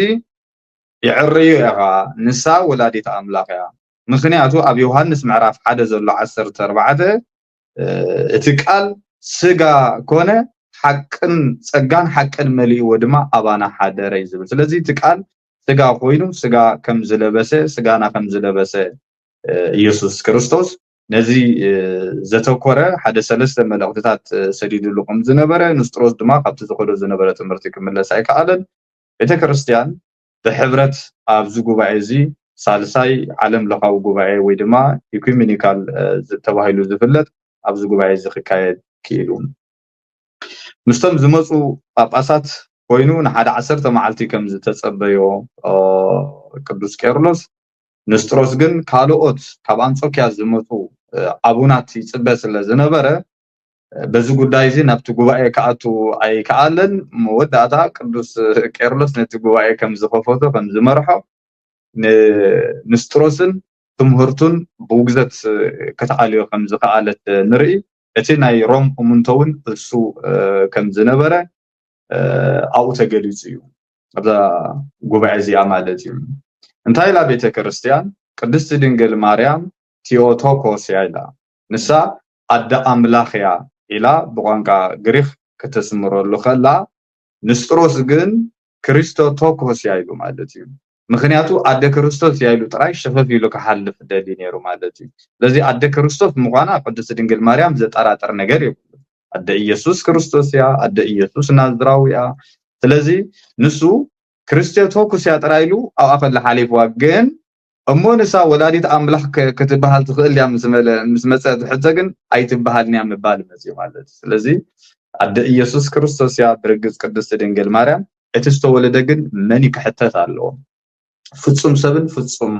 የዕርዮ ኢኻ፣ ንሳ ወላዲት ኣምላኽ እያ። ምኽንያቱ ኣብ ዮሃንስ ምዕራፍ ሓደ ዘሎ ዓሰርተ ኣርባዕተ እቲ ቃል ስጋ ኮነ ሓቅን ጸጋን ሓቅን መሊእዎ ድማ ኣባና ሓደረ እዩ ዝብል። ስለዚ እቲ ቃል ስጋ ኮይኑ ስጋ ከም ዝለበሰ ስጋና ከም ዝለበሰ ኢየሱስ ክርስቶስ ነዚ ዘተኮረ ሓደ ሰለስተ መልእኽትታት ሰዲድሉ ከም ዝነበረ ንስጥሮስ ድማ ካብቲ ዝኸዶ ዝነበረ ትምህርቲ ክምለስ ኣይከኣለን። ቤተ ክርስቲያን ብሕብረት ኣብዚ ጉባኤ እዚ ሳልሳይ ዓለም ለኻዊ ጉባኤ ወይ ድማ ኢኩሜኒካል ተባሂሉ ዝፍለጥ ኣብዚ ጉባኤ እዚ ክካየድ ክኢሉ። ምስቶም ዝመፁ ጳጳሳት ኮይኑ ንሓደ ዓሰርተ መዓልቲ ከም ዝተፀበዮ ቅዱስ ቄርሎስ ንስጥሮስ ግን ካልኦት ካብ ኣንጾኪያ ዝመፁ ኣቡናት ይፅበ ስለ ዝነበረ በዚ ጉዳይ እዚ ናብቲ ጉባኤ ክኣቱ ኣይከኣለን። መወዳእታ ቅዱስ ቄርሎስ ነቲ ጉባኤ ከም ዝኸፈቶ ከም ዝመርሖ ንስጥሮስን ትምህርቱን ብውግዘት ከተኣልዮ ከም ዝኸኣለት ንርኢ። እቲ ናይ ሮም እሙንቶ እውን እሱ ከም ዝነበረ ኣብኡ ተገሊጹ እዩ። ኣብዛ ጉባኤ እዚኣ ማለት እዩ። እንታይ ኢላ ቤተ ክርስቲያን? ቅድስቲ ድንግል ማርያም ቲዮቶኮስ እያ ኢላ። ንሳ ኣደ ኣምላኽ እያ ኢላ ብቋንቋ ግሪክ ከተስምረሉ ከላ ንስጥሮስ ግን ክርስቶቶኮስ እያ ኢሉ ማለት እዩ። ምኽንያቱ ኣደ ክርስቶስ እያ ኢሉ ጥራይ ሸፈፍ ኢሉ ክሓልፍ ደልዩ ነይሩ ማለት እዩ። ስለዚ ኣደ ክርስቶስ ምዃና ቅድስቲ ድንግል ማርያም ዘጠራጥር ነገር የብሉ። ኣደ ኢየሱስ ክርስቶስ እያ፣ ኣደ ኢየሱስ ናዝራዊ እያ። ስለዚ ንሱ ክርስቶቶኩስ እያ ጥራይ ኢሉ ኣብኣ ከላ ሓሊፍዋ። ግን እሞ ንሳ ወላዲት ኣምላኽ ክ- ክትበሃል ትኽእል እያ ምስ መለ- ምስ መጸ ትሕቶ ግን ኣይትበሃልን እያ ምባል መጽዩ ማለት እዩ። ስለዚ ኣደ ኢየሱስ ክርስቶስ እያ ብርግጽ ቅድስቲ ድንግል ማርያም። እቲ ዝተወለደ ግን መን እዩ ክሕተት ኣለዎ? ፍጹም ሰብን ፍጹም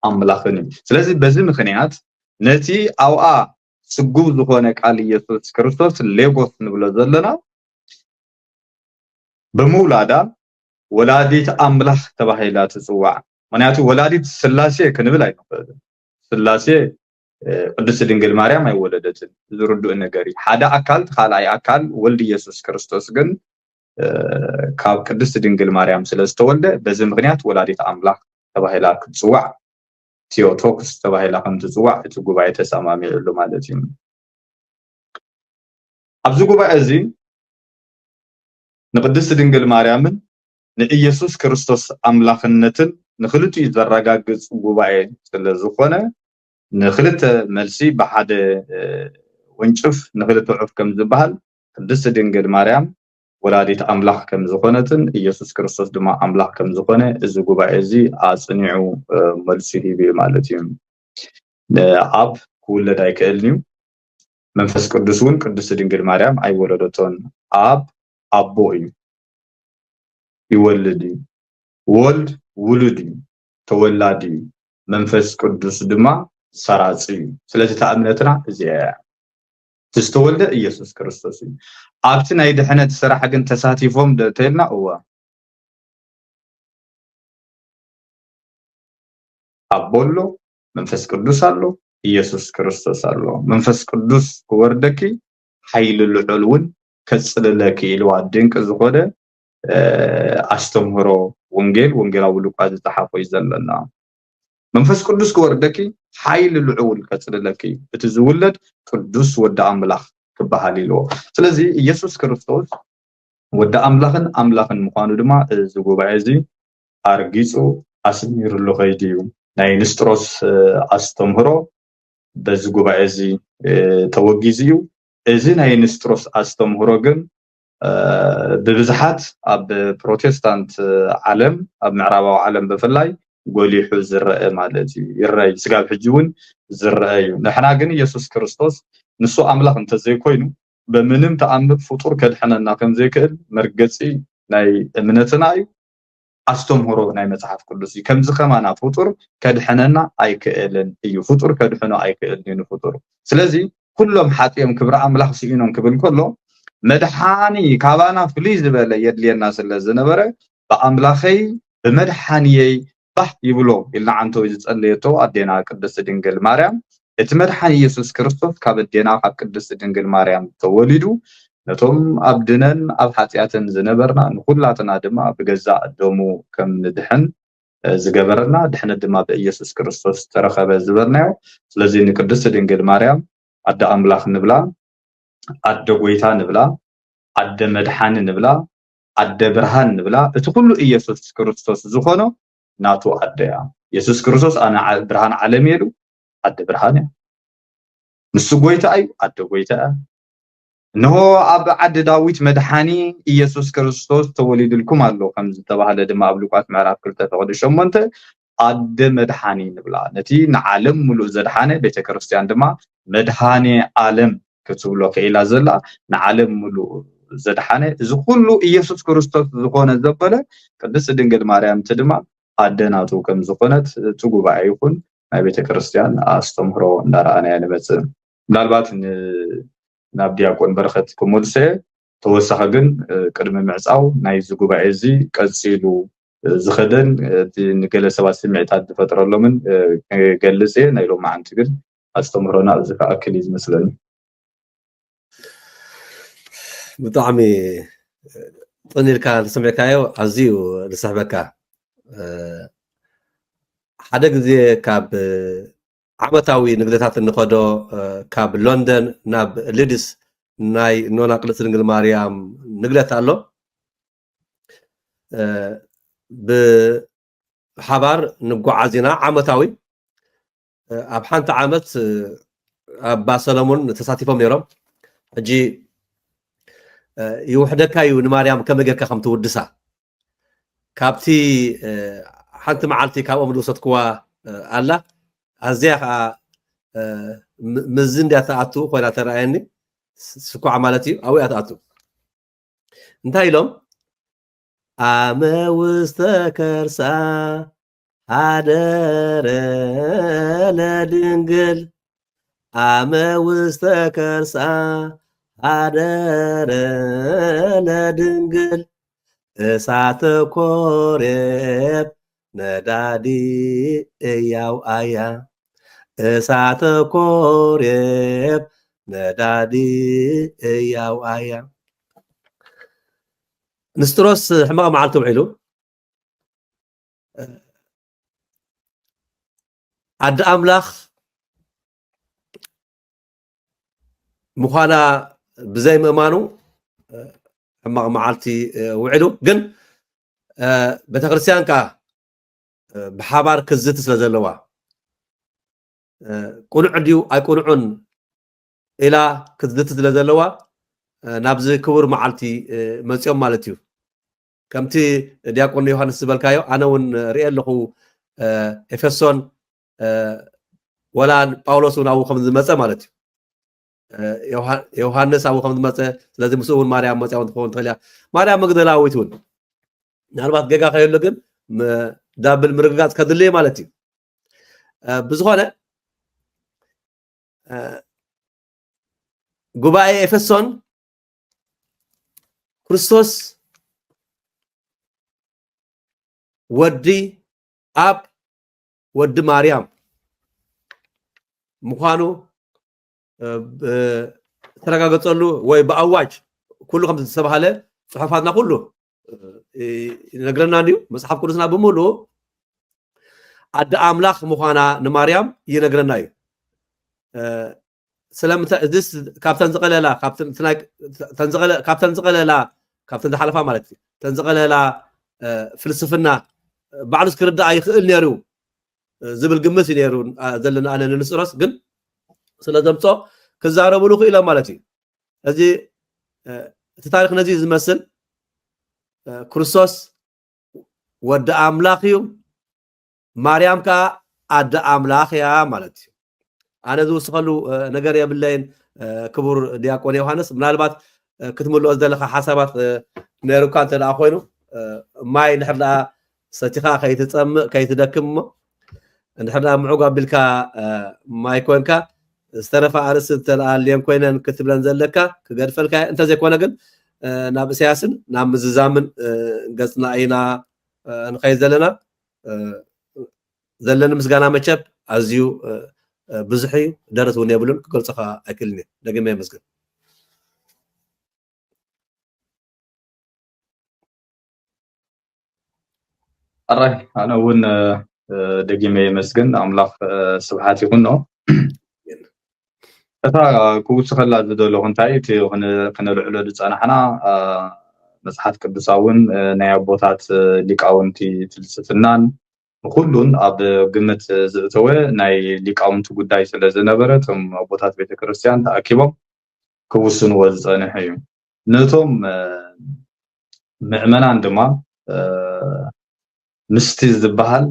ኣምላኽን እዩ። ስለዚ በዚ ምኽንያት ነቲ ኣብኣ ስጉብ ዝኾነ ቃል ኢየሱስ ክርስቶስ ሌጎስ ንብሎ ዘለና ብምውላዳ ወላዲት ኣምላኽ ተባሂላ ትጽዋዕ። ምክንያቱ ወላዲት ስላሴ ክንብል ኣይንኽእልን። ስላሴ ቅድስቲ ድንግል ማርያም ኣይወለደትን። እዚ ርዱእ ነገር እዩ። ሓደ ኣካል እቲ ካልኣይ ኣካል ወልድ ኢየሱስ ክርስቶስ ግን ካብ ቅድስቲ ድንግል ማርያም ስለ ዝተወልደ በዚ ምክንያት ወላዲት ኣምላኽ ተባሂላ ክትጽዋዕ፣ ቲዮቶክስ ተባሂላ ከም ትጽዋዕ እቲ ጉባኤ ተሰማሚዑሉ ማለት እዩ። ኣብዚ ጉባኤ እዚ ንቅድስቲ ድንግል ማርያምን ንኢየሱስ ክርስቶስ ኣምላኽነትን ንክልቲኡ ዘረጋግጽ ጉባኤ ስለ ዝኾነ ንክልተ መልሲ ብሓደ ወንጭፍ ንክልተ ዑፍ ከም ዝበሃል ቅድስቲ ድንግል ማርያም ወላዲት ኣምላኽ ከም ዝኾነትን ኢየሱስ ክርስቶስ ድማ ኣምላኽ ከም ዝኾነ እዚ ጉባኤ እዚ ኣጽኒዑ መልሱ ሂቡ እዩ ማለት እዩ። ኣብ ክውለድ ኣይክእልን እዩ። መንፈስ ቅዱስ እውን ቅድስቲ ድንግል ማርያም ኣይወለደቶን። ኣብ ኣቦ እዩ፣ ይወልድ እዩ። ወልድ ውሉድ እዩ፣ ተወላዲ እዩ። መንፈስ ቅዱስ ድማ ሰራጺ እዩ። ስለዚ እታ እምነትና እዚኣ እያ። እቲ ዝተወልደ ኢየሱስ ክርስቶስ እዩ። ኣብቲ ናይ ድሕነት ስራሕ ግን ተሳቲፎም ዶ ተልና? እወ። ኣቦ ኣሎ፣ መንፈስ ቅዱስ ኣሎ፣ ኢየሱስ ክርስቶስ ኣሎ። መንፈስ ቅዱስ ክወርደኪ ሓይሊ ልዑል እውን ከጽልለኪ ኢልዋ ድንቂ ዝኾነ ኣስተምህሮ ወንጌል ወንጌላዊ ሉቃስ ዝጸሓፎ እዩ ዘለና። መንፈስ ቅዱስ ክወርደኪ ሓይሊ ልዑል ከጽልለኪ እቲ ዝውለድ ቅዱስ ወዲ ኣምላኽ ክበሃል ኢልዎ። ስለዚ ኢየሱስ ክርስቶስ ወዲ ኣምላኽን ኣምላኽን ምዃኑ ድማ እዚ ጉባኤ እዚ ኣርጊጹ ኣስሚሩሉ ከይዱ እዩ። ናይ ንስጥሮስ ኣስተምህሮ በዚ ጉባኤ እዚ ተወጊዙ እዩ። እዚ ናይ ንስጥሮስ ኣስተምህሮ ግን ብብዝሓት ኣብ ፕሮቴስታንት ዓለም ኣብ ምዕራባዊ ዓለም ብፍላይ ጎሊሑ ዝረአ ማለት እዩ። ይረኣይ ስጋብ ሕጂ እውን ዝረአ እዩ። ንሕና ግን ኢየሱስ ክርስቶስ ንሱ ኣምላኽ እንተዘይኮይኑ ብምንም ተኣምር ፍጡር ከድሕነና ከምዘይክእል መርገፂ ናይ እምነትና እዩ። ኣስተምህሮ ናይ መጽሓፍ ቅዱስ እዩ። ከምዚ ከማና ፍጡር ከድሕነና ኣይክእልን እዩ። ፍጡር ከድሕኖ ኣይክእልን እዩ ንፍጡር። ስለዚ ኩሎም ሓጢኦም ክብሪ ኣምላኽ ስኢኖም ክብል ከሎ መድሓኒ ካባና ፍልይ ዝበለ የድልየና ስለ ዝነበረ ብኣምላኸይ ብመድሓንየይ ባህ ይብሎ ኢልና ዓንተው ዝጸለየቶ ኣዴና ቅድስቲ ድንግል ማርያም እቲ መድሓኒ ኢየሱስ ክርስቶስ ካብ ኣዴና ካብ ቅድስቲ ድንግል ማርያም ተወሊዱ ነቶም ኣብ ድነን ኣብ ሓጢኣትን ዝነበርና ንኹላትና ድማ ብገዛእ ደሙ ከም ንድሕን ዝገበረና ድሕነት ድማ ብኢየሱስ ክርስቶስ ተረኸበ ዝበልናዮ። ስለዚ ንቅድስቲ ድንግል ማርያም ኣደ ኣምላኽ ንብላ፣ ኣደ ጎይታ ንብላ፣ ኣደ መድሓኒ ንብላ፣ ኣደ ብርሃን ንብላ። እቲ ኩሉ ኢየሱስ ክርስቶስ ዝኾኖ ናቱ ኣደ እያ። ኢየሱስ ክርስቶስ ኣነ ዓ- ብርሃን ዓለም እየ ኢሉ ኣደ ብርሃን እያ። ንሱ ጎይታ እዩ፣ ኣደ ጎይታ እያ። እንሆ ኣብ ዓዲ ዳዊት መድሓኒ ኢየሱስ ክርስቶስ ተወሊድልኩም ኣሎ ከም ዝተባህለ ድማ ኣብ ሉቃስ ምዕራፍ ክልተ ፍቕዲ ሸሞንተ ኣደ መድሓኒ ንብላ። ነቲ ንዓለም ሙሉእ ዘድሓነ ቤተ ክርስቲያን ድማ መድሃኔ ዓለም ክትብሎ ክኢላ ዘላ ንዓለም ሙሉእ ዘድሓነ እዚ ኩሉ ኢየሱስ ክርስቶስ ዝኾነ ዘበለ ቅድስቲ ድንግል ማርያም እቲ ድማ ኣደ ናቱ ከም ዝኾነት እቲ ጉባኤ ይኹን ናይ ቤተ ክርስቲያን ኣስተምህሮ እንዳረኣናዮ ንመጽእ። ምናልባት ን- ናብ ዲያቆን በረኸት ክመልሶ እየ። ተወሳኺ ግን ቅድሚ ምዕጻው ናይዚ ጉባኤ እዚ ቀጺሉ ዝኸደን እቲ ንገለ ሰባት ስምዒታት ዝፈጥረሎምን ክገልጽ እየ። ናይ ሎማዓንቲ ግን ኣስተምህሮና ኣብዚ ክኣክል እዩ ዝመስለኒ። ብጣዕሚ ጥን ኢልካ እንተሰሚዕካዮ ኣዝዩ ዝስሕበካ። ሓደ ግዜ ካብ ዓመታዊ ንግደታት እንኸዶ ካብ ሎንደን ናብ ሊድስ ናይ ኖና ቅድስት ድንግል ማርያም ንግደት ኣሎ። ብሓባር ንጓዓዝ ኢና። ዓመታዊ ኣብ ሓንቲ ዓመት ኣባ ሰለሞን ተሳቲፎም ነይሮም። ሕጂ ይውሕደካ እዩ ንማርያም ከመይ ጌርካ ከም ትውድሳ። ካብቲ ሓንቲ መዓልቲ ካብኦም ዝወሰድክዋ ኣላ፣ ኣዝያ ከዓ ምዚ እንድያ ትኣቱ ኮይና ተረኣየኒ። ስኳዕ ማለት እዩ፣ ኣብኡ እያ ትኣቱ። እንታይ ኢሎም? ኣመ ውስተ ከርሳ ሓደረ ለድንግል፣ ኣመ ውስተ ከርሳ ሓደረ ለድንግል፣ እሳተ ኮሬብ ነዳዲ እያው ኣያ፣ እሳተ ኮሬብ ነዳዲ እያው ኣያ። ንስጥሮስ ሕማቕ መዓልቲ ውዒሉ፣ ኣደ ኣምላኽ ምዃና ብዘይ ምእማኑ ሕማቕ መዓልቲ ውዒሉ። ግን ቤተክርስትያን ከዓ ብሓባር ክዝቲ ስለ ዘለዋ፣ ቅኑዕ ድዩ ኣይቅኑዕን ኢላ ክትዝቲ ስለ ዘለዋ፣ ናብዚ ክቡር መዓልቲ መፅኦም ማለት እዩ። ከምቲ ዲያቆን ዮሃንስ ዝበልካዮ፣ ኣነ እውን ርእየ ኣለኹ። ኤፌሶን፣ ወላ ጳውሎስ እውን ኣብኡ ከም ዝመፀ ማለት እዩ። ዮሃንስ ኣብኡ ከም ዝመፀ፣ ስለዚ ምስኡ እውን ማርያም መፅያ እውን ትኸውን ትኽእል እያ። ማርያም መግደላዊት እውን ምናልባት ጌጋ ከየሎ ግን ዳብል ምርግጋፅ ከድልየ ማለት እዩ። ብዝኾነ ጉባኤ ኤፌሶን ክርስቶስ ወዲ ኣብ ወዲ ማርያም ምዃኑ ዝተረጋገፀሉ ወይ ብኣዋጅ ኩሉ ከም ዝተባሃለ ፅሑፋትና ኩሉ ይነግረና እንድዩ። መፅሓፍ ቅዱስና ብምሉኡ ኣደ ኣምላኽ ምዃና ንማርያም ይነግረና እዩ። ስለምንታይ እዚስ ካብተን ዝቐለላ ካብተን ዝቐለላ ካብተን ዝሓለፋ ማለት እዩ፣ ተን ዝቐለላ ፍልስፍና ባዕሉስ ክርዳኣ ይኽእል ነይሩ ዝብል ግምት እዩ ነይሩ ዘለና። ኣነ ንንስጥሮስ ግን ስለ ዘምፅኦ ክዛረብሉ ክኢሎም ማለት እዩ። እዚ እቲ ታሪክ ነዚ እዩ ዝመስል። ክርስቶስ ወዲ ኣምላኽ እዩ፣ ማርያም ከዓ ኣደ ኣምላኽ እያ ማለት እዩ። ኣነ ዝውስኸሉ ነገር የብለይን። ክቡር ዲያቆን ዮሃንስ፣ ምናልባት ክትምልኦ ዝደለካ ሓሳባት ነይሩካ እንተ ደኣ ኮይኑ፣ ማይ እንድሕር ደኣ ሰቲኻ ከይትፀምእ ከይትደክም እሞ፣ እንድሕር ደኣ ምዑግ ኣቢልካ ማይ ኮንካ ዝተረፋ ኣርእስቲ እንተ ደኣ ኣልየን ኮይነን ክትብለን ዘለካ ክገድፈልካ እየ። እንተዘይኮነ ግን ናብ እሰያስን ናብ ምዝዛምን ገፅና ኢና ንኸይድ ዘለና። ዘለኒ ምስጋና መቸብ ኣዝዩ ብዙሕ እዩ። ደረት እውን የብሉን፣ ክገልጾ ከዓ ኣይክእልን እየ። ደጊመ የመስግን። ኣራይ ኣነ እውን ደጊመ የመስግን ኣምላኽ ስብሓት ይኹኖ። እታ ክውስኸላ ዝደለኹ እንታይ እቲ ክነልዕሎ ዝፀናሕና መፅሓፍ ቅዱሳ እውን ናይ ኣቦታት ሊቃውንቲ ፍልስፍናን ንኩሉን ኣብ ግምት ዝእተወ ናይ ሊቃውንቲ ጉዳይ ስለ ዝነበረ እቶም ኣቦታት ቤተክርስትያን ተኣኪቦም ክውስንዎ ዝፀንሑ እዩ። ነቶም ምእመናን ድማ ምስቲ ዝበሃል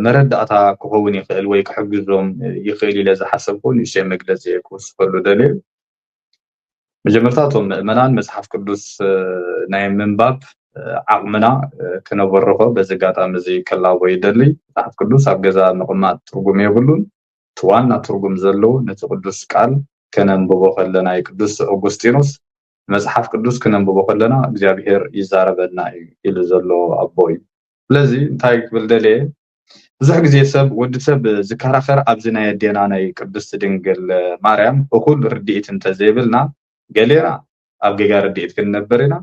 መረዳእታ ክኸውን ይኽእል ወይ ክሕግዞም ይኽእል ኢለ ዝሓሰብኩ ንእሽተይ መግለፂ እየ ክውስኸሉ ደልየ። መጀመርታ እቶም ምእመናን መፅሓፍ ቅዱስ ናይ ምንባብ ዓቕምና ክነበርኾ በዚ ኣጋጣሚ እዚ ክላቦ ይደሊ። መፅሓፍ ቅዱስ ኣብ ገዛ ምቕማጥ ትርጉም የብሉን። እቲ ዋና ትርጉም ዘለዎ ነቲ ቅዱስ ቃል ከነንብቦ ከለና እዩ። ቅዱስ ኦጎስጢኖስ መፅሓፍ ቅዱስ ክነንብቦ ከለና እግዚኣብሔር ይዛረበና እዩ ኢሉ ዘሎ ኣቦ እዩ። ስለዚ እንታይ ክብል ደልየ፣ ብዙሕ ግዜ ሰብ ወዲ ሰብ ዝከራኸር ኣብዚ ናይ ኣዴና ናይ ቅድስቲ ድንግል ማርያም እኹል ርድኢት እንተዘይብልና ገሌና ኣብ ጌጋ ርድኢት ክንነብር ኢና፣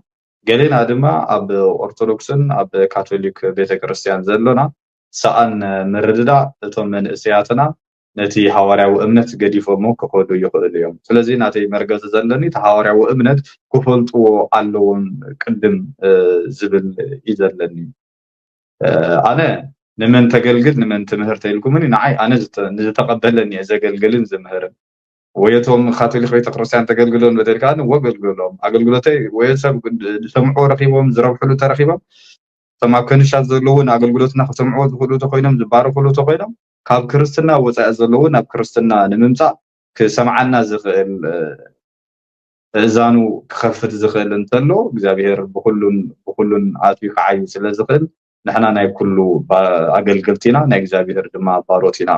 ገሌና ድማ ኣብ ኦርቶዶክስን ኣብ ካቶሊክ ቤተክርስትያን ዘሎና ሰኣን ምርድዳእ እቶም መንእሰያትና ነቲ ሃዋርያዊ እምነት ገዲፎሞ ክኸዱ ይኽእሉ እዮም። ስለዚ ናተይ መርገፂ ዘለኒ እቲ ሃዋርያዊ እምነት ክፈልጥዎ ኣለዎም ቅድም ዝብል እዩ ዘለኒ። ኣነ ንመን ተገልግል ንመን ትምህር ተኢልኩምኒ ንዓይ ኣነ ንዝተቐበለኒ እየ ዘገልግልን ዝምህርን። ወየቶም ካቶሊክ ቤተክርስትያን ተገልግሎ እንበደልካ እወ ገልግሎም ኣገልግሎተይ ወየ ሰብ ዝሰምዑ ረኪቦም ዝረብሕሉ ተረኪቦም እቶም ኣብ ከንሻት ዘለውን ኣገልግሎትና ክሰምዑ ዝኽእሉ ተኮይኖም ዝባረክሉ ተኮይኖም ካብ ክርስትና ወፃኢ ዘለውን ናብ ክርስትና ንምምፃእ ክሰምዓና ዝኽእል እእዛኑ ክኸፍት ዝኽእል እንተሎ እግዚኣብሔር ብኩሉን ብኩሉን ኣትዩ ክዓዩ ስለ ዝኽእል ንሕና ናይ ኩሉ ኣገልግልቲ ኢና ናይ እግዚኣብሔር ድማ ባሮት ኢና።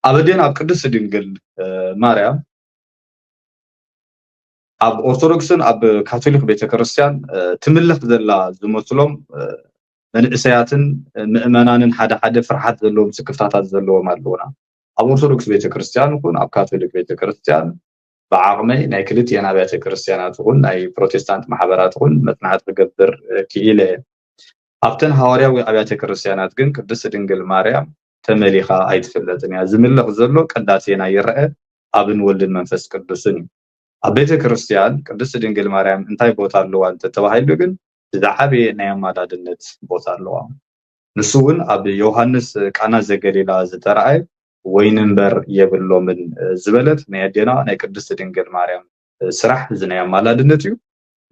ኣብ ኣዴና ኣብ ቅድስቲ ድንግል ማርያም ኣብ ኦርቶዶክስን ኣብ ካቶሊክ ቤተክርስትያን ትምለኽ ዘላ ዝመስሎም መንእሰያትን ምእመናንን ሓደ ሓደ ፍርሓት ዘለዎም ስክፍታታት ዘለዎም ኣለውና። ኣብ ኦርቶዶክስ ቤተክርስትያን ይኹን ኣብ ካቶሊክ ቤተክርስትያን ብዓቕመይ ናይ ክልቲኤን ኣብያተ ክርስትያናት ይኹን ናይ ፕሮቴስታንት ማሕበራት ይኹን መጽናዕቲ ክገብር ክኢለ። ኣብተን ሃዋርያዊ ኣብያተ ክርስትያናት ግን ቅድስቲ ድንግል ማርያም ተመሊኻ ኣይትፍለጥን እያ። ዝምለኽ ዘሎ ቅዳሴ ናይ ይረአ ኣብን ወልድን መንፈስ ቅዱስን እዩ። ኣብ ቤተ ክርስትያን ቅድስቲ ድንግል ማርያም እንታይ ቦታ ኣለዋ እንተተባሂሉ ግን ዝዓበየ ናይ ኣማላድነት ቦታ ኣለዋ። ንሱ እውን ኣብ ዮሃንስ ቃና ዘገሊላ ዝተረኣየ ወይኒ እምበር የብሎምን ዝበለት ናይ ኣዴና ናይ ቅድስቲ ድንግል ማርያም ስራሕ እዚ ናይ ኣማላድነት እዩ።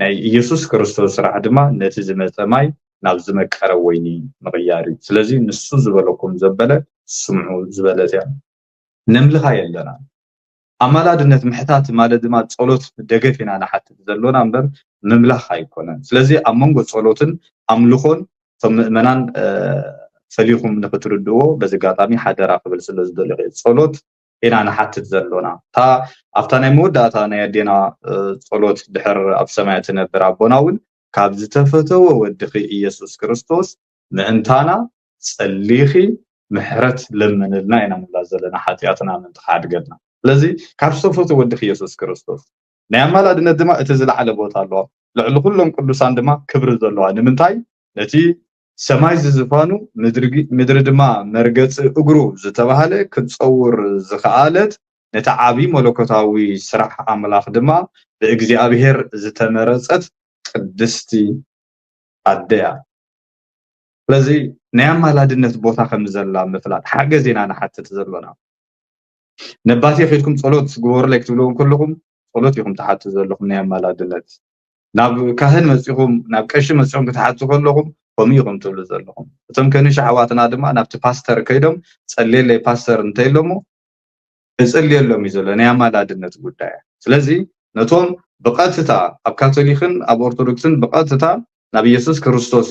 ናይ ኢየሱስ ክርስቶስ ስራሕ ድማ ነቲ ዝመፀ ማይ ናብ ዝመቀረ ወይኒ ምቕያር እዩ። ስለዚ ንሱ ዝበለኩም ዘበለ ስምዑ ዝበለት እያ። ነምልኻ የለና። ኣማላድነት ምሕታት ማለት ድማ ጸሎት ደገፍ ኢና ንሓትት ዘሎና እምበር ምምላኽ ኣይኮነን። ስለዚ ኣብ መንጎ ጸሎትን ኣምልኾን እቶም ምእመናን ፈሊኹም ንክትርድዎ በዚ ኣጋጣሚ ሓደራ ክብል ስለ ዝደለኹ እየ። ጸሎት ኢና ንሓትት ዘሎና። እታ ኣብታ ናይ መወዳእታ ናይ ኣዴና ጸሎት ድሕር ኣብ ሰማይ ትነብር ኣቦና እውን ካብ ዝተፈተወ ወድኺ ኢየሱስ ክርስቶስ ምእንታና ጸሊኺ ምሕረት ለምንልና ኢና ንብላ ዘለና ሓጢኣትና ምእንቲ ክሓድገልና። ስለዚ ካብ ዝተፈቱ ወድኺ ኢየሱስ ክርስቶስ ናይ ኣማላድነት ድማ እቲ ዝለዓለ ቦታ ኣለዋ። ልዕሊ ኩሎም ቅዱሳን ድማ ክብሪ ዘለዋ ንምንታይ ነቲ ሰማይ ዝዝፋኑ ምድሪ ድማ መርገፂ እግሩ ዝተባህለ ክትፀውር ዝኸኣለት ነቲ ዓብዪ መለኮታዊ ስራሕ ኣምላኽ ድማ ብእግዚኣብሔር ዝተመረፀት ቅድስቲ ኣደያ። ስለዚ ናይ ኣማላድነት ቦታ ከም ዘላ ምፍላጥ ሓገዝ ኢና ንሓትት ዘሎና። ነባቴ ከድኩም ጸሎት ግበሩለይ ክትብልዎም ከለኹም ጸሎት ኢኹም ትሓቱ ዘለኹም ናይ ኣማላድነት። ናብ ካህን መጺኹም ናብ ቀሺ መጺኹም ክትሓቱ ከለኹም ከምኡ ኢኹም ትብሉ ዘለኹም። እቶም ከንሻ ኣሕዋትና ድማ ናብቲ ፓስተር ከይዶም ጸልየለይ ፓስተር እንተኢሎሞ ክጽልየሎም እዩ ዘሎ ናይ ኣማላድነት ጉዳይ። ስለዚ ነቶም ብቐጥታ ኣብ ካቶሊክን ኣብ ኦርቶዶክስን ብቐጥታ ናብ ኢየሱስ ክርስቶስ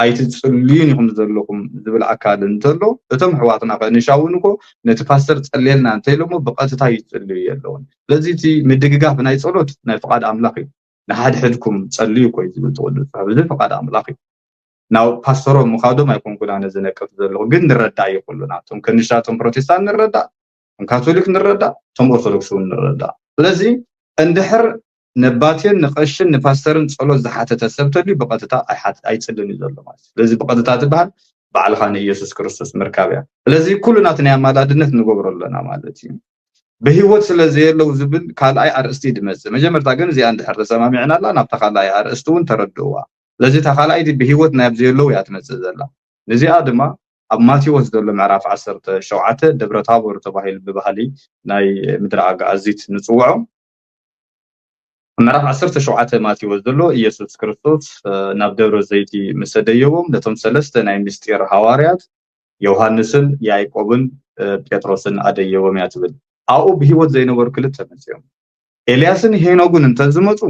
ኣይትጽልዩን ኢኹም ዘለኹም ዝብል ኣካል እንተሎ እቶም ኣሕዋትና ከንሻ እውን እኮ ነቲ ፓስተር ጸልየልና እንተኢሎሞ ብቐጥታ ይጽልዩ የለውን። ስለዚ እቲ ምድግጋፍ ናይ ጸሎት ናይ ፍቓድ ኣምላኽ እዩ። ንሓድሕድኩም ጸልዩ እኮ እዩ ዝብል ትቕዱስ ጽሑፍ እዚ ፍቓድ ኣምላኽ እዩ። ናብ ፓስተሮም ምኻዶም ኣይኮንኩን ኣነ ዝነቅፍ ዘለኹ ግን ንረዳእ እዩ ኩሉና እቶም ከንሻ እቶም ፕሮቴስታንት ንረዳእ እቶም ካቶሊክ ንረዳእ እቶም ኦርቶዶክስ እውን ንረዳእ ስለዚ እንድሕር ነባቴን ንቐሽን ንፓስተርን ጸሎት ዝሓተተ ሰብ ተልዩ ብቐጥታ ኣይሓት- ኣይጽልን እዩ ዘሎ ማለት እዩ ስለዚ ብቐጥታ ትበሃል ባዕልኻ ንኢየሱስ ክርስቶስ ምርካብ እያ ስለዚ ኩሉ ናቲ ናይ ኣማላድነት ንገብሮ ኣለና ማለት እዩ ብህይወት ስለ ዘየለው ዝብል ካልኣይ ኣርእስቲ እዩ ዝመጽእ መጀመርታ ግን እዚኣ እንድሕር ተሰማሚዕናላ ናብታ ካልኣይ ኣርእስቲ እውን ተረድእዋ ስለዚ እታ ካልኣይቲ ብህይወት ናይ ኣብዘየለው እያ ትመጽእ ዘላ ንዚኣ ድማ ኣብ ማቴዎስ ዘሎ ምዕራፍ ዓሰርተ ሸውዓተ ደብረ ታቦር ተባሂሉ ብባህሊ ናይ ምድሪ ኣጋኣዚት ንጽውዖ ምዕራፍ ዓሰርተ ሸውዓተ ማቴዎስ ዘሎ ኢየሱስ ክርስቶስ ናብ ደብረ ዘይቲ ምስ ኣደየቦም ነቶም ሰለስተ ናይ ምስጢር ሃዋርያት ዮሃንስን ያዕቆብን ጴጥሮስን ኣደየቦም እያ ትብል ኣብኡ ብህይወት ዘይነበሩ ክልተ መፅኦም ኤልያስን ሄኖግን እንተዝመፁ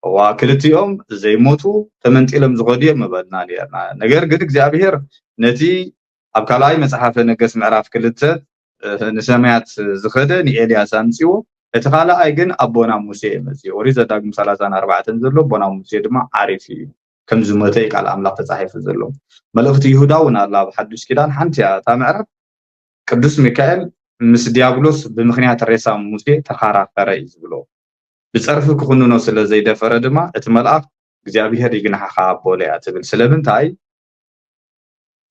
እዋ ክልቲኦም ዘይሞቱ ተመንጢሎም ዝኸዱ እዮም ምበልና ነርና ነገር ግን እግዚኣብሔር ነቲ ኣብ ካልኣይ መጽሓፈ ነገስ ምዕራፍ ክልተ ንሰማያት ዝኸደ ንኤልያስ ኣምፅዎ እቲ ካልኣይ ግን ኣቦና ሙሴ መፅኡ ኦሪት ዘዳግም ሰላሳን ኣርባዕተን ዘሎ ኣቦና ሙሴ ድማ ዓሪፍ እዩ ከም ዝሞተ እዩ ቃል ኣምላኽ ተፃሒፉ ዘሎ መልእኽቲ ይሁዳ እውን ኣላ ኣብ ሓዱሽ ኪዳን ሓንቲ እያ እታ ምዕራፍ ቅዱስ ሚካኤል ምስ ዲያብሎስ ብምኽንያት ሬሳ ሙሴ ተኻራኸረ እዩ ዝብሎ ብፀርፊ ክኹንኖ ስለ ዘይደፈረ ድማ እቲ መልኣኽ እግዚኣብሔር ይግናሕኻ ኣቦለያ ትብል ስለምንታይ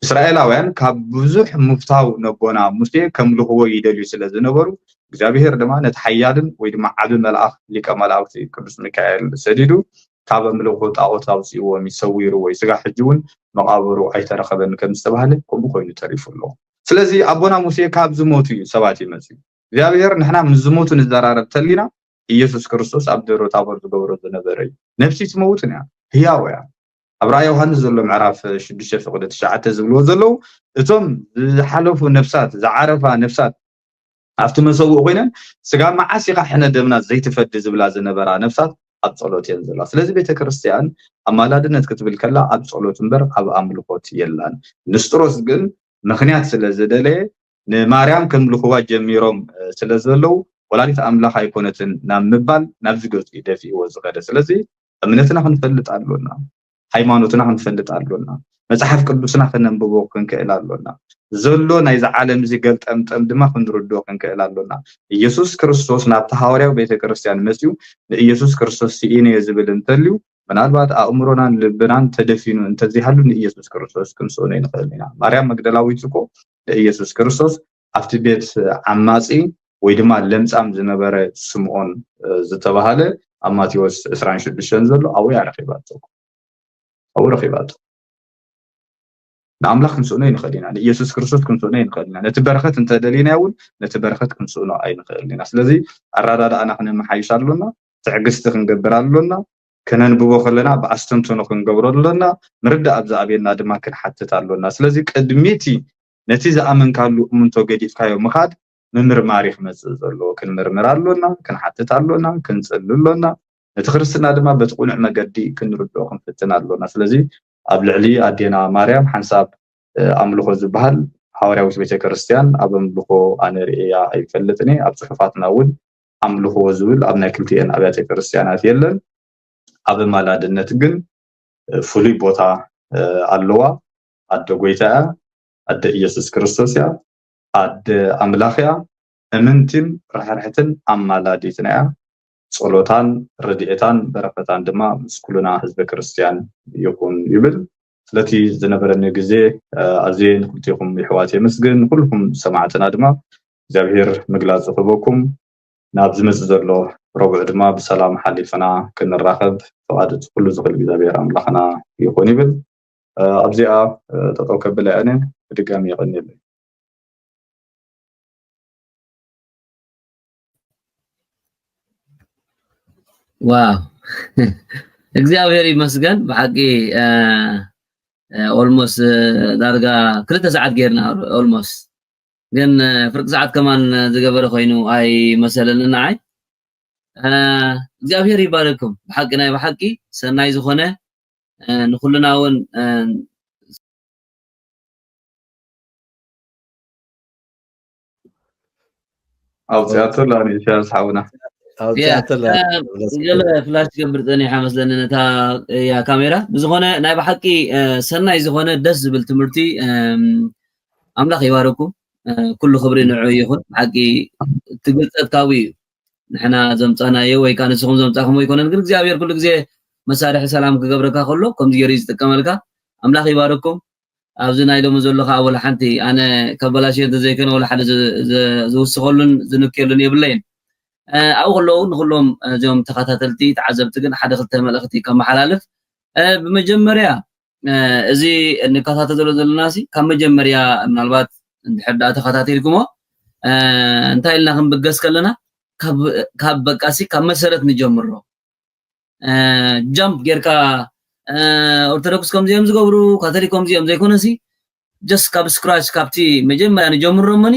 እስራኤላውያን ካብ ብዙሕ ምፍታው ነቦና ሙሴ ከምልኽዎ ይደልዩ ስለ ዝነበሩ እግዚኣብሔር ድማ ነቲ ሓያልን ወይ ድማ ዓቢ መልኣኽ ሊቀ መላእክቲ ቅዱስ ሚካኤል ሰዲዱ ካብ ኣምልኾ ጣዖት ኣውፅእዎም ይሰዊሩ ወይ ስጋ ሕጂ እውን መቓብሩ ኣይተረኸበን ከም ዝተባህለ ከምኡ ኮይኑ ተሪፉ ኣሎ ስለዚ ኣቦና ሙሴ ካብ ዝሞቱ እዩ ሰባት ይመፅዩ እግዚኣብሔር ንሕና ምስ ዝሞቱ ንዘራረብ ተሊና፣ ኢየሱስ ክርስቶስ ኣብ ደብረ ታቦር ዝገብሮ ዝነበረ እዩ። ነፍሲ ትመውትን እያ፣ ህያው እያ። ኣብ ራእይ ዮሃንስ ዘሎ ምዕራፍ ሽዱሽተ ፍቕዲ ትሽዓተ ዝብልዎ ዘለዉ፣ እቶም ዝሓለፉ ነፍሳት፣ ዝዓረፋ ነፍሳት ኣብቲ መሰውእ ኮይነን፣ ስጋ መዓስ ኢኻ ሕነ ደምና ዘይትፈዲ ዝብላ ዝነበራ ነፍሳት ኣብ ጸሎት እየን ዘለዋ። ስለዚ ቤተ ክርስቲያን ኣማላድነት ክትብል ከላ ኣብ ጸሎት እምበር ኣብ ኣምልኾት የላን። ንስጥሮስ ግን ምኽንያት ስለ ዝደለየ ንማርያም ከምልኽዋ ጀሚሮም ስለ ዘለዉ ወላዲት ኣምላኽ ኣይኮነትን ናብ ምባል ናብዚ ገጹ እዩ ደፊእዎ ዝኸደ። ስለዚ እምነትና ክንፈልጥ ኣሎና፣ ሃይማኖትና ክንፈልጥ ኣሎና፣ መጽሓፍ ቅዱስና ክነንብቦ ክንክእል ኣሎና። ዘሎ ናይዚ ዓለም እዚ ገልጠምጠም ድማ ክንርድኦ ክንክእል ኣሎና። ኢየሱስ ክርስቶስ ናብቲ ሃዋርያዊ ቤተ ክርስቲያን መጺኡ ንኢየሱስ ክርስቶስ ስኢነ እየ ዝብል እንተልዩ ምናልባት ኣእምሮናን ልብናን ተደፊኑ እንተዘይሃሉ ንኢየሱስ ክርስቶስ ክንስእኖ ይንኽእል ኢና። ማርያም መግደላዊት እኮ ንኢየሱስ ክርስቶስ ኣብቲ ቤት ዓማጺ ወይ ድማ ለምጻም ዝነበረ ስምዖን ዝተባሃለ ኣብ ማቴዎስ ዕስራን ሽዱሽተን ዘሎ ኣብኡ እያ ረኺባቶ። ኣብኡ ረኺባቶ። ንኣምላኽ ክንስእኖ ይንኽእል ኢና፣ ንኢየሱስ ክርስቶስ ክንስእኖ ይንኽእል ኢና። ነቲ በረኸት እንተደሊናዮ እውን ነቲ በረኸት ክንስእኖ ኣይንኽእልን ኢና። ስለዚ ኣረዳድኣና ክነመሓይሽ ኣሎና፣ ትዕግስቲ ክንገብር ኣሎና፣ ከነንብቦ ከለና ብኣስተንትኖ ክንገብሮ ኣሎና፣ ምርዳእ ኣብ ዝኣብየና ድማ ክንሓትት ኣሎና። ስለዚ ቅድሚቲ ነቲ ዝኣመንካሉ እምንቶ ገዲፍካዮ ምኻድ ምምርማር እዩ ክመጽእ ዘለዎ። ክንምርምር ኣሎና፣ ክንሓትት ኣሎና፣ ክንጽሊ ኣሎና። ነቲ ክርስትና ድማ በቲ ቅኑዕ መገዲ ክንርድኦ ክንፍትን ኣሎና። ስለዚ ኣብ ልዕሊ ኣዴና ማርያም ሓንሳብ ኣምልኾ ዝበሃል ሃዋርያዊት ቤተ ክርስቲያን ኣብ ኣምልኾ ኣነ ርእያ ኣይፈልጥን እየ። ኣብ ጽሑፋትና እውን ኣምልኾ ዝብል ኣብ ናይ ክልቲኤን ኣብያተ ክርስቲያናት የለን። ኣብ ኣማላድነት ግን ፍሉይ ቦታ ኣለዋ። ኣደ ጎይታ እያ፣ ኣደ ኢየሱስ ክርስቶስ እያ፣ ኣደ ኣምላኽ እያ፣ እምንትን ርሕርሕትን ኣማላዲትና እያ። ጸሎታን ረድኤታን በረኸታን ድማ ምስ ኩልና ህዝበ ክርስቲያን ይኹን ይብል። ስለቲ ዝነበረኒ ግዜ ኣዝየ ንክልቲኹም ይሕዋት የመስግን። ንኩልኩም ሰማዕትና ድማ እግዚኣብሔር ምግላጹ ክህበኩም። ናብ ዝመጽእ ዘሎ ረቡዕ ድማ ብሰላም ሓሊፍና ክንራኸብ ፍቓድ ኩሉ ዝኽእል እግዚኣብሔር ኣምላኽና ይኹን ይብል። ኣብዚኣ ጠጠው ከብለ ኣነ ብድጋሚ የቐንየለይ። ዋው እግዚኣብሔር ይመስገን። ብሓቂ ኦልሞስ ዳርጋ ክልተ ሰዓት ጌርና ኦልሞስ፣ ግን ፍርቂ ሰዓት ከማን ዝገበረ ኮይኑ ኣይመሰለኒ ንዓይ። እግዚኣብሔር ይባርኩም። ብሓቂ ናይ ብሓቂ ሰናይ ዝኾነ ንኩልና እውን ኣውፅኣቶ ላኒ ኢሳያስ ሓውና ገለ ፍላሽ ትገብር ፀኒሓ መስለኒ ነታ ያ ካሜራ። ብዝኾነ ናይ ብሓቂ ሰናይ ዝኾነ ደስ ዝብል ትምህርቲ። ኣምላኽ ይባረኩም። ኩሉ ክብሪ ንዑ ይኹን። ብሓቂ ትግልፀት ካብኡ እዩ። ንሕና ዘምፃናዮ ወይ ከዓ ንስኹም ዘምፃኹም ኣይኮነን፣ ግን እግዚኣብሔር ኩሉ ግዜ መሳርሒ ሰላም ክገብረካ ከሎ ከምዚ ገይሩ እዩ ዝጥቀመልካ። ኣምላኽ ይባረኩም። ኣብዚ ናይ ሎሚ ዘሎ ከዓ ወላ ሓንቲ ኣነ ከበላሽዮ እንተዘይኮነ ወላ ሓደ ዝውስኸሉን ዝንክየሉን የብለይን። ኣብኡ ከለዉ ንኩሎም እዚኦም ተኸታተልቲ ተዓዘብቲ ግን ሓደ ክልተ መልእኽቲ ከመሓላልፍ። ብመጀመርያ እዚ እንከታተሎ ዘለና ሲ ካብ መጀመርያ ምናልባት እንድሕር ደኣ ተኸታተልኩሞ እንታይ ኢልና ክንብገስ ከለና ካብ በቃ ሲ ካብ መሰረት ንጀምሮ። ጃምፕ ጌርካ ኦርቶዶክስ ከምዚኦም ዝገብሩ ካቶሊክ ከምዚኦም ዘይኮነሲ ጀስት ካብ ስክራች ካብቲ መጀመርያ ንጀምሮ እሞኒ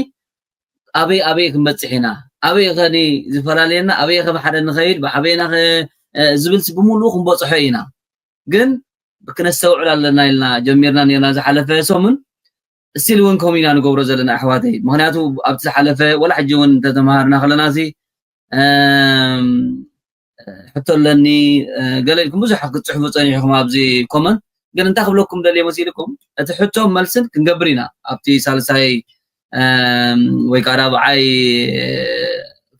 ኣበይ ኣበይ ክንበፅሕ ኢና ኣበይ ከኒ ዝፈላለየና ኣበይ ከ ብሓደ ንኸይድ ብሓበይና ዝብልሲ ብምሉኡ ክንበፅሖ ኢና ግን ክነስተውዕል ኣለና ኢልና ጀሚርና ነርና ዝሓለፈ ሰሙን ስቲል እውን ከምኡ ኢና ንገብሮ ዘለና ኣሕዋተይ ምክንያቱ ኣብቲ ዝሓለፈ ወላ ሕጂ እውን እንተተምሃርና ከለና ሲ ሕቶ ኣለኒ ገለ ኢልኩም ብዙሕ ክትፅሕፉ ፀኒሕኩም ኣብዚ ኮመንት ግን እንታይ ክብለኩም ደልየ መሲልኩም እቲ ሕቶ መልስን ክንገብር ኢና ኣብቲ ሳልሳይ ወይ ከዓ ራብዓይ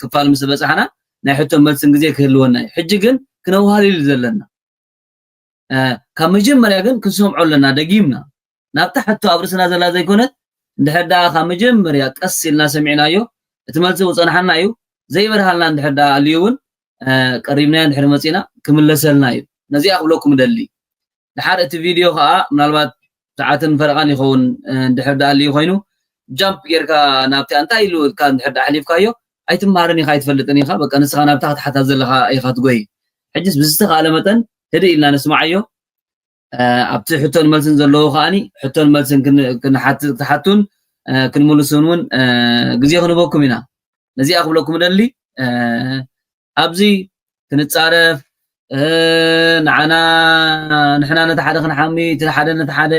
ክፋል ምስ በፃሕና ናይ ሕቶ መልስን ግዜ ክህልወና እዩ ሕጂ ግን ክነዋሃልል ዘለና ካብ መጀመርያ ግን ክንሰምዖ ኣለና ደጊምና ናብታ ሕቶ ኣብ ርእስና ዘላ ዘይኮነት እንድሕር ደኣ ካብ መጀመርያ ቀስ ኢልና ሰሚዕናዮ እቲ መልሲ ውፀንሓና እዩ ዘይበርሃልና እንድሕር ደኣ ኣልዩ እውን ቀሪብናዮ እንድሕር መፂና ክምለሰልና እዩ ነዚኣ ክብለኩም ደሊ ድሓር እቲ ቪድዮ ከዓ ምናልባት ሰዓትን ፈረቓን ይኸውን እንድሕር ደኣ ኣልዩ ኮይኑ ጃምፕ ጌርካ ናብቲ እንታይ ኢሉ ኢልካ እንድሕር ደኣ ኣሕሊፍካዮ ኣይትምሃርን ኢኻ ኣይትፈልጥን ኢኻ በቃ ንስኻ ናብታ ክትሓታት ዘለኻ ኢኻ ትጎይ ሕጅስ ብዝተኻለ መጠን ህድእ ኢልና ንስማዓዮ ኣብቲ ሕቶን መልስን ዘለዎ ከዓኒ ሕቶን መልስን ክትሓቱን ክንምልሱን እውን ግዜ ክንበኩም ኢና ነዚኣ ክብለኩም ደሊ ኣብዚ ክንፃረፍ ንዓና ንሕና ነቲ ሓደ ክንሓሚ እቲ ሓደ ነቲ ሓደ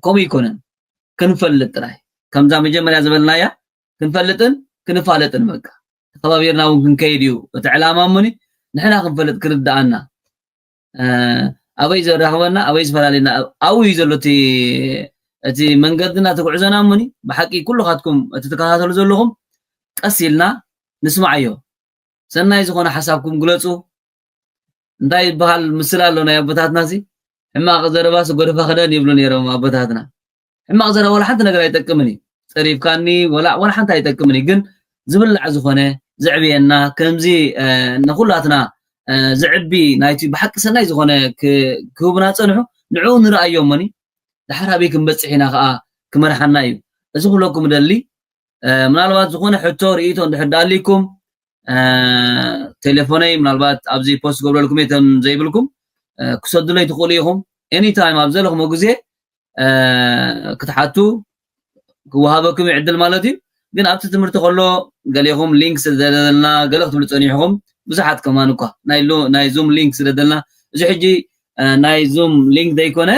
ከምኡ ይኮነን ክንፈልጥ ጥራይ ከምዛ መጀመርያ ዝበልናያ ክንፈልጥን ክንፋለጥን በቃ ተኸባቢርና እውን ክንከይድ እዩ እቲ ዕላማ እሞኒ ንሕና ክንፈልጥ ክርድኣና ኣበይ ዘራኽበና ኣበይ ዝፈላለና ኣብኡ እዩ ዘሎ እቲ መንገድና እቲ ጉዕዞና እሞኒ ብሓቂ ኩልኻትኩም እቲ ትከታተሉ ዘለኹም ቀስ ኢልና ንስማዓዮ ሰናይ ዝኾነ ሓሳብኩም ግለፁ እንታይ ይበሃል ምስል ኣሎ ናይ ኣቦታትና ሲ ሕማቕ ዘረባስ ጎደፋ ክደን ይብሉ ነይሮም ኣቦታትና ሕማቕ ዘረባ ወላ ሓንቲ ነገር ኣይጠቅምን እዩ ፀሪፍካኒ ወላ ወላ ሓንቲ ኣይጠቅምን እዩ ግን ዝብላዕ ዝኾነ ዘዕብየና ከምዚ ንኩላትና ዘዕቢ ናይቲ ብሓቂ ሰናይ ዝኾነ ክህቡና ፀንሑ ንዕኡ ንርኣዮ እሞኒ ድሓር ኣበይ ክንበፅሕ ኢና ከዓ ክመርሓና እዩ እዚ ክብለኩም ደሊ ምናልባት ዝኾነ ሕቶ ርእይቶ እንድሕር ዳኣሊኩም ቴሌፎነይ ምናልባት ኣብዚ ፖስት ገብረልኩም እየ ተም ዘይብልኩም ክሰዱለይ ትኽእሉ ኢኹም ኤኒታይም ኣብ ዘለኹሞ ግዜ ክትሓቱ ክወሃበኩም ይዕድል ማለት እዩ ግን ኣብቲ ትምህርቲ ከሎ ገሌኹም ሊንክ ስለዘለና ገለ ክትብሉ ፀኒሕኹም ብዙሓት ከማን እኳ ናይ ዙም ሊንክ ስለዘለና እዚ ሕጂ ናይ ዙም ሊንክ ዘይኮነ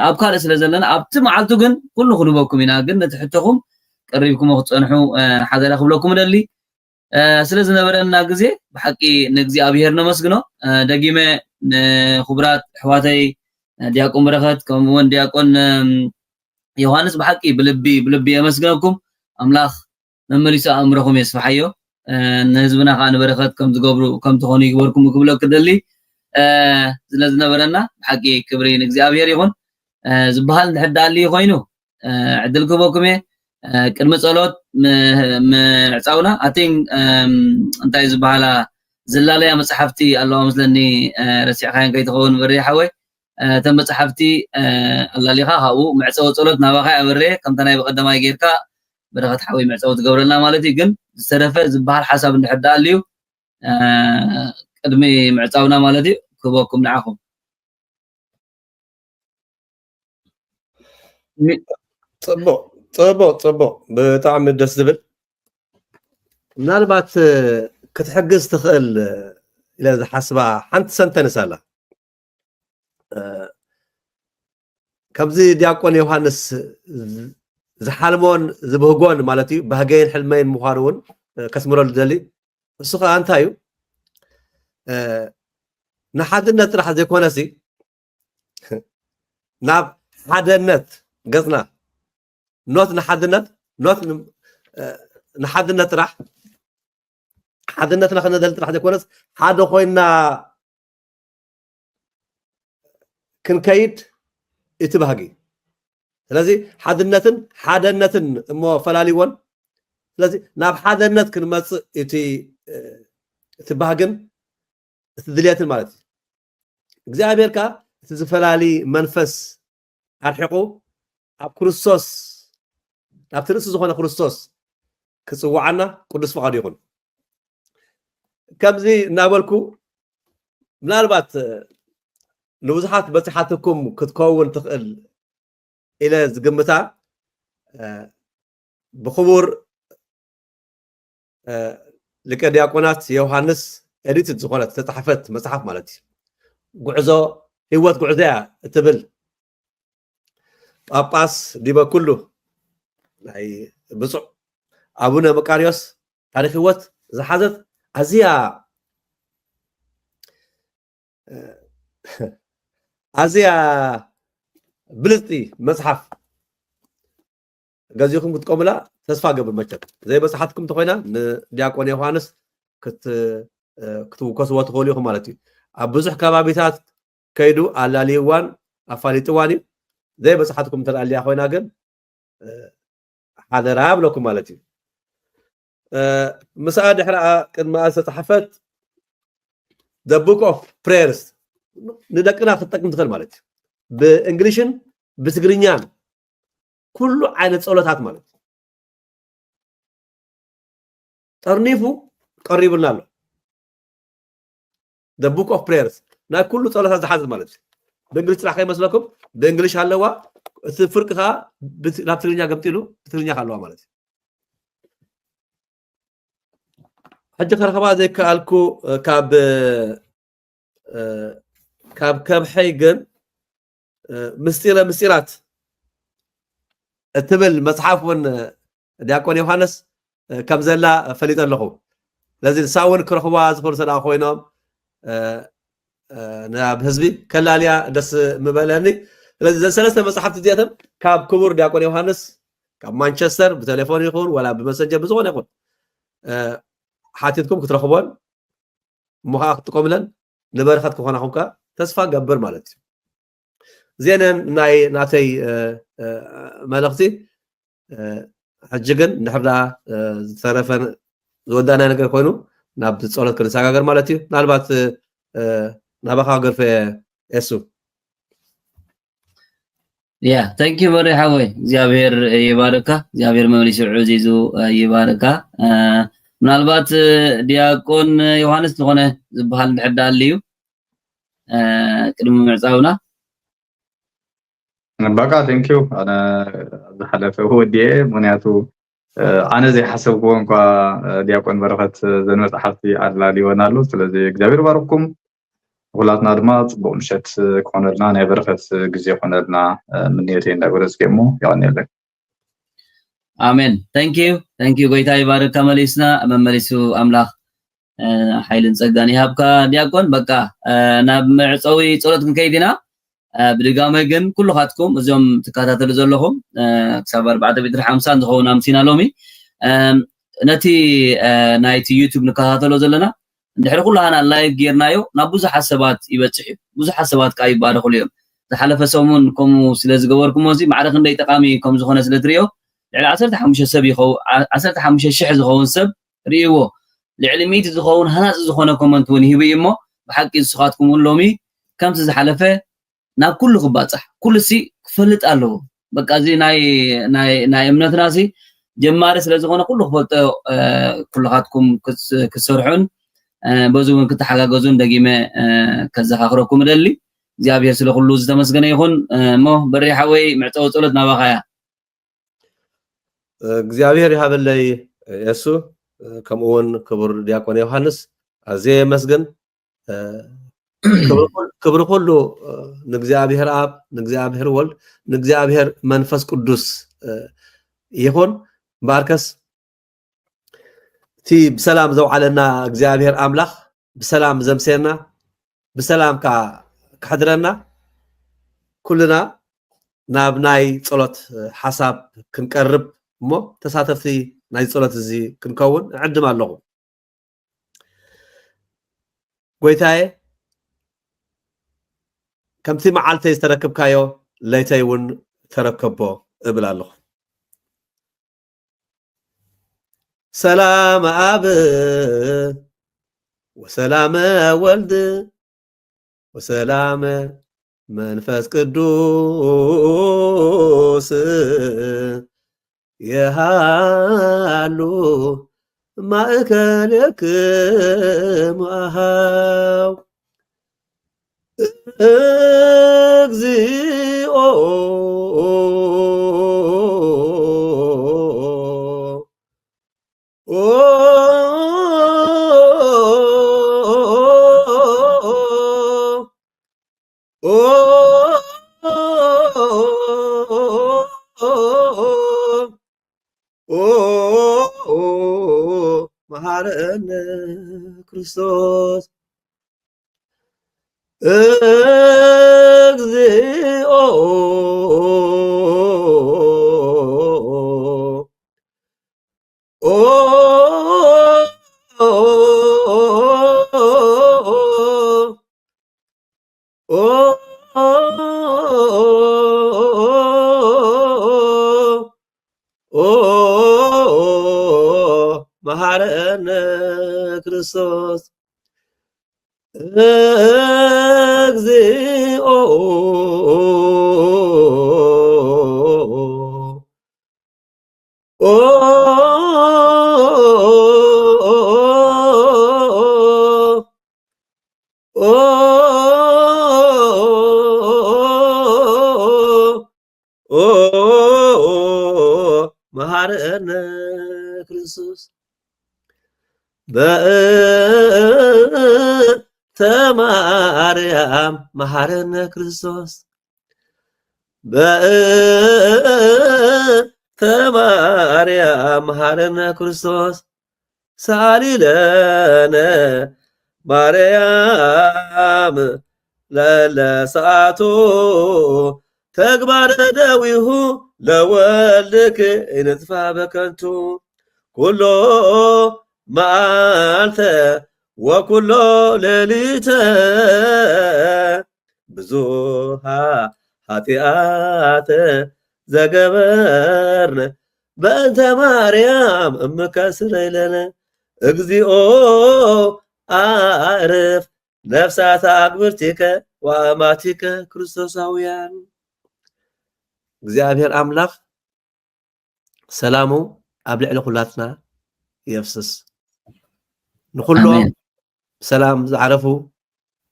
ኣብ ካልእ ስለ ዘለና ኣብቲ መዓልቱ ግን ኩሉ ክንህበኩም ኢና ግን ነቲ ሕቶኹም ቀሪብኩሞ ክትፀንሑ ሓደራ ክብለኩም ደሊ ስለ ዝነበረና ግዜ ብሓቂ ንእግዚኣብሄር ነመስግኖ ደጊመ ንክቡራት ኣሕዋተይ ዲያቆን በረኸት ከምኡውን ዲያቆን ዮሃንስ ብሓቂ ብልቢ ብልቢ የመስግነኩም ኣምላኽ መመሊሱ ኣእምሮኹም የስፍሓዮ ንህዝብና ከዓ ንበረኸት ከም ዝገብሩ ከም ትኾኑ ይግበርኩም ክብለክ ደሊ ስለ ዝነበረና ብሓቂ ክብሪ ንእግዚኣብሄር ይኹን ዝበሃል እንድሕር ዳኣልዩ ኮይኑ ዕድል ክህበኩም እየ ቅድሚ ፀሎት ምዕፃውና ኣቲን እንታይ ዝበሃላ ዝላለያ መፅሓፍቲ ኣለዋ መስለኒ ረሲዕካየን ከይትኸውን በሪ ሓወይ እተን መፅሓፍቲ ኣላሊኻ ካብኡ መዕፀዊ ፀሎት ናባኻ ኣበሬ ከምታ ናይ ብቀዳማይ ጌርካ በረኸት ሓወይ መዕፀዊ ትገብረልና ማለት እዩ ግን ዝተረፈ ዝበሃል ሓሳብ እንድሕር ዳኣልዩ ቅድሚ ምዕፃውና ማለት እዩ ክህበኩም ንዓኹም ፅቡቅ ፅቡቅ ፅቡቅ ብጣዕሚ ደስ ዝብል ምናልባት ክትሕግዝ ትኽእል ኢለ ዝሓስባ ሓንቲ ሰንተንስ ኣላ ከምዚ ዲያቆን ዮሃንስ ዝሓልሞን ዝብህጎን ማለት እዩ ባህገይን ሕልመይን ምዃኑ እውን ከስምረሉ ደሊ እሱ ከዓ እንታይ እዩ ንሓድነት ጥራሕ ዘይኮነሲ ናብ ሓደነት ገፅና ኖት ንሓድነት ኖት ንሓድነት ጥራሕ ሓድነትና ከነደሊ ጥራሕ ዘይኮነስ ሓደ ኮይና ክንከይድ እቲ ባህጊ ስለዚ ሓድነትን ሓደነትን እሞ ፈላልይዎን ስለዚ ናብ ሓደነት ክንመፅእ እቲ እቲ ባህግን እቲ ድልየትን ማለት እዩ እግዚኣብሔር ከዓ እቲ ዝፈላሊ መንፈስ ኣርሒቑ ኣብ ክርስቶስ ናብቲ ርእሲ ዝኾነ ክርስቶስ ክፅውዓና ቅዱስ ፍቓዱ ይኹን ከምዚ እናበልኩ ምናልባት ንብዙሓት በፂሓትኩም ክትከውን ትኽእል ኢለ ዝግምታ ብክቡር ሊቀ ዲያቆናት ዮሃንስ ኤዲትድ ዝኾነት ዝተፃሕፈት መፅሓፍ ማለት እዩ ጉዕዞ ህይወት ጉዕዞ እያ እትብል ጳጳስ ዲበ ኩሉ ናይ ብፁዕ ኣቡነ መቃርዮስ ታሪክ ህይወት ዝሓዘት ኣዝያ ኣዝያ ብልፅቲ መፅሓፍ ገዚኹም ክትቀሙላ ተስፋ ገብር መቸም ዘይበፅሓትኩም እንተኮይና ንዲያቆን ዮሃንስ ክትውከስዎ ትኽእሉ ኢኹም ማለት እዩ ኣብ ብዙሕ ከባቢታት ከይዱ ኣላልይዋን ኣፋሊጥዋን እዩ ዘይበፅሓትኩም እንተልያ ኮይና ግን ሓደራ ብለኩም ማለት እዩ ምስኣ ድሕርኣ ቅድሚኣ ዝተፃሓፈት the book of prayers ንደቅና ክትጠቅም ትኽእል ማለት እዩ ብእንግሊሽን ብትግርኛን ኩሉ ዓይነት ፀሎታት ማለት እዩ ጠርኒፉ ቀሪቡልና ኣሎ። The Book of Prayers ናይ ኩሉ ጸሎታት ዝሓዘ ማለት እዩ። ብእንግሊሽ ጥራሕ ከይመስለኩም፣ ብእንግሊሽ ኣለዋ፣ እቲ ፍርቂ ከዓ ብት- ናብ ትግርኛ ገምጢሉ ብትግርኛ ከ ኣለዋ ማለት እዩ። ሕጂ ከረኸባ ዘይከኣልኩ፣ እ፣ ካብ እ፣ ካብ ከብሐይ ግን፣ እ፣ ምስጢረ ምስጢራት እትብል መጽሓፍ እውን፣ እ፣ ዲያቆን ዮሃንስ፣ እ፣ ከም ዘላ ፈሊጠ ኣለኹ። ስለዚ ንሳ እውን ክረኽቧ ዝኽእሉ ሰደኣ ኮይኖም፣ እ፣ እ፣ ናብ ህዝቢ ከላልያ ደስ ምበለኒ። ስለዚ ዘን ሰለስተ መጽሓፍቲ እዚኣተን ካብ ክቡር ዲያቆን ዮሃንስ ካብ ማንቸስተር ብቴሌፎን ይኹን ዋላ ብመሰንጀር ብዝኾነ ይኹን፣ እ፣ ሓቲትኩም ክትረኽቦን እሞ ከዓ ክትጥቀሙለን ንበረኸት ክኾናኹም ከዓ ተስፋ ገብር ማለት እዩ። እዚአን ናይ ናተይ፣ እ፣ እ፣ መልእኽቲ። እ፣ ሕጂ ግን እንድሕር ደኣ፣ እ፣ ዝተረፈ ዝወዳእናዮ ነገር ኮይኑ ናብ ጸሎት ክንሰጋገር ማለት እዩ። ምናልባት፣ እ፣ እ፣ ናባኻ ገርፈ የሱ። ያ፣ thank you መሪ ሓወይ፣ እግዚኣብሔር ይባርካ፣ እግዚኣብሔር መመሊሱ ዕዚዙ፣ እ፣ ይባርካ። እ፣ ምናልባት፣ እ፣ ዲያቆን ዮሃንስ ዝኾነ ዝበሃል እንድሕር ደኣ ኣልዩ፣ እ፣ ቅድሚ ምዕጻውና። በቃ፣ thank you። ኣነ ዝሓለፈ ወዲኤ፣ ምክንያቱ፣ እ፣ ኣነ ዘይሓሰብክዎ እንኳ፣ እ፣ ዲያቆን በረኸት ዘን መጽሓፍቲ ኣላልይወን ኣሎ። ስለዚ እግዚኣብሔር ባርኩም። ንኹላትና ድማ ጽቡቕ ምሸት ክኾነልና፣ ናይ በረኸት ግዜ ክኾነልና፣ እ፣ ምንየተይ እንዳገለጽኩ እሞ የቐንየለይ። ኣሜን። Thank you፣ thank you። ጎይታ ይባርካ መሊስና፣ መመሊሱ ኣምላኽ፣ እ፣ ሓይልን ጸጋን ይሃብካ ዲያቆን። በቃ፣ እ፣ ናብ መዕጸዊ ጸሎት ክንከይድ ኢና። እ፣ ብድጋመ ግን ኩልኻትኩም እዞም ትከታተሉ ዘለኹም፣ እ፣ ክሳብ ኣርባዕተ ሜትር ሓምሳን ዝኸውን ኣምሲና ሎሚ፣ እ፣ ነቲ፣ እ፣ ናይቲ ዩቱብ ንከታተሎ ዘለና እንድሕሪ ኩላህና ላይቭ ጌርናዮ ናብ ብዙሓት ሰባት ይበጽሕ እዩ። ብዙሓት ሰባት ከኣ ይባረኹሉ እዮም። ዝሓለፈ ሰሙን ከምኡ ስለ ዝገበርኩሞ እዚ ማዕረ ክንደይ ጠቓሚ ከም ዝኾነ ስለ ትርእዮ፣ ልዕሊ ዓሰርተ ሓሙሽተ ሰብ ይኸው-፣ ዓ-፣ ዓሰርተ ሓሙሽተ ሽሕ ዝኸውን ሰብ ርእይዎ። ልዕሊ ሚእቲ ዝኸውን ሃናጺ ዝኾነ ኮመንት እውን ይህቡ እዩ እሞ፣ ብሓቂ ንስኻትኩም እውን ሎሚ ከምቲ ዝሓለፈ ናብ ኩሉ ክባጻሕ፣ ኩሉ ሲ ክፈልጥ ኣለዎ። በቃ እዚ ናይ፣ ናይ፣ ናይ እምነትና ሲ ጀማሪ ስለ ዝኾነ ኩሉ ክፈልጦ፣ እ፣ ኩልኻትኩም ክስ-፣ ክትሰርሑን፣ እ፣ በዚ እውን ክተሓጋገዙን ደጊመ፣ እ፣ ከዘኻኽረኩም እደሊ። እግዚኣብሔር ስለ ኩሉ ዝተመስገነ ይኹን። እ፣ እሞ በሪ ሓወይ መዕጸዊ ጸሎት ናባኻ እያ። እግዚኣብሔር ይሃበለይ የሱ፣ ከምኡ እውን ክቡር ዲያቆን ዮሃንስ ኣዝየ የመስግን። እ፣ ክብሪ ኩል-፣ ክብሪ ኩሉ፣ እ፣ ንእግዚኣብሔር ኣብ፣ ንእግዚኣብሔር ወልድ፣ ንእግዚኣብሔር መንፈስ ቅዱስ፣ እ፣ ይኹን። እምበኣርከስ እቲ ብሰላም ዘውዓለና እግዚኣብሔር ኣምላኽ ብሰላም ዘምስየና፣ ብሰላም ከኣ ከሕድረና፣ ኩልና ናብ ናይ ጸሎት ሓሳብ ክንቀርብ እሞ ተሳተፍቲ ናይ ጸሎት እዚ ክንከውን እዕድም ኣለኹ። ጎይታየ፣ ከምቲ መዓልተይ ዝተረክብካዮ ለይተይ እውን ተረከቦ እብል ኣለኹ። ሰላም ኣብ ወሰላም ወልድ ወሰላም መንፈስ ቅዱስ የሃሉ ማእከሌክሙ ኣሃው። እግዚኦ መሃረነ ክርስቶስ እግዚኦ። መሃረነ ክርስቶስ እግዚኦ። ኦ፣ ኦ፣ መሃረነ ክርስቶስ። በእንተ ማርያም መሃረነ ክርስቶስ። በእንተ ማርያም መሃረነ ክርስቶስ። ሳሊ ለነ ማርያም ለለ ሰዓቱ ተግባረ ደዊሁ ለወልድኪ ይንጥፋ በከንቱ። ኩሎ መዓልተ ወኩሎ ሌሊተ ብዙሃ ኃጢአተ ዘገበርነ በእንተ ማርያም እምከ ስረይ ለነ። እግዚኦ አርፍ ነፍሳተ አግብርቲከ ወአማቲከ ክርስቶሳውያን። እግዚኣብሔር ኣምላኽ ሰላሙ ኣብ ልዕሊ ኩላትና የፍስስ። ንኹሎም ኣሜን። ሰላም ዝዓረፉ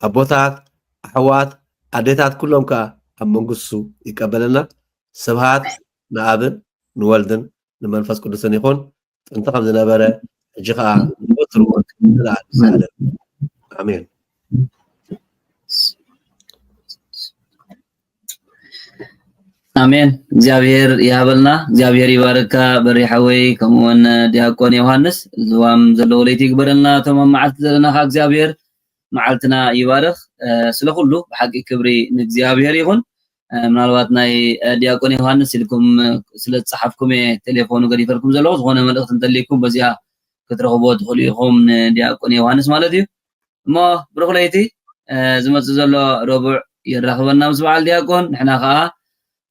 ኣቦታት፣ ኣሕዋት፣ ኣዴታት ኩሎም ከኣ ኣብ መንግስቱ ይቀበለና። ስብሃት ንኣብን ንወልድን ንመንፈስ ቅዱስን ይኹን። ጥንቲ ከም ዝነበረ፣ ሕጂ ከኣ ንወትሩ ንዘለኣለም። ኣሜን። ኣሜን። እግዚኣብሔር ይሃበልና። እግዚኣብሔር ይባርካ በሪ ሓወይ፣ ከምኡውን ዲያቆን ዮሃንስ። ዝዋም ዘለዎ ለይቲ ይግበረልና። እቶም ኣብ መዓልቲ ዘለና ከኣ እግዚኣብሔር መዓልትና ይባርኽ። እ፣ ስለ ኩሉ ብሓቂ ክብሪ ንእግዚኣብሔር ይኹን። እ፣ ምናልባት ናይ፣ እ፣ ዲያቆን ዮሃንስ ኢልኩም፣ እ፣ ስለ ዝጸሓፍኩም እየ ቴሌፎኑ ገዲፈልኩም ዘለኹ። ዝኾነ መልእኽቲ እንተልይኩም በዚኣ ክትረኽብዎ ትኽእሉ ኢኹም፣ ንዲያቆን ዮሃንስ ማለት እዩ። እሞ ብሩኽ ለይቲ፣ እ፣ ዝመጽእ ዘሎ ረቡዕ የራኽበና ምስ በዓል ዲያቆን፣ ንሕና ከኣ፣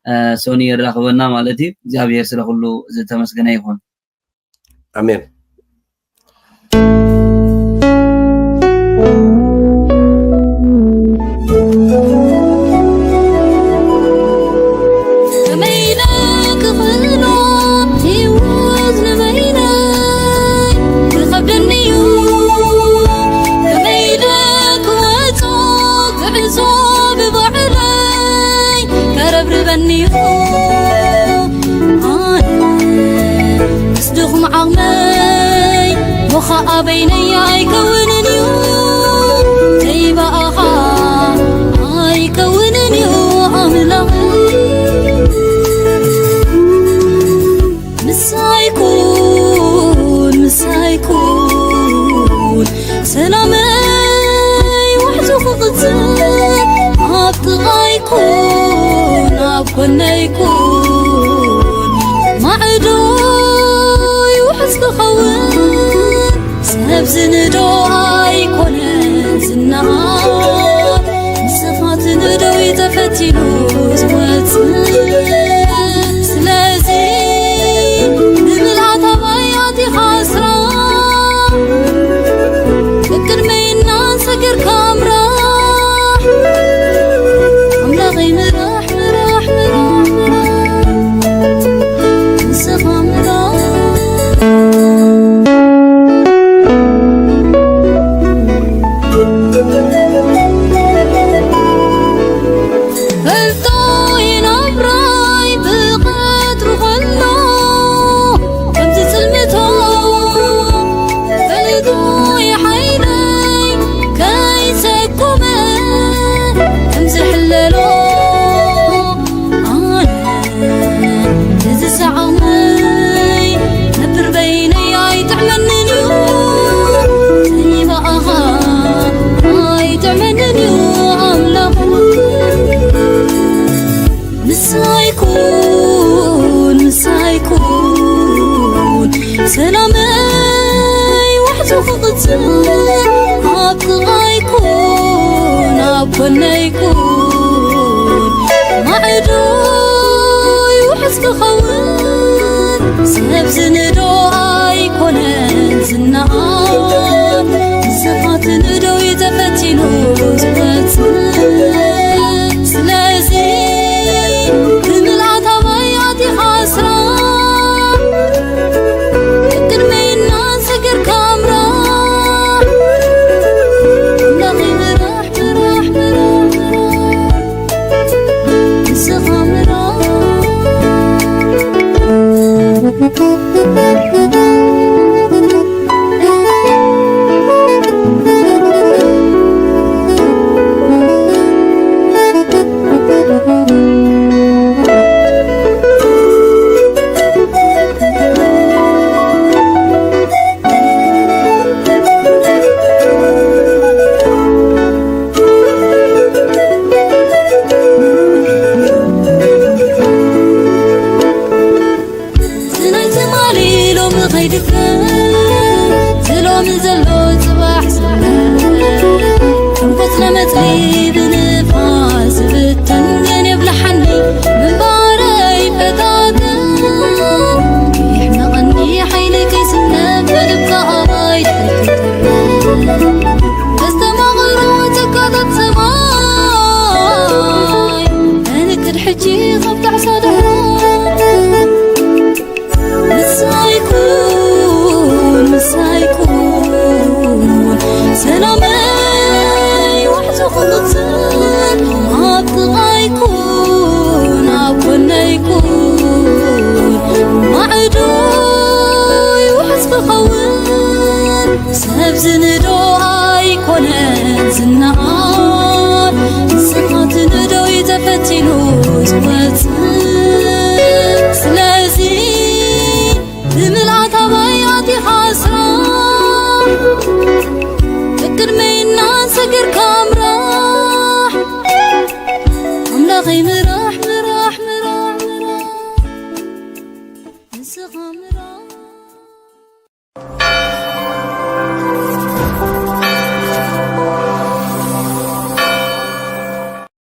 እ፣ ሶኒ የራኽበና ማለት እዩ። እግዚኣብሔር ስለ ኩሉ ዝተመስገነ ይኹን። ኣሜን። ከመይ ኢለ ክኽእሎ ህይወት ንበይነይ ክኸብደኒ እዩ። ከመይ ኢለ ክወጾ ጉዕዞ ብባዕለይ ከረብርበኒ እዩ። ኣነ ምስ ድኹም ዓቕመይ ሞኻ ኣበይነይ ኣይከውንን እዩ። ከይበኣኻ ኣይከውንን እዩ ኣምላኽ። ምሳይ ኩን፣ ምሳይ ኩን፣ ሰላመይ ዋሕዙ ክቕጽል፣ ኣብ ጥቓይ ኩን፣ ኣብ ጎነይ ኩን፣ ማዕዶይ ውሑስ ክኸውን። ሰብ ዝንዶ ኣይኮነን ዝነኣድ፣ ንስኻ ትንዶ እዩ ተፈቲኑ ዝወጽእ። ስለዚ ብምልኣት ኣባይ ኣቲኻ ስራሕ፣ ቅድመይ እናሰገርካ ምራሕ። ኣምላኸይ ምራሕ፣ ምራሕ፣ ምራሕ፣ ምራሕ። ንስኻ ምራሕ። ፈልጦ ይናብራይ ብቐትሩ ኸሎ ከምቲ ጽልምቶ ፈልጦ ይሓይለይ ከይሰኩመ ከም ዝሕለሎ ኣነ እዚ ሰዓመይ ነብር በይነይ ኣይጥዕመንን እዩ። ዘይበኣኻ ኣይጥዕመንን እዩ ኣምላኽ። ምሳይ ኩን፣ ምሳይ ኩን፣ ሰላመይ ዋሕዙ ክቕጽል፣ ኣብ ጥቓይ ኩን፣ ኣብ ጎነይ ኩን፣ ማዕዶይ ውሑስ ክኸውን፣ ሰብ ዝንዶ ኣይኮነን ዝነኣድ፣ ንስኻ ትንዶ እዩ ተፈቲኑ ዝወጽእ። ስለዚ ብምልኣት ኣባይ ኣቲኻ ስራሕ፣ ቅድመይ እናሰገርካ ምራሕ። ኣምላኸይ ምራሕ፣